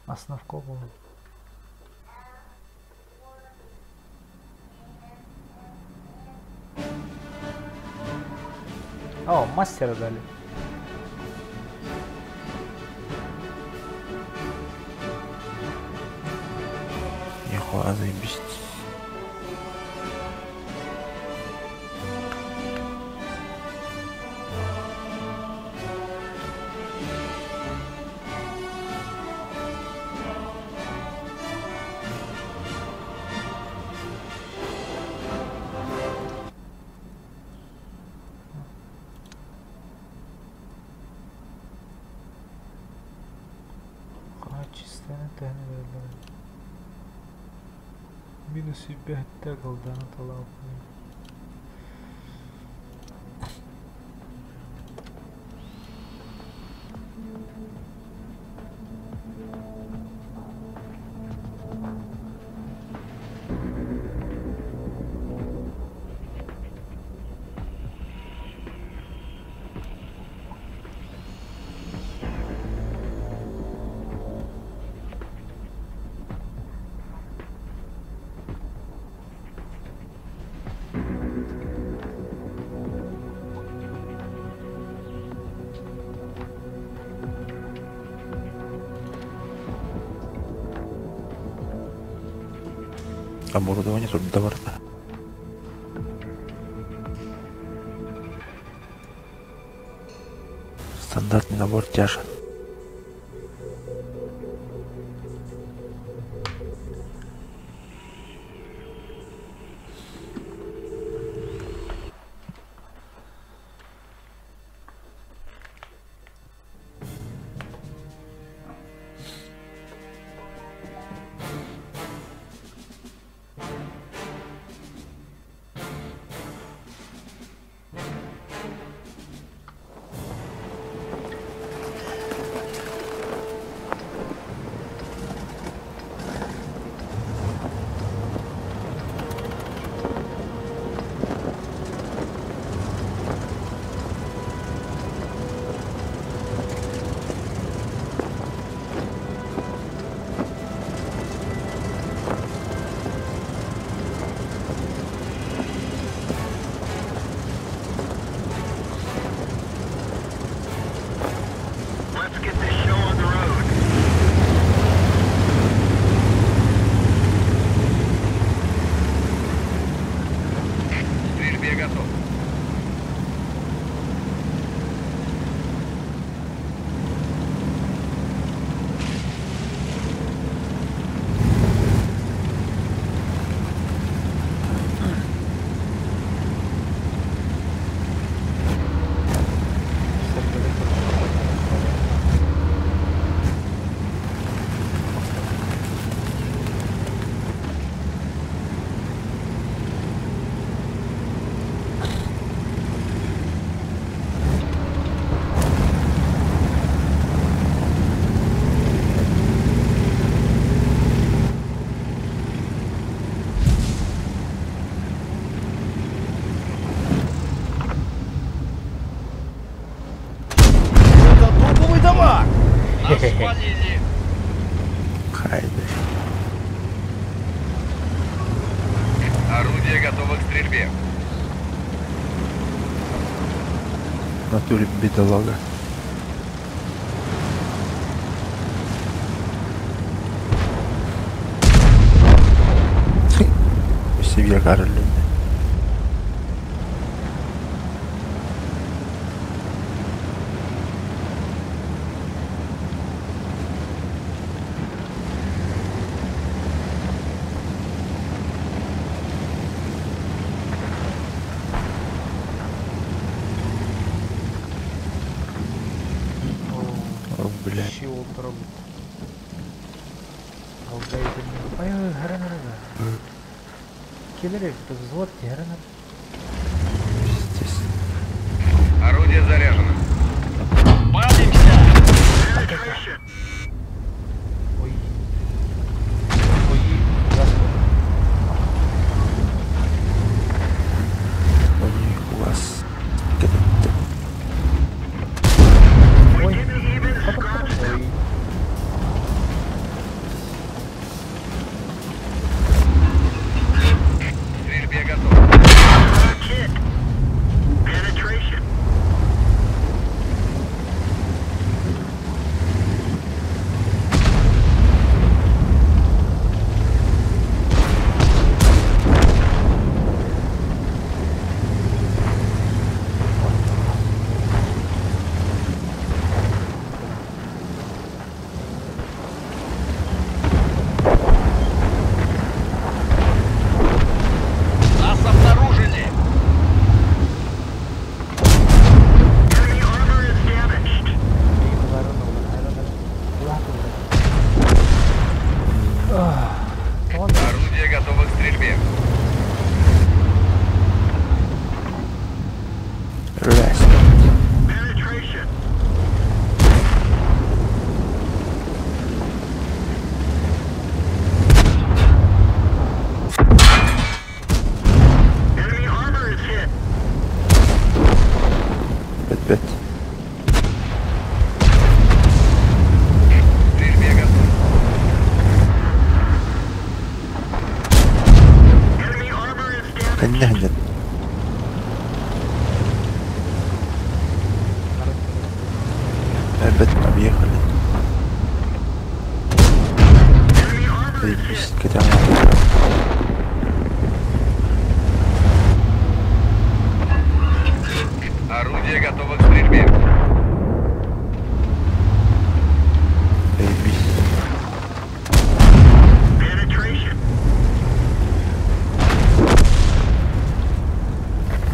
Speaker 1: Основка была. О, мастера дали.
Speaker 5: Нихуя заебись.
Speaker 1: Качественно тәһәнә Минус 5 голдана талап.
Speaker 5: Оборудование тут доварно. Стандартный набор тяжа.
Speaker 4: Спалили!
Speaker 5: Хайда.
Speaker 3: Орудие готово к стрельбе.
Speaker 5: В натуре бедолага. Себе Каролина. О, блядь.
Speaker 1: Щи олтура бут. Ай, ай, харан ара. Келер взвод харан.
Speaker 5: Пиздец.
Speaker 3: Орудие заряжено.
Speaker 4: Палимся!
Speaker 1: Ой. Ой, ужасно.
Speaker 5: Ой, у вас. Где-то.
Speaker 1: Ой. Ой.
Speaker 3: К стрельбе готов.
Speaker 8: Penetration.
Speaker 4: Нас обнаружили!
Speaker 8: Enemy armor is damaged.
Speaker 3: Орудие готово к стрельбе.
Speaker 5: Rest.
Speaker 8: Penetration. Enemy armor is hit.
Speaker 5: Бет-бет.
Speaker 3: К стрельбе готов.
Speaker 8: Enemy armor is damaged.
Speaker 5: Конечно, нет. Опять объехали.
Speaker 8: Enemy armor is
Speaker 5: Заебись,
Speaker 8: hit.
Speaker 5: хотя
Speaker 3: Орудие готово к стрельбе.
Speaker 5: Заебись.
Speaker 8: Penetration.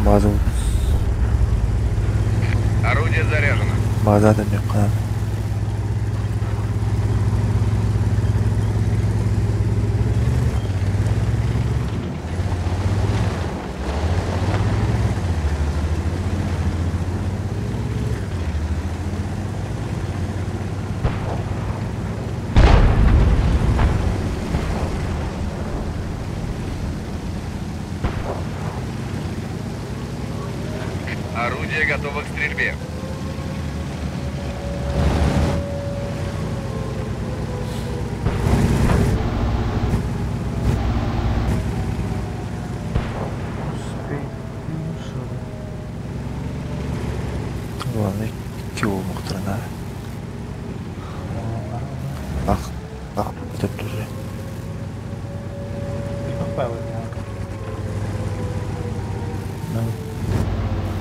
Speaker 5: База.
Speaker 3: Орудие заряжено.
Speaker 5: База да мекана.
Speaker 3: Орудие готово к стрельбе.
Speaker 5: Ладно, кио мухтарна. Ах, ах, это уже. Ну,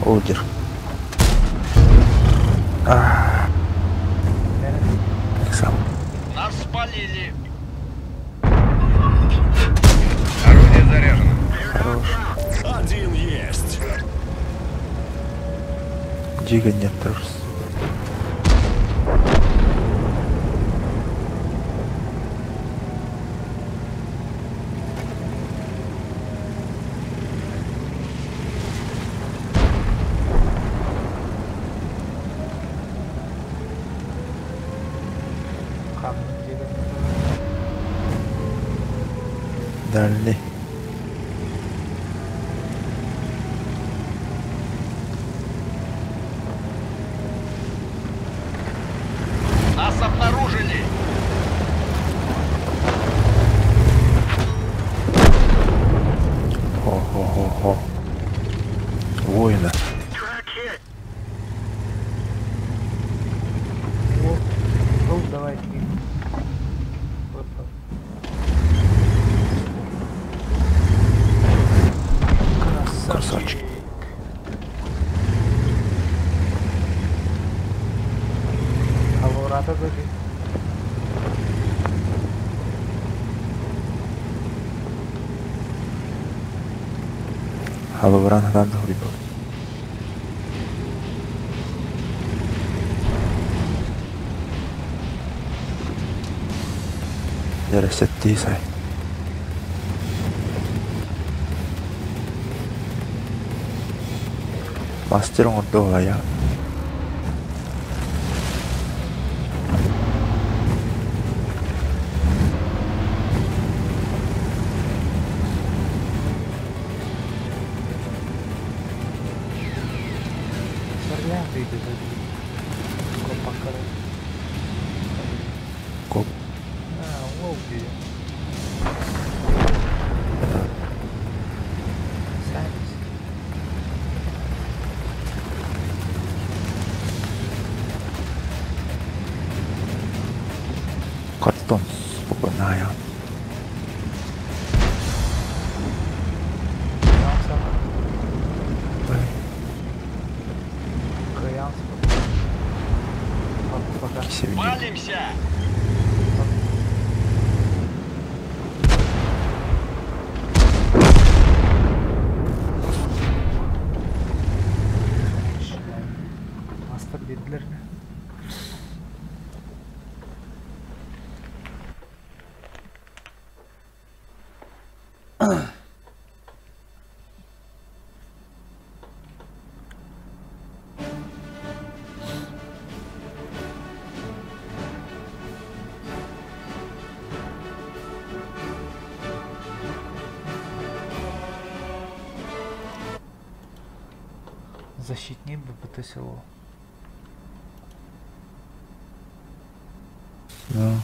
Speaker 5: ордер. А, сам.
Speaker 4: Нас спалили!
Speaker 3: Орудие заряжено.
Speaker 5: Хорош.
Speaker 6: Один есть.
Speaker 5: Дига нет, тоже. Дальний.
Speaker 4: Нас обнаружили!
Speaker 1: Туга
Speaker 5: Халыбыраан сатаан да суруйбат. Дьэ сай. Мастер оҥордо уһайа.
Speaker 1: Сорлян выйдет Копакара.
Speaker 5: Коп.
Speaker 1: А, ол дии. Саймс.
Speaker 5: Картон спокойная.
Speaker 4: Палимся!
Speaker 1: Мастер dediler mi? Защитник БПТ село.
Speaker 5: Да.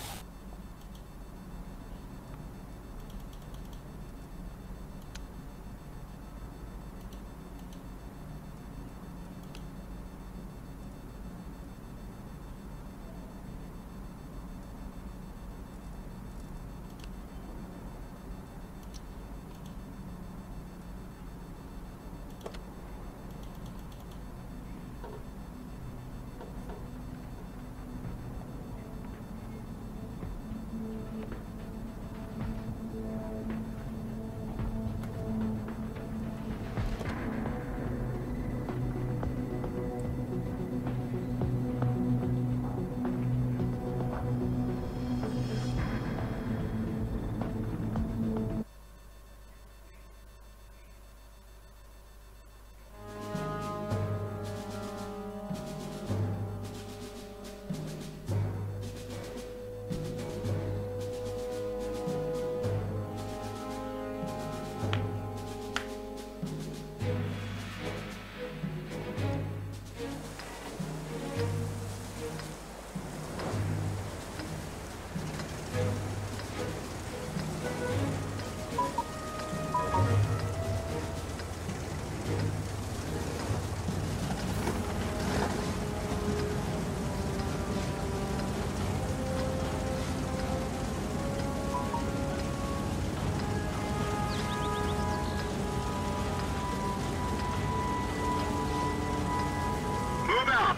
Speaker 8: Move out!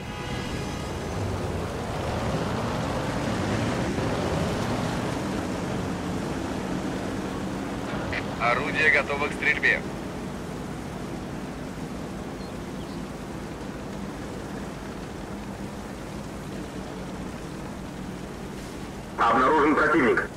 Speaker 3: Орудие готово к стрельбе.
Speaker 8: Обнаружен противник.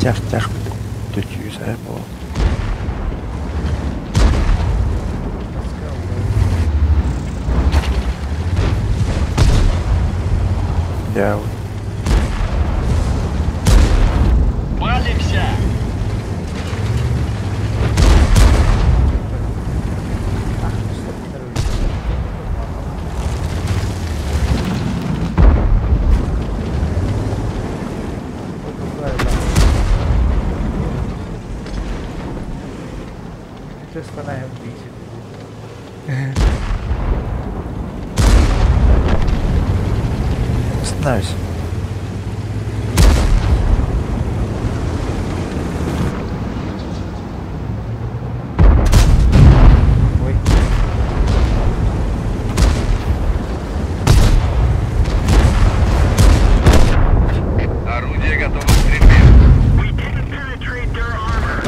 Speaker 5: Чах-чах төчүү сайа буол.
Speaker 1: Let's go, bro.
Speaker 5: Дьэ,
Speaker 4: Палимся!
Speaker 1: Ah, stop. Just when I have these.
Speaker 5: Остановись.
Speaker 1: Ой.
Speaker 3: Орудие готово к стрельбе.
Speaker 8: We didn't penetrate their armor.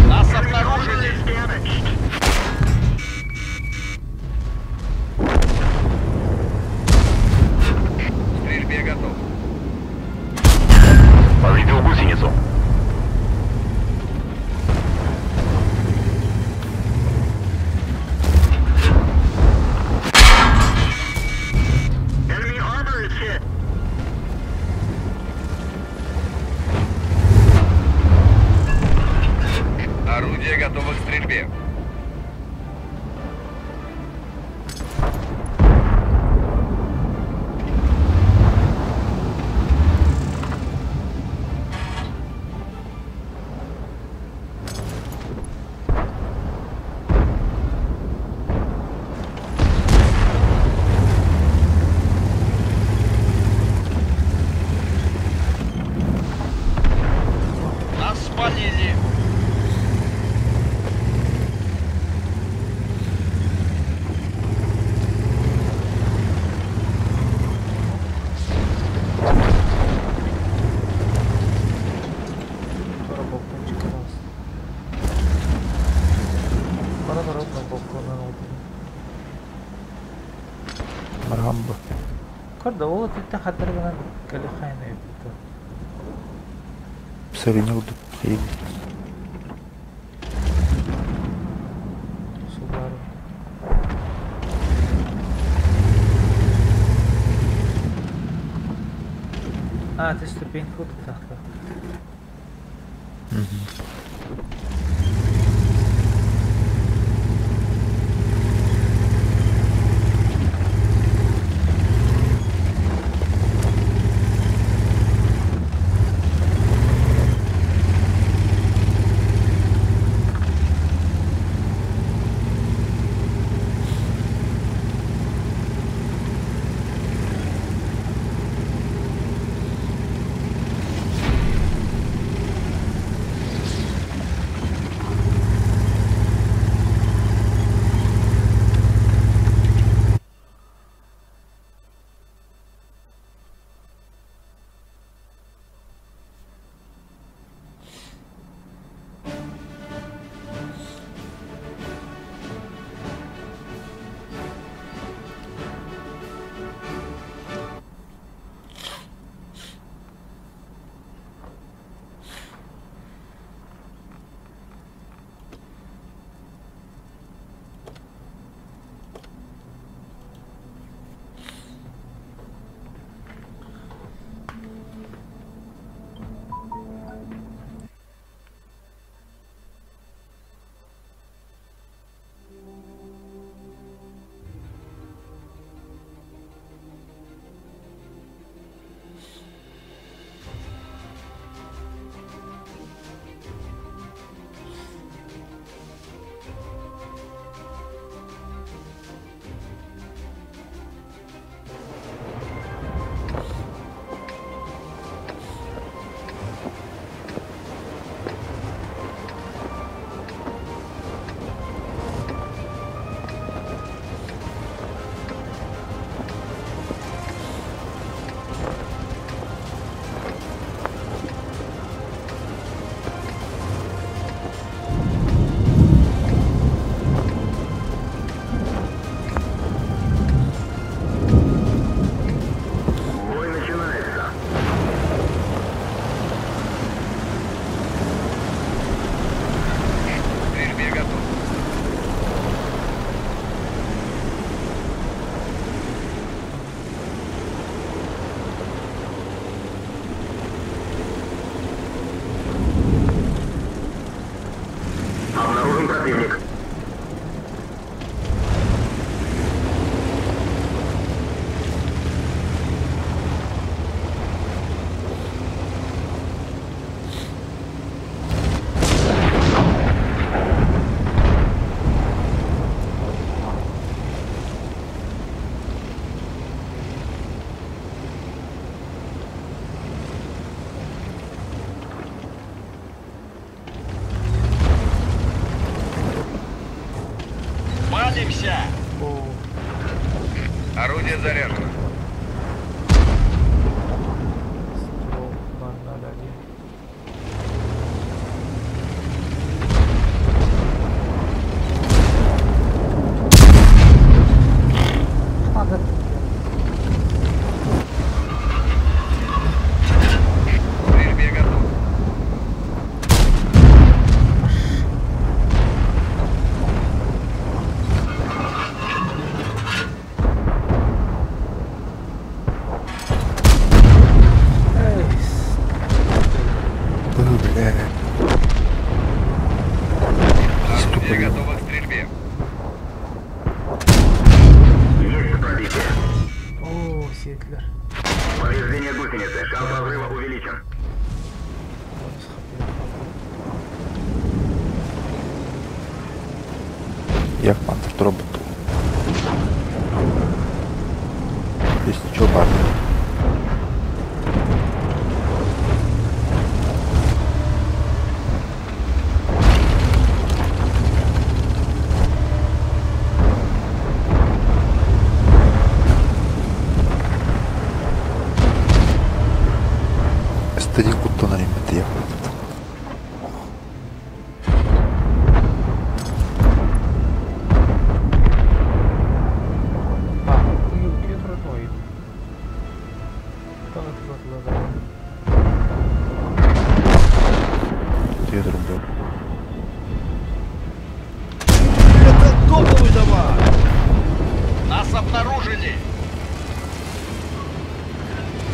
Speaker 4: Нас
Speaker 8: Enemy armor
Speaker 4: обнаружили!
Speaker 8: is damaged.
Speaker 3: К стрельбе готов.
Speaker 8: Повредил гусеницу. Enemy armor is hit.
Speaker 3: Орудие готово к стрельбе.
Speaker 4: Нас спалили!
Speaker 1: Скоро балкончик раз. Пора народного балкона oldu.
Speaker 5: Мархамба.
Speaker 1: Корда ол титтен хаттар гынан кали хайна эбит.
Speaker 5: Сырыня удуп.
Speaker 1: Субару. А, ты ступеньку тут так.
Speaker 8: Обнаружен противник.
Speaker 4: Палимся!
Speaker 1: О,
Speaker 3: Орудие заряжено.
Speaker 1: ствол 001. Надо.
Speaker 3: К стрельбе готов.
Speaker 1: Эй, с-
Speaker 5: Ой, бля.
Speaker 3: Орудие готово к стрельбе.
Speaker 8: Есть пробитие.
Speaker 1: О, Ситлер.
Speaker 8: Повреждение гусеницы. Шанс взрыва увеличен.
Speaker 5: Я в пантер работал. Здесь ничего бар. Стадин куттан риммет я.
Speaker 1: А, ну, я родной. Так, вот, ладно.
Speaker 5: Я трубил.
Speaker 6: Это топовый товар!
Speaker 4: Нас обнаружили!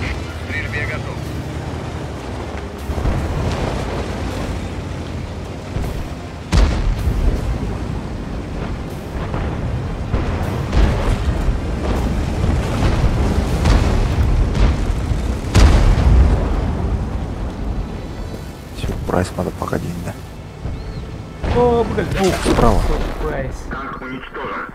Speaker 3: К стрельбе готов.
Speaker 5: Сюрприз, надо пока день, да.
Speaker 1: О, блин.
Speaker 5: Ух, справа.
Speaker 1: Сюрприз.
Speaker 8: Танк уничтожен.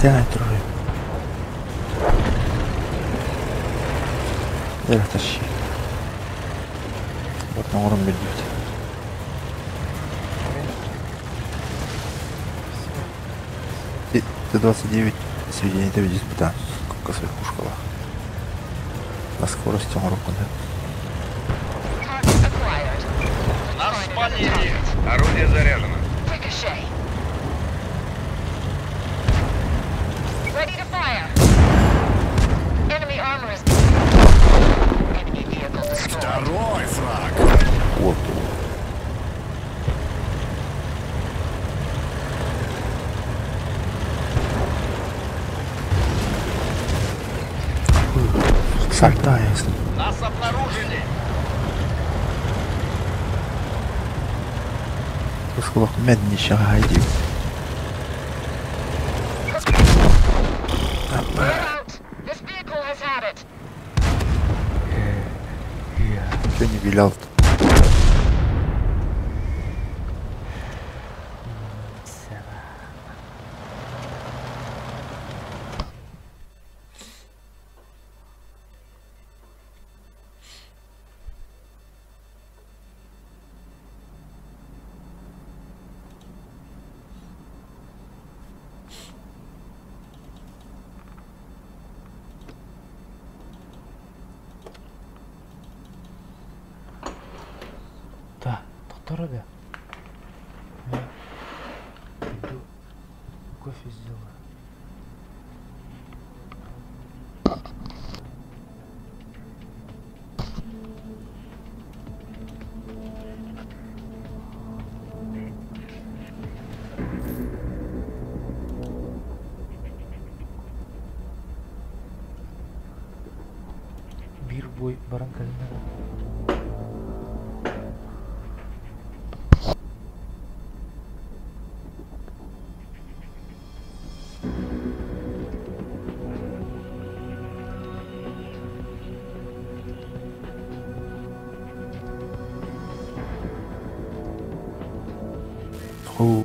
Speaker 5: Кэтээн турар. Эр тащи. Вот оҥорон билбит. Т-29 сведение диспута. Сколько пушкалах. На скорости оҥороккун.
Speaker 7: Target acquired.
Speaker 4: Нас
Speaker 7: Find another
Speaker 4: спалили!
Speaker 7: target.
Speaker 3: Орудие заряжено.
Speaker 7: Ricochet. Ready to fire. Enemy armor is. Enemy vehicle destroyed.
Speaker 6: Второй фраг.
Speaker 5: Вот. Сальтайс.
Speaker 4: Нас обнаружили!
Speaker 5: Осколок människa хайди.
Speaker 7: We're out. This vehicle has had it.
Speaker 5: Че не вилял-то?
Speaker 1: Да, доктор да. Я пойду кофе сделаю. Биир бой баран кэлиннэ.
Speaker 5: Ху.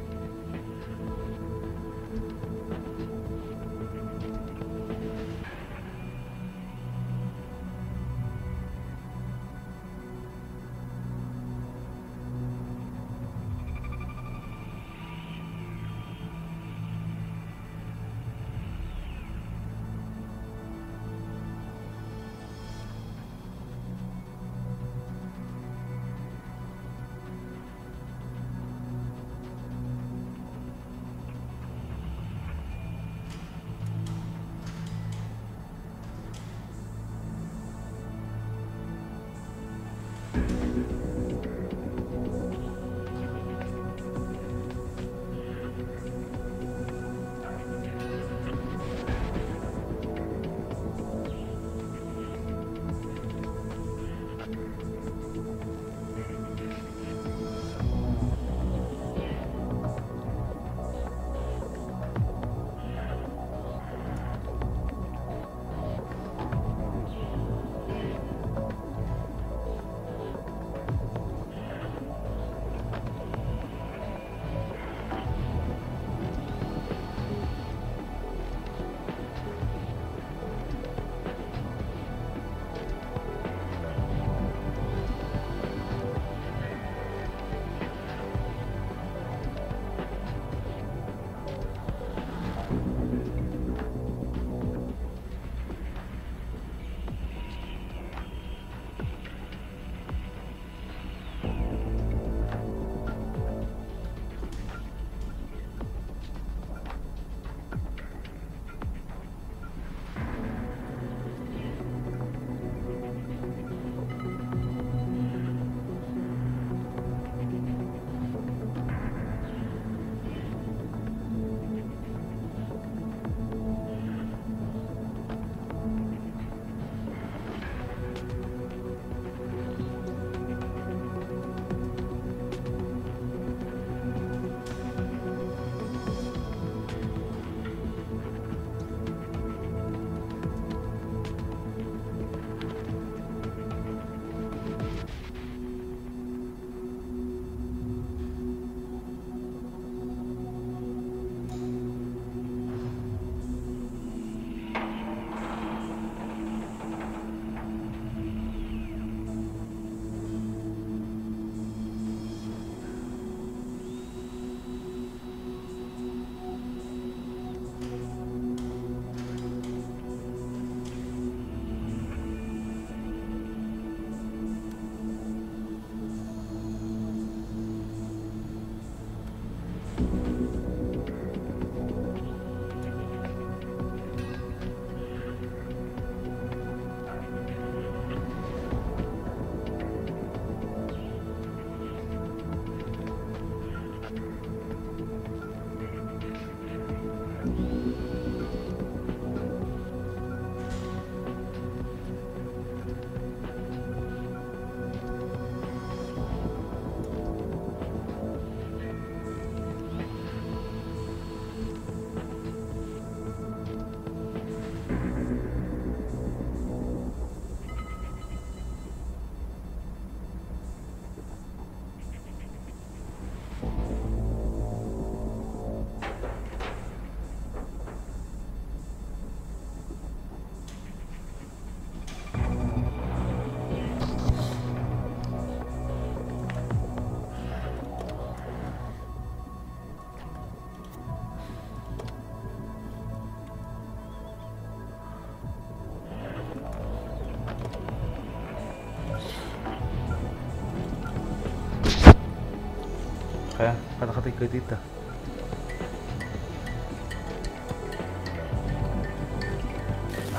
Speaker 1: Хайа, хата хата кыдыйда. Да.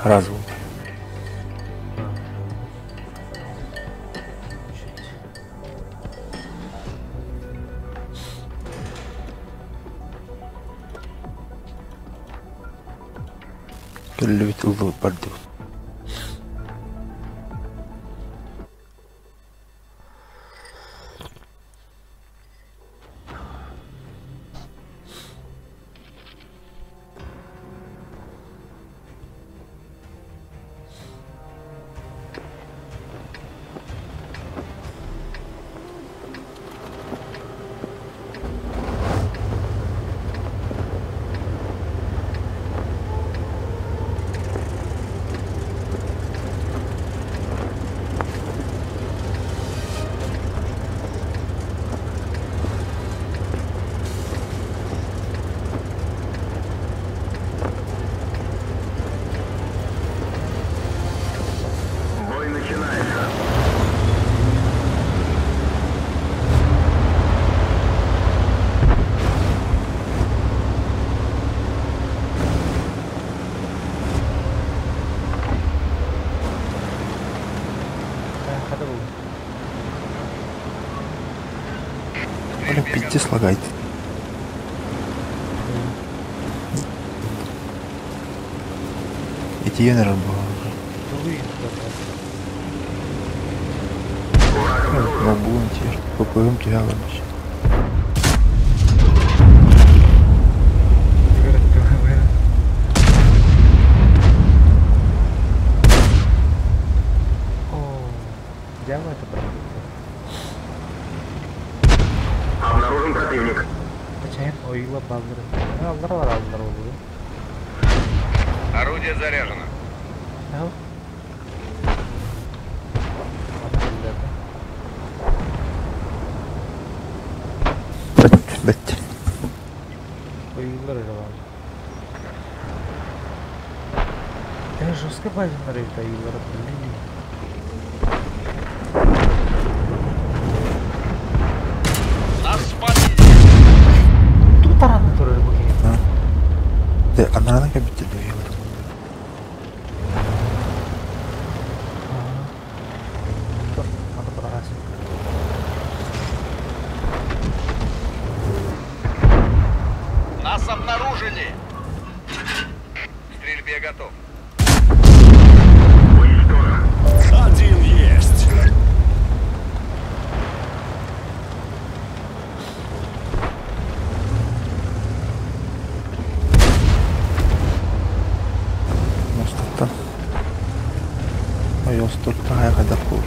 Speaker 5: Раз болды. Кэллибит ыллыбыт бардыбыт.
Speaker 8: Бой начинается.
Speaker 1: Хата булдум.
Speaker 5: Блин, пиздец лагает. Итиен эрэр буолар.
Speaker 1: Тугуй
Speaker 5: Ноутбугум итиер. ППМ түһэ аларбыч.
Speaker 1: О, дьявол это правда.
Speaker 8: Обнаружен противник.
Speaker 1: Почайын ойла баллары. Аллар бар аллар болду.
Speaker 3: Орудие заряжено.
Speaker 1: Ау. Ана билдерди.
Speaker 5: Бэт, бэт.
Speaker 1: Ойулар эрэ бааллар. Э, жестко базиннар эбит айыллара, блин.
Speaker 4: Нас спалили.
Speaker 1: Тугу таранна турар бу киһи?
Speaker 5: Де, анарана кэбиттер дуйалар.
Speaker 1: Тур, аны быраҕаасың.
Speaker 4: Нас обнаружили.
Speaker 3: К стрельбе готов.
Speaker 8: Уничтожен.
Speaker 6: Один есть!
Speaker 5: Мостаттан. Ой, остурта хайгада кул.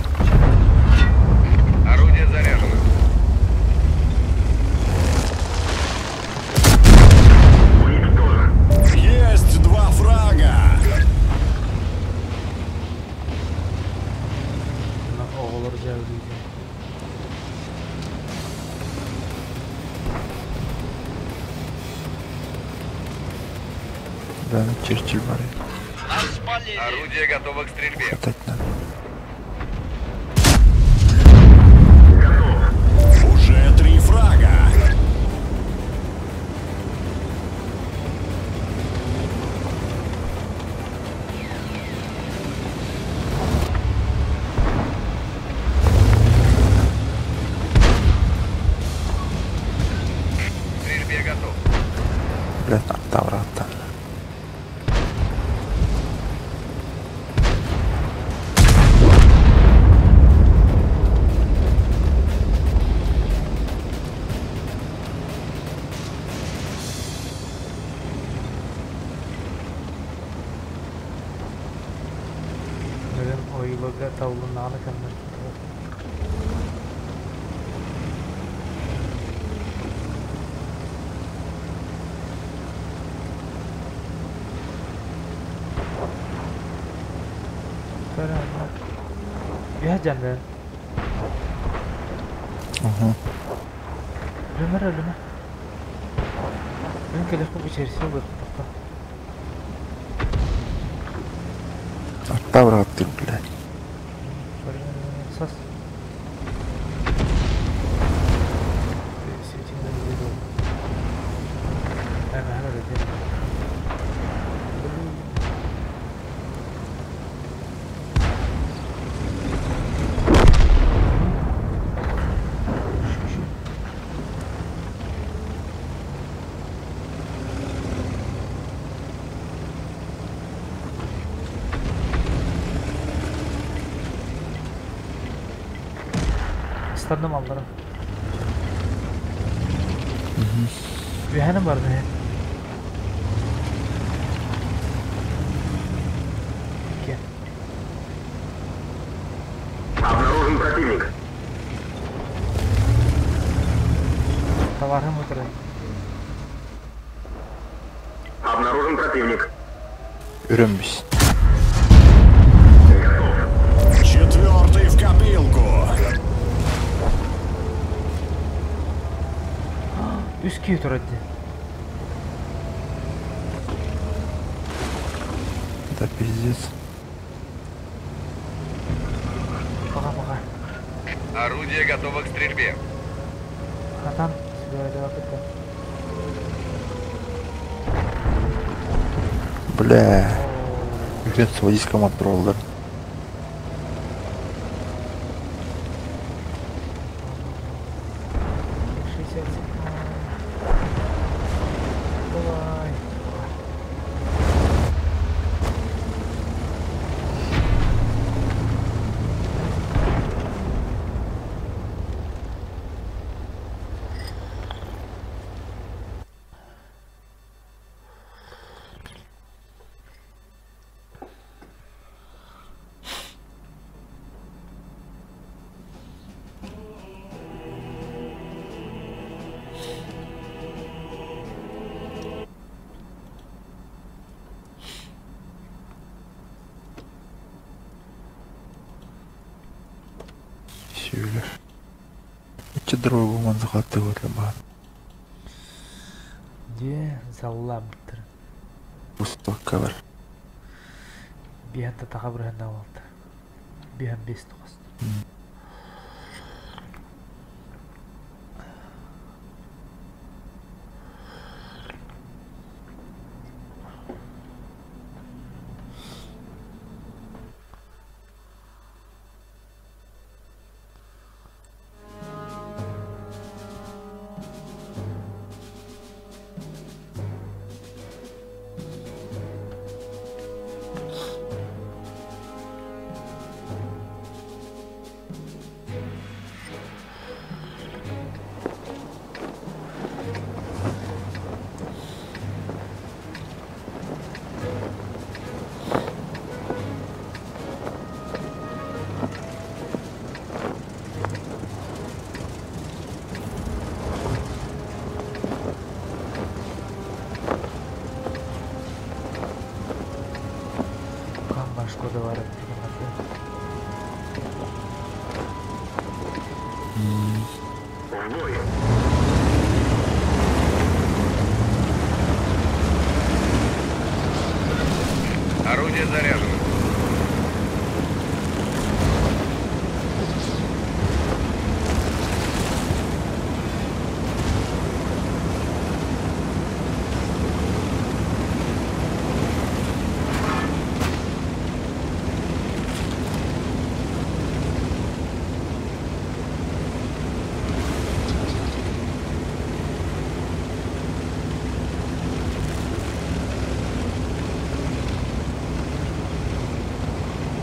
Speaker 3: Орудие заряжено.
Speaker 8: Уничтожен.
Speaker 6: Есть два фрага!
Speaker 1: Мына оҕолор дьээбэлииллэр.
Speaker 5: Да, Черчилль бар.
Speaker 4: Нас спалили.
Speaker 3: Орудие готово к стрельбе.
Speaker 5: Шатать надо.
Speaker 8: Готов.
Speaker 6: Уже три фрага!
Speaker 3: К стрельбе готов.
Speaker 5: Блядь, тавра, та.
Speaker 1: Нөрен ойуларга таллынааны кэннэ Үһэ дьаннын.
Speaker 5: Угу.
Speaker 1: Өлүмэр өлүмэ. Мин кэлиэхпин бу чэрсиэ ылыахтахха.
Speaker 5: Тавра ты, блядь.
Speaker 1: Сас. Ыстанным аллара. Үөһэнэн бардым ээ. Икки.
Speaker 8: Обнаружен противник.
Speaker 1: Табаарым утары.
Speaker 8: Обнаружен противник.
Speaker 5: Үрэн бис.
Speaker 8: Готов.
Speaker 6: Четвертый в копилку.
Speaker 1: Үс киһи турар дии.
Speaker 5: Да пиздец.
Speaker 1: Пока пока.
Speaker 3: Орудие готово к стрельбе.
Speaker 1: Хатан сюда.
Speaker 5: Бля. Үһүн сводиска контроллар.
Speaker 1: 60 секунд. Давай.
Speaker 5: Сүүлэр. Иччи дорогу манзахатты өтө баар.
Speaker 1: Дьэ, заллаабыттар.
Speaker 5: Бустакка бар.
Speaker 1: Биһэн татаха бырыһанна буолта. Биһэн бес тоҕус. Kan Шкода бар
Speaker 8: В бой.
Speaker 3: Орудие заряжено.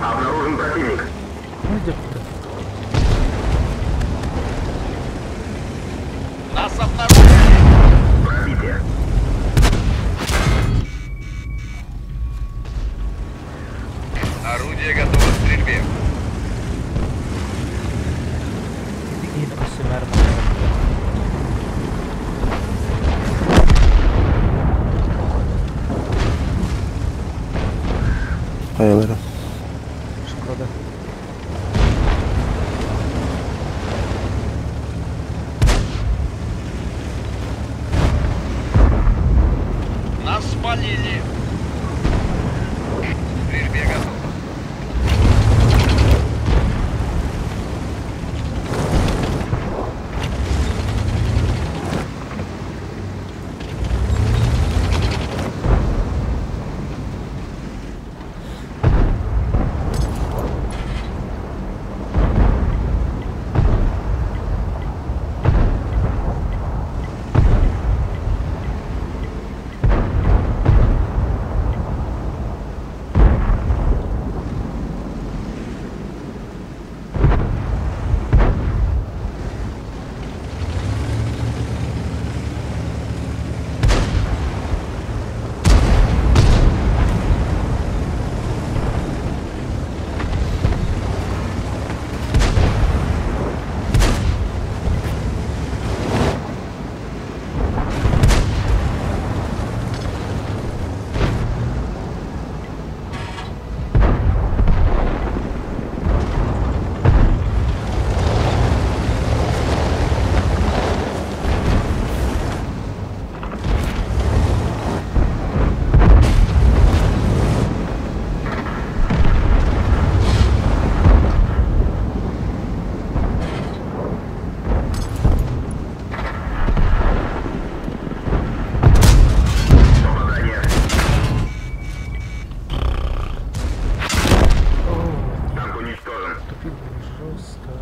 Speaker 8: Обнаружен противник.
Speaker 1: Ну деп
Speaker 4: Нас обнаружили.
Speaker 8: Пробитие.
Speaker 3: Орудие готово к стрельбе.
Speaker 1: Ити киһини өссө
Speaker 5: Хайалары.
Speaker 1: Шкода.
Speaker 4: Нас спалили.
Speaker 3: К стрельбе готов.
Speaker 1: Загрузка.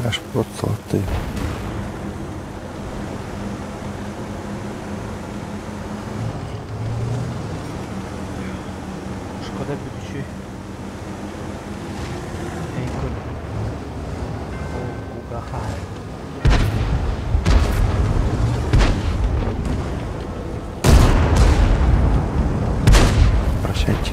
Speaker 5: Наш плод золотые.
Speaker 1: Шкода бүтүчү. Эй көр. О, кугаха.
Speaker 5: Прощайте.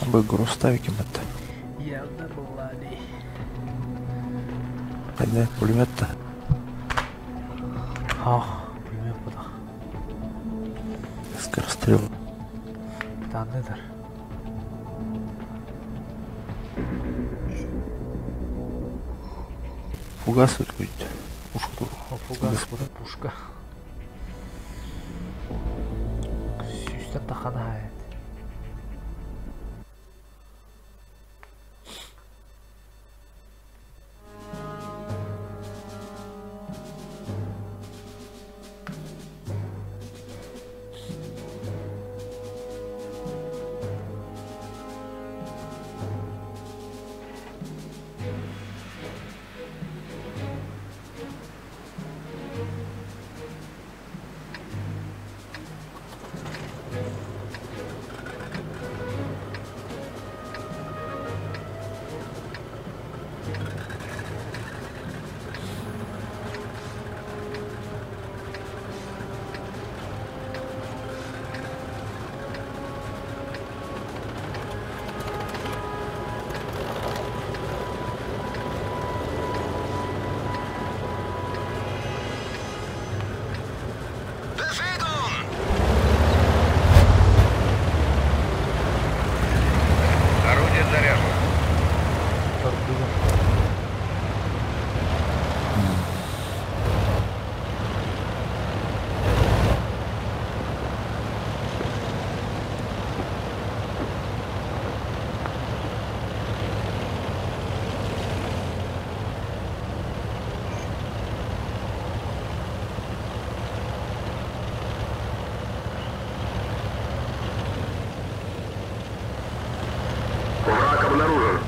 Speaker 5: Бы грузовик им это.
Speaker 1: Явно была ли.
Speaker 5: Хайда пулемет-то.
Speaker 1: Ах, пулемет була.
Speaker 5: Скорострел.
Speaker 1: Таныдыр.
Speaker 5: Фугас будет. Пушку.
Speaker 1: О, фугас була пушка. Сүүстэн тахана хайат.
Speaker 3: Орудие заряжено.
Speaker 1: Тордуга.
Speaker 8: Враг обнаружен.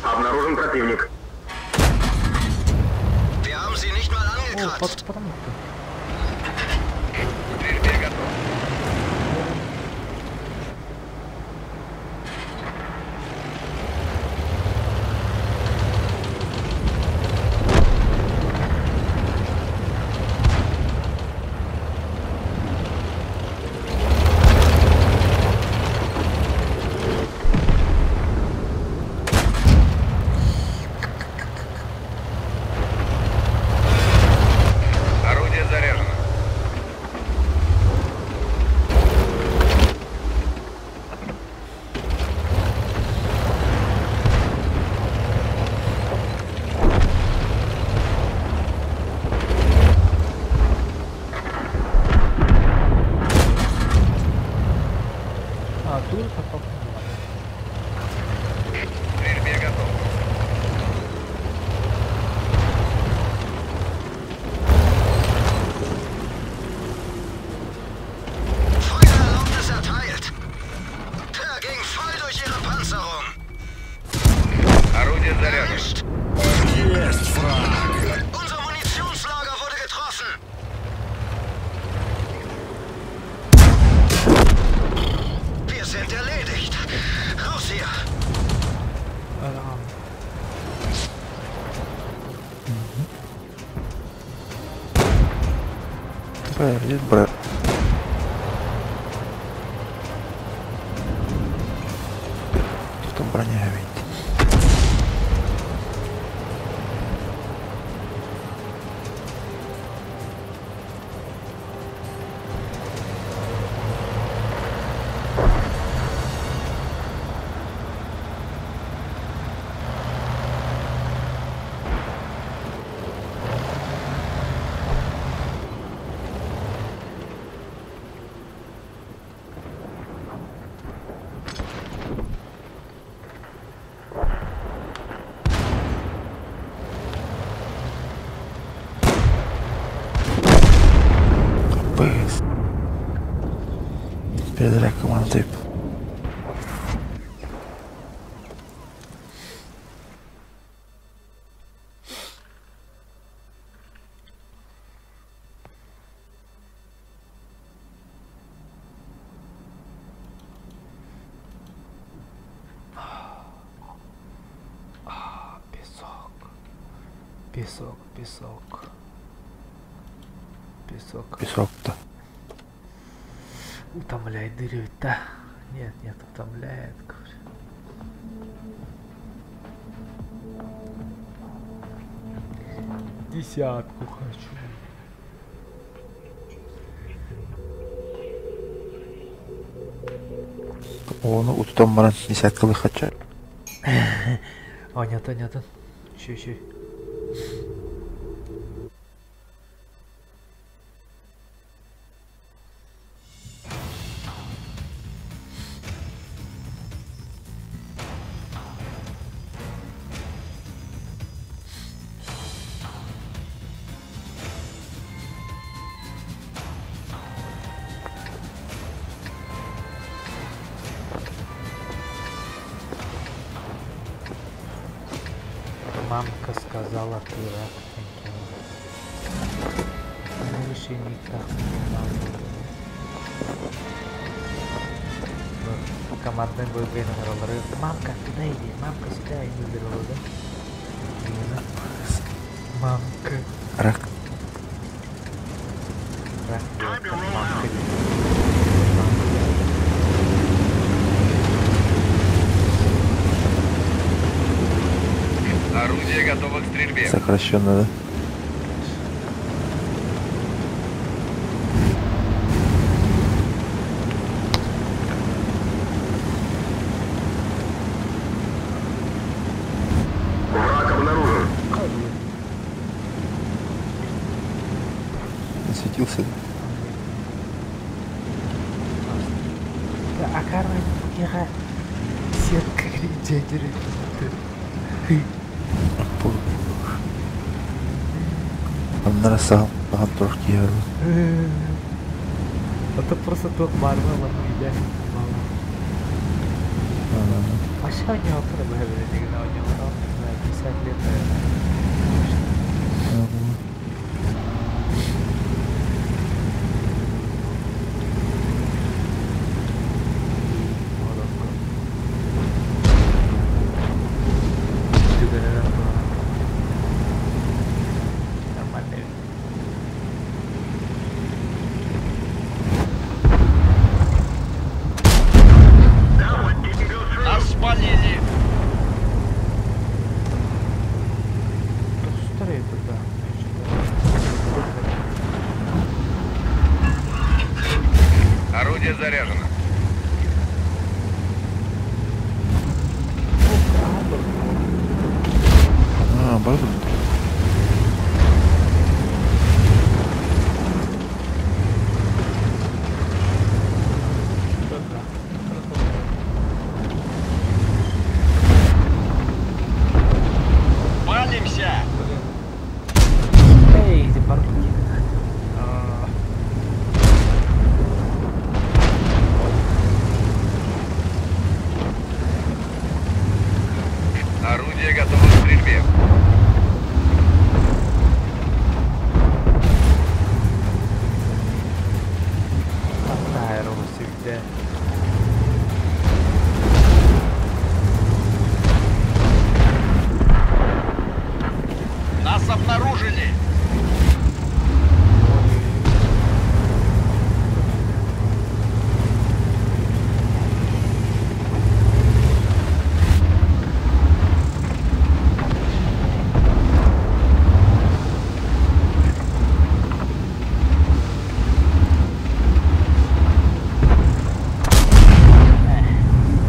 Speaker 8: Обнаружен противник.
Speaker 1: О, потом.
Speaker 3: К стрельбе готов. Орудие заряжено.
Speaker 1: А, тут попал.
Speaker 3: К стрельбе готов.
Speaker 2: Feuererlaubnis erteilt. Der ging voll durch ihre Panzerung.
Speaker 3: Орудие заряжено.
Speaker 2: Erwischt.
Speaker 6: Есть фраг!
Speaker 2: Unser Munitionslager wurde getroffen. Wir sind erledigt. Raus hier.
Speaker 1: Арам.
Speaker 5: Бля, бра. Кто там броня ведь? Пыс. Передали команды.
Speaker 1: А, песок. Песок, песок. Песок.
Speaker 5: Песок-то.
Speaker 1: Утомляет дырю-то. Нет, нет, утомляет. Говорю. Десятку хочу.
Speaker 5: Оны утутан баран десяткалы хочу.
Speaker 1: О, нет, нет. Еще, еще. Мамка сказала, ты рак Больше никак не надо. Командный бой номер Мамка, туда иди, мамка, сюда иди, да? Мамка.
Speaker 5: Рак.
Speaker 1: Рак, мамка.
Speaker 3: Орудие готово к стрельбе.
Speaker 5: Сокращенно, да?
Speaker 8: Враг обнаружен.
Speaker 5: Засветился.
Speaker 1: Да, а карма сетка гридженеры.
Speaker 5: Аннара сам хан турки
Speaker 1: А то просто тот Марвел, он идет. Вообще у него проблемы, у него там, не знаю, 50 лет, наверное. Нормальный.
Speaker 4: Нас спалили.
Speaker 1: Тут туда.
Speaker 3: Орудие заряжено.
Speaker 5: А, правда?
Speaker 1: киирдэ.
Speaker 4: Нас обнаружили!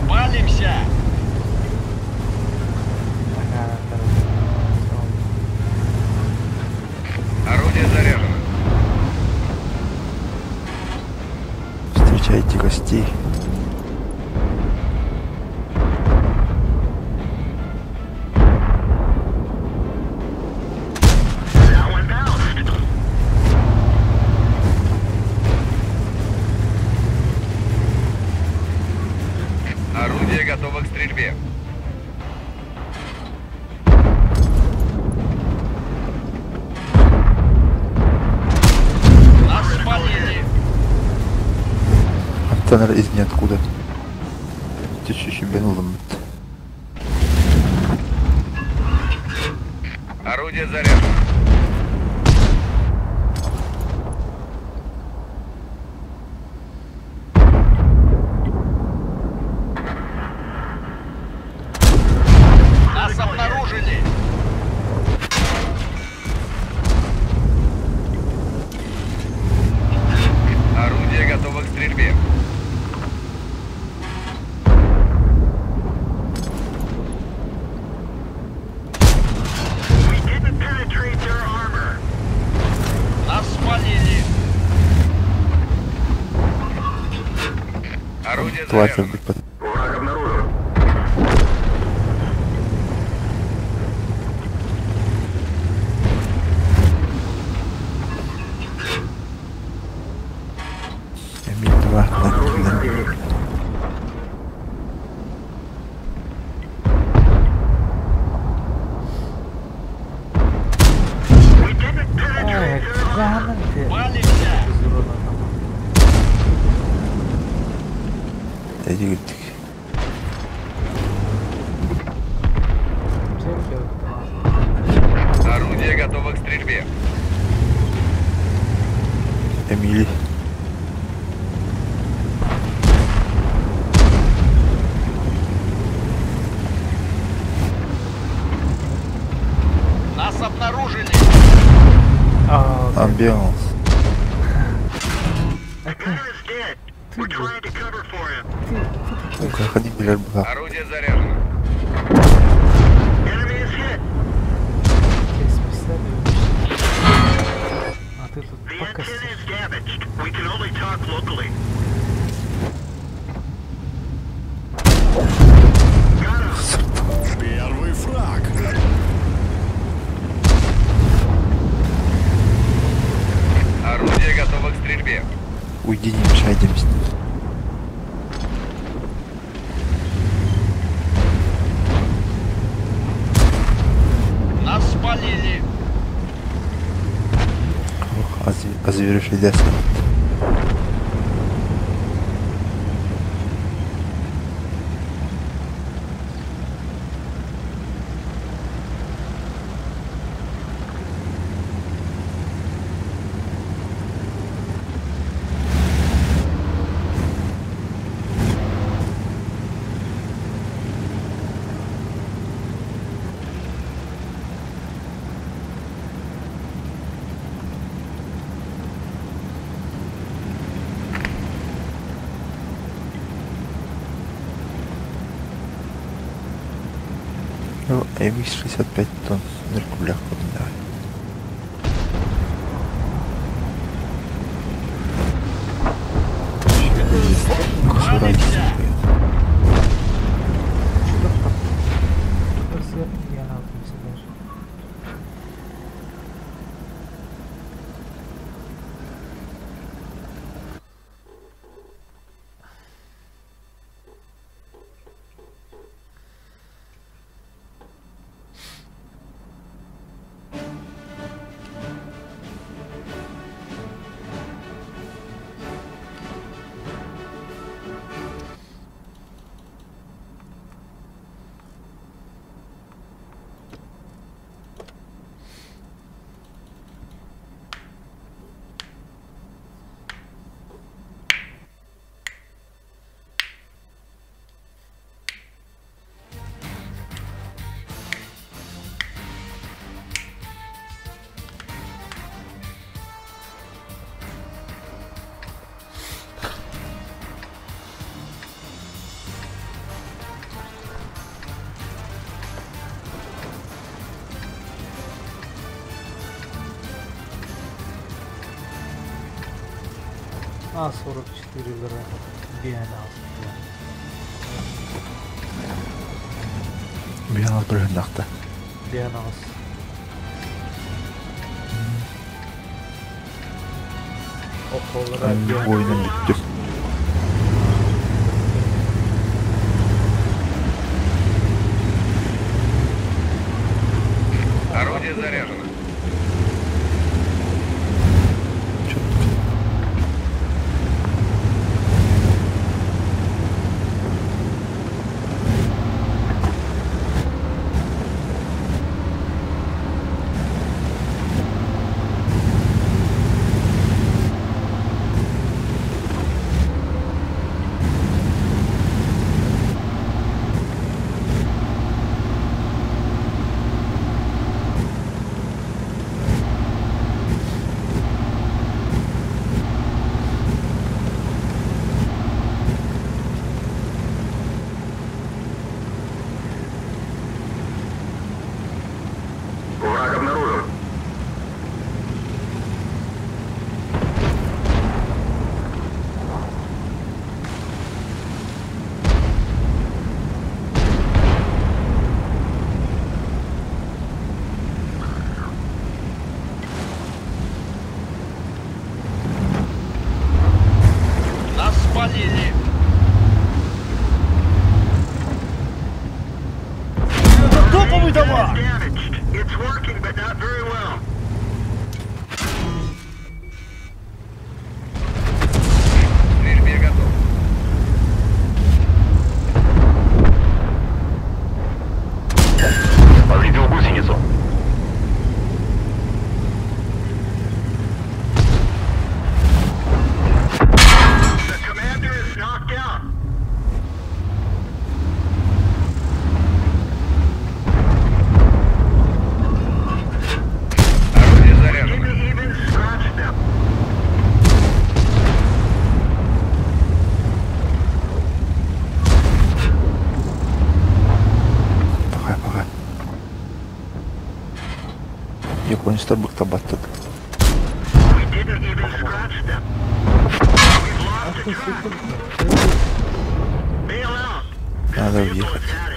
Speaker 4: Палимся!
Speaker 3: Орудие заряжено.
Speaker 5: Встречайте гостей.
Speaker 8: That one bounced.
Speaker 3: Орудие готово к стрельбе.
Speaker 4: Нас спалили!
Speaker 5: Антонер из ниоткуда. Чуть-чуть ылыммыт.
Speaker 3: Орудие заряжено.
Speaker 4: Нас обнаружили!
Speaker 3: Орудие готово к стрельбе.
Speaker 8: We didn't penetrate their armor.
Speaker 4: Нас спалили!
Speaker 3: Орудие
Speaker 5: Тварь
Speaker 3: заряжено.
Speaker 5: как бы под...
Speaker 8: Враг обнаружен.
Speaker 5: Эмиль 2.
Speaker 8: Обнаружен противник. We didn't penetrate their armor.
Speaker 1: Гаһанан те.
Speaker 4: Палимся!
Speaker 1: Без урона там.
Speaker 5: Эдигиттик.
Speaker 1: Все делают.
Speaker 3: Орудие готово к стрельбе.
Speaker 5: Эмили.
Speaker 4: Нас обнаружили!
Speaker 1: А,
Speaker 5: Амбианс.
Speaker 8: The gunner is dead. We're trying to cover for him.
Speaker 5: Ходи билер была.
Speaker 3: Орудие заряжено.
Speaker 8: Enemy is hit.
Speaker 1: списали. А ты тут
Speaker 8: The
Speaker 1: пока
Speaker 8: antenna is damaged. We can only talk locally. Got him.
Speaker 6: Первый фраг.
Speaker 3: Орудие готово к стрельбе.
Speaker 5: Уйди, не мешай с ним.
Speaker 4: Нас спалили!
Speaker 5: Ох, озверевший десять. Ну, MX 65 тонн на рублях давай.
Speaker 4: Палимся!
Speaker 1: Что там? Я на даже. А44 лара биһэн ааспыта.
Speaker 5: Биһэн аас бырыһыннахта.
Speaker 1: Биһэн аас. Околора биһэн
Speaker 5: Ойунан бүттүм.
Speaker 3: Орудие заряжено.
Speaker 8: Враг обнаружен.
Speaker 4: Нас спалили.
Speaker 6: Это топовый товар!
Speaker 8: Damaged. It's working, but not very well.
Speaker 3: К стрельбе готов.
Speaker 8: Повредил гусеницу. The commander is knocked out.
Speaker 3: Орудие заряжено.
Speaker 8: Didn't even scratch them.
Speaker 5: Пока, пока. Японецтар быктабаттык.
Speaker 8: We didn't even scratch them. We've lost a truck. Bail out. This
Speaker 5: Надо
Speaker 8: vehicle
Speaker 5: въехать.
Speaker 8: has had it.